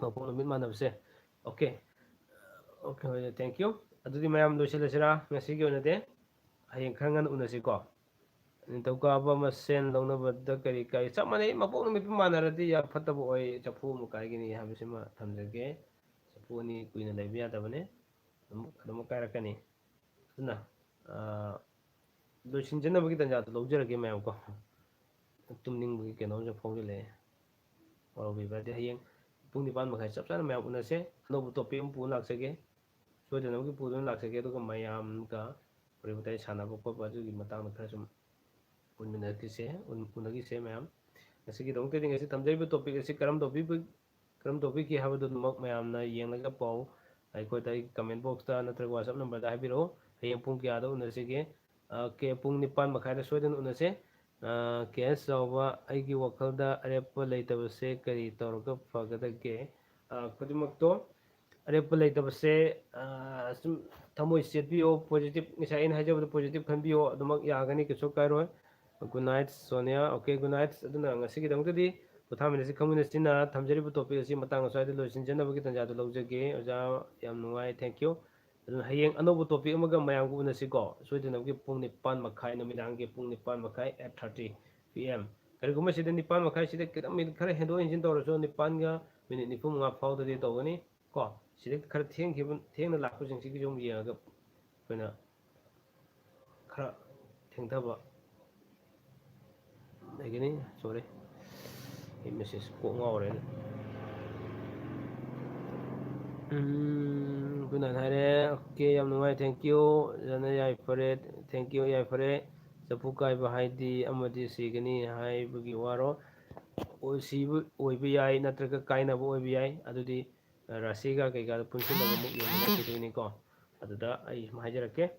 ꯃꯄꯣꯛ ꯅꯨꯃꯤꯠ ꯃꯥꯟꯅꯕꯁꯦ꯫ Okay, okay, ꯍꯣꯏ, thank you꯫ ꯑꯗꯨꯗꯤ ꯃꯌꯥꯝ ꯂꯣꯏꯁꯤꯜꯂꯁꯤꯔꯥ ꯉꯁꯤꯒꯤ ꯑꯣꯏꯅꯗꯤ? ꯍꯌꯦꯡ ꯈꯔ ꯉꯟꯅ ꯎꯅꯁꯤꯀꯣ꯫ ꯅꯤꯡꯊꯧꯀꯥꯕ ꯃꯁꯦꯟ ꯂꯧꯅꯕꯗ ꯀꯔꯤ ꯀꯥꯏ? ꯆꯞ ꯃꯥꯟꯅꯩ, ꯃꯄꯣꯛ ꯅꯨꯃꯤꯠꯄꯨ ꯃꯥꯟꯅꯔꯗꯤ ꯌꯥꯝ ꯐꯠꯇꯕ ꯑꯣꯏ, ꯆꯐꯨ ꯑꯃ ꯀꯥꯏꯒꯅꯤ ꯍꯥꯏꯕꯁꯤꯃ ꯊꯝꯖꯒꯦ꯫ ꯆꯐꯨ ꯑꯅꯤ ꯀꯨꯏꯅ ꯂꯩꯕ ꯌꯥꯗꯕꯅꯦ꯫ ꯑꯗꯨꯝ, ꯑꯗꯨꯃꯛ ꯀꯥꯏꯔꯛꯀꯅꯤ꯫ ꯑꯗꯨꯅ, ꯑꯥ, ꯂꯣꯏꯁꯤꯟꯖꯅꯕꯒꯤ ꯇꯥꯟꯖꯥꯗꯣ ꯂꯧꯖꯔꯒꯦ ꯃꯌꯥꯝ ꯀꯣ꯫ ꯇꯨꯝꯅꯤꯡꯕꯒꯤ ꯀꯩꯅꯣꯝꯁꯨ ꯐꯥꯎꯖꯤꯜꯂꯛꯑꯦ꯫ ꯋꯥꯔꯧꯕꯤꯕ ꯌꯥꯗꯦ꯫ ꯍꯌꯦꯡ ꯄꯨꯡ ꯅꯤꯄꯥꯟ ꯃꯈꯥꯏ ꯆꯞ ꯆꯥꯅ ꯃꯌꯥꯝ ꯎꯅꯁꯦ꯫ ꯑꯅꯧꯕ topic ꯑꯃ ꯄꯨꯔ ꯂꯥꯛꯆꯒꯦ꯫ ꯁꯣꯏꯗꯅꯕꯒꯤ ꯄꯨꯗꯨꯅ ꯂꯥꯛꯆꯒꯦ꯫ ꯑꯗꯨꯒ ꯃꯌꯥꯝꯒ ꯋꯥꯔꯤ ꯋꯥꯇꯥꯏ ꯁꯥꯟꯅꯕ ꯈꯣꯠꯄ ꯑꯗꯨꯒꯤ ꯃꯇꯥꯡꯗ ꯈꯔ ꯁꯨꯝ ꯎꯟꯃꯤꯟꯅꯈꯤꯁꯦ, ꯎꯟ-, ꯎꯅꯈꯤꯁꯦ ꯃꯌꯥꯝ꯫ ꯉꯁꯤꯒꯤꯗꯃꯛꯇꯗꯤ ꯉꯁꯤ ꯊꯝꯖꯔꯤꯕ topic ꯑꯁꯤ ꯀꯔꯝ ꯇꯧꯕꯤꯕ-, ꯀꯔꯝ ꯇꯧꯕꯤꯒꯦ ꯍꯥꯏꯕꯗꯨ ꯑꯗꯨꯃꯛ ꯃꯌꯥꯝꯅ ꯌꯦꯡꯂꯒ ꯄꯥꯎ ꯑꯩꯈꯣꯏꯗ ꯑꯩꯒꯤ comment boxꯇ ꯅꯠꯇ꯭ꯔꯒ WhatsApp numberꯗ ꯍꯥꯏꯕꯤꯔꯛꯎ꯫ ꯍꯌꯦꯡ ꯄꯨꯡ ꯀꯌꯥꯗ ꯎꯅꯁꯤꯒꯦ? ꯑ, ꯀꯦ-, ꯄꯨꯡ ꯅꯤꯄꯥꯟ ꯃꯈꯥꯏꯗ ꯁꯣꯏꯗꯅ ꯎꯅꯁꯦ꯫ ꯑ, ꯀꯦ ꯑꯦꯁ ꯆꯥꯎꯕ, ꯑꯩꯒꯤ ꯋꯥꯈꯜꯗ ꯑꯔꯦꯞꯄ ꯂꯩꯇꯕꯁꯦ ꯀꯔꯤ ꯇꯧꯔꯒ ꯐꯒꯗꯒꯦ? ꯑ, ꯈꯨꯗꯤꯡꯃꯛꯇꯣ, ꯑꯔꯦꯞꯄ ꯂꯩꯇꯕꯁꯦ, ꯑ, ꯁꯨꯝ ꯊꯃꯣꯏ ꯆꯦꯠꯄꯤꯌꯣ, positive, ꯉꯁꯥꯏ ꯑꯩꯅ ꯍꯥꯏꯖꯕꯗꯣ positive ꯈꯟꯕꯤꯌꯣ, ꯑꯗꯨꯃꯛ ꯌꯥꯒꯅꯤ, ꯀꯩꯁꯨ ꯀꯥꯏꯔꯣꯏ꯫ Good night, Sonia. Okay, good night꯫ ꯑꯗꯨꯅ ꯉꯁꯤꯒꯤꯗꯃꯛꯇꯗꯤ ꯄꯣꯊꯥꯃꯤꯟꯅꯁꯤ, ꯈꯪꯃꯤꯟꯅꯁꯤꯅ ꯊꯝꯖꯔꯤꯕ topic ꯑꯁꯤ ꯃꯇꯥꯡ ꯑꯁ꯭ꯋꯥꯏꯗ ꯂꯣꯏꯁꯤꯟꯖꯅꯕꯒꯤ ꯇꯥꯟꯖꯥꯗꯨ ꯂꯧꯖꯒꯦ꯫ ꯑꯣꯖꯥ, ꯌꯥꯝ ꯅꯨꯡꯉꯥꯏ, thank you꯫ ꯑꯗꯨꯅ ꯍꯌꯦꯡ ꯑꯅꯧꯕ topic ꯑꯃꯒ ꯃꯌꯥꯝꯒ ꯎꯅꯁꯤꯀꯣ, ꯁꯣꯏꯗꯅꯕꯒꯤ ꯄꯨꯡ ꯅꯤꯄꯥꯟ ꯃꯈꯥꯏ, ꯅꯨꯃꯤꯗꯥꯡꯒꯤ ꯄꯨꯡ ꯅꯤꯄꯥꯟ ꯃꯈꯥꯏ, eight thirty P M꯫ ꯀꯔꯤꯒꯨꯝꯕ ꯁꯤꯗ ꯅꯤꯄꯥꯟ ꯃꯈꯥꯏꯁꯤꯗ ꯈꯤꯇꯪ ꯃꯤꯅꯤꯠ ꯈꯔ ꯍꯦꯟꯗꯣꯛ ꯍꯦꯟꯖꯤꯟ ꯇꯧꯔꯁꯨ, ꯅꯤꯄꯥꯟꯒ ꯃꯤꯅꯤꯠ ꯅꯤꯐꯨ ꯃꯉꯥ ꯐꯥꯎꯗꯗꯤ ꯇꯧꯒꯅꯤ ꯀꯣ꯫ ꯁꯤꯗ ꯈꯔ ꯊꯦꯡꯈꯤꯕ, ꯊꯦꯡꯅ ꯂꯥꯛꯄꯁꯤꯡꯁꯤꯒꯤꯁꯨ ꯑꯃꯨꯛ ꯌꯦꯡꯉꯒ ꯑꯩꯈꯣꯏꯅ ꯈꯔ ꯊꯦꯡꯊꯕ ꯂꯩꯒꯅꯤ꯫ Sorry, ꯑꯩ message ꯀꯣꯛ ꯉꯥꯎꯔꯦꯅꯦ꯫ ꯎꯝ, good night ꯍꯥꯏꯔꯦ꯫ Okay, ꯌꯥꯝ ꯅꯨꯡꯉꯥꯏ, thank you꯫ ꯐꯖꯅ ꯌꯥꯏꯐꯔꯦ, thank you, ꯌꯥꯏꯐꯔꯦ꯫ ꯆꯐꯨ ꯀꯥꯏꯕ ꯍꯥꯏꯗꯤ ꯑꯃꯗꯤ ꯁꯤꯒꯅꯤ ꯍꯥꯏꯕꯒꯤ ꯋꯥꯔꯣ? ꯑꯣ, ꯁꯤꯕ ꯑꯣꯏꯕ ꯌꯥꯏ, ꯅꯠꯇ꯭ꯔꯒ ꯀꯥꯏꯅꯕ ꯑꯣꯏꯕ ꯌꯥꯏ꯫ ꯑꯗꯨꯗꯤ ꯔꯥꯁꯤꯒ ꯀꯩꯀꯥꯗꯣ ꯄꯨꯟꯁꯤꯜꯂꯒ ꯑꯃꯨꯛ ꯌꯦꯡꯃꯤꯟꯅꯈꯤꯗꯣꯏꯅꯤꯀꯣ꯫ ꯑꯗꯨꯗ ꯑꯩ ꯁꯨꯝ ꯍꯥꯏꯖꯔꯛꯀꯦ꯫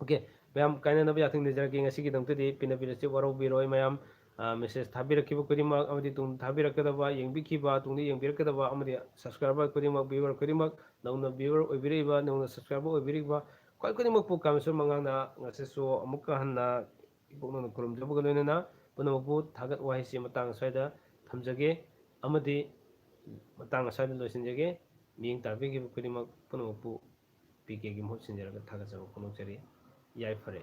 Okay, ꯃꯌꯥꯝ ꯀꯥꯏꯅꯅꯕ ꯌꯥꯊꯪ ꯅꯤꯖꯔꯛꯀꯦ꯫ ꯉꯁꯤꯒꯤꯗꯃꯛꯇꯗꯤ ꯄꯤꯅꯕꯤꯔꯁꯤ, ꯋꯥꯔꯧꯕꯤꯔꯣꯏ ꯃꯌꯥꯝ꯫ ꯑ, message ꯊꯥꯕꯤꯔꯛꯈꯤꯕ ꯈꯨꯗꯤꯡꯃꯛ ꯑꯃꯗꯤ ꯇꯨꯡ ꯊꯥꯕꯤꯔꯛꯀꯗꯕ, ꯌꯦꯡꯕꯤꯈꯤꯕ, ꯇꯨꯡꯗ ꯌꯦꯡꯕꯤꯔꯛꯀꯗꯕ ꯑꯃꯗꯤ subscriber ꯈꯨꯗꯤꯡꯃꯛ, viewer ꯈꯨꯗꯤꯡꯃꯛ ꯅꯧꯅ viewer ꯑꯣꯏꯕꯤꯔꯛꯏꯕ, ꯅꯧꯅ subscriber ꯑꯣꯏꯕꯤꯔꯛꯏꯕ ꯈ꯭ꯋꯥꯏ ꯈꯨꯗꯤꯡꯃꯛꯄꯨ ꯀꯥꯃꯦꯁꯣꯔ ꯃꯉꯥꯡꯅ ꯉꯁꯤꯁꯨ ꯑꯃꯨꯛꯀ ꯍꯟꯅ ꯏꯄꯨꯛꯅꯤꯡ ꯈꯨꯔꯨꯝꯖꯕꯒ ꯂꯣꯏꯅꯅ ꯄꯨꯝꯅꯃꯛꯄꯨ ꯊꯥꯒꯠ ꯋꯥꯍꯩꯁꯤ ꯃꯇꯥꯡ ꯑꯁ꯭ꯋꯥꯏꯗ ꯊꯝꯖꯒꯦ ꯑꯃꯗꯤ ꯃꯇꯥꯡ ꯑꯁ꯭ꯋꯥꯏꯗ ꯂꯣꯏꯁꯤꯟꯖꯒꯦ꯫ ꯃꯤꯠꯌꯦꯡ ꯇꯥꯕꯤꯈꯤꯕ ꯈꯨꯗꯤꯡꯃꯛ ꯄꯨꯝꯅꯃꯛꯄꯨ ꯄꯤ ꯀꯦꯒꯤ ꯃꯍꯨꯠ ꯁꯤꯟꯖꯔꯒ ꯊꯥꯒꯠꯆꯕ ꯐꯣꯡꯗꯣꯛꯆꯔꯤ꯫ ꯌꯥꯏꯐꯔꯦ꯫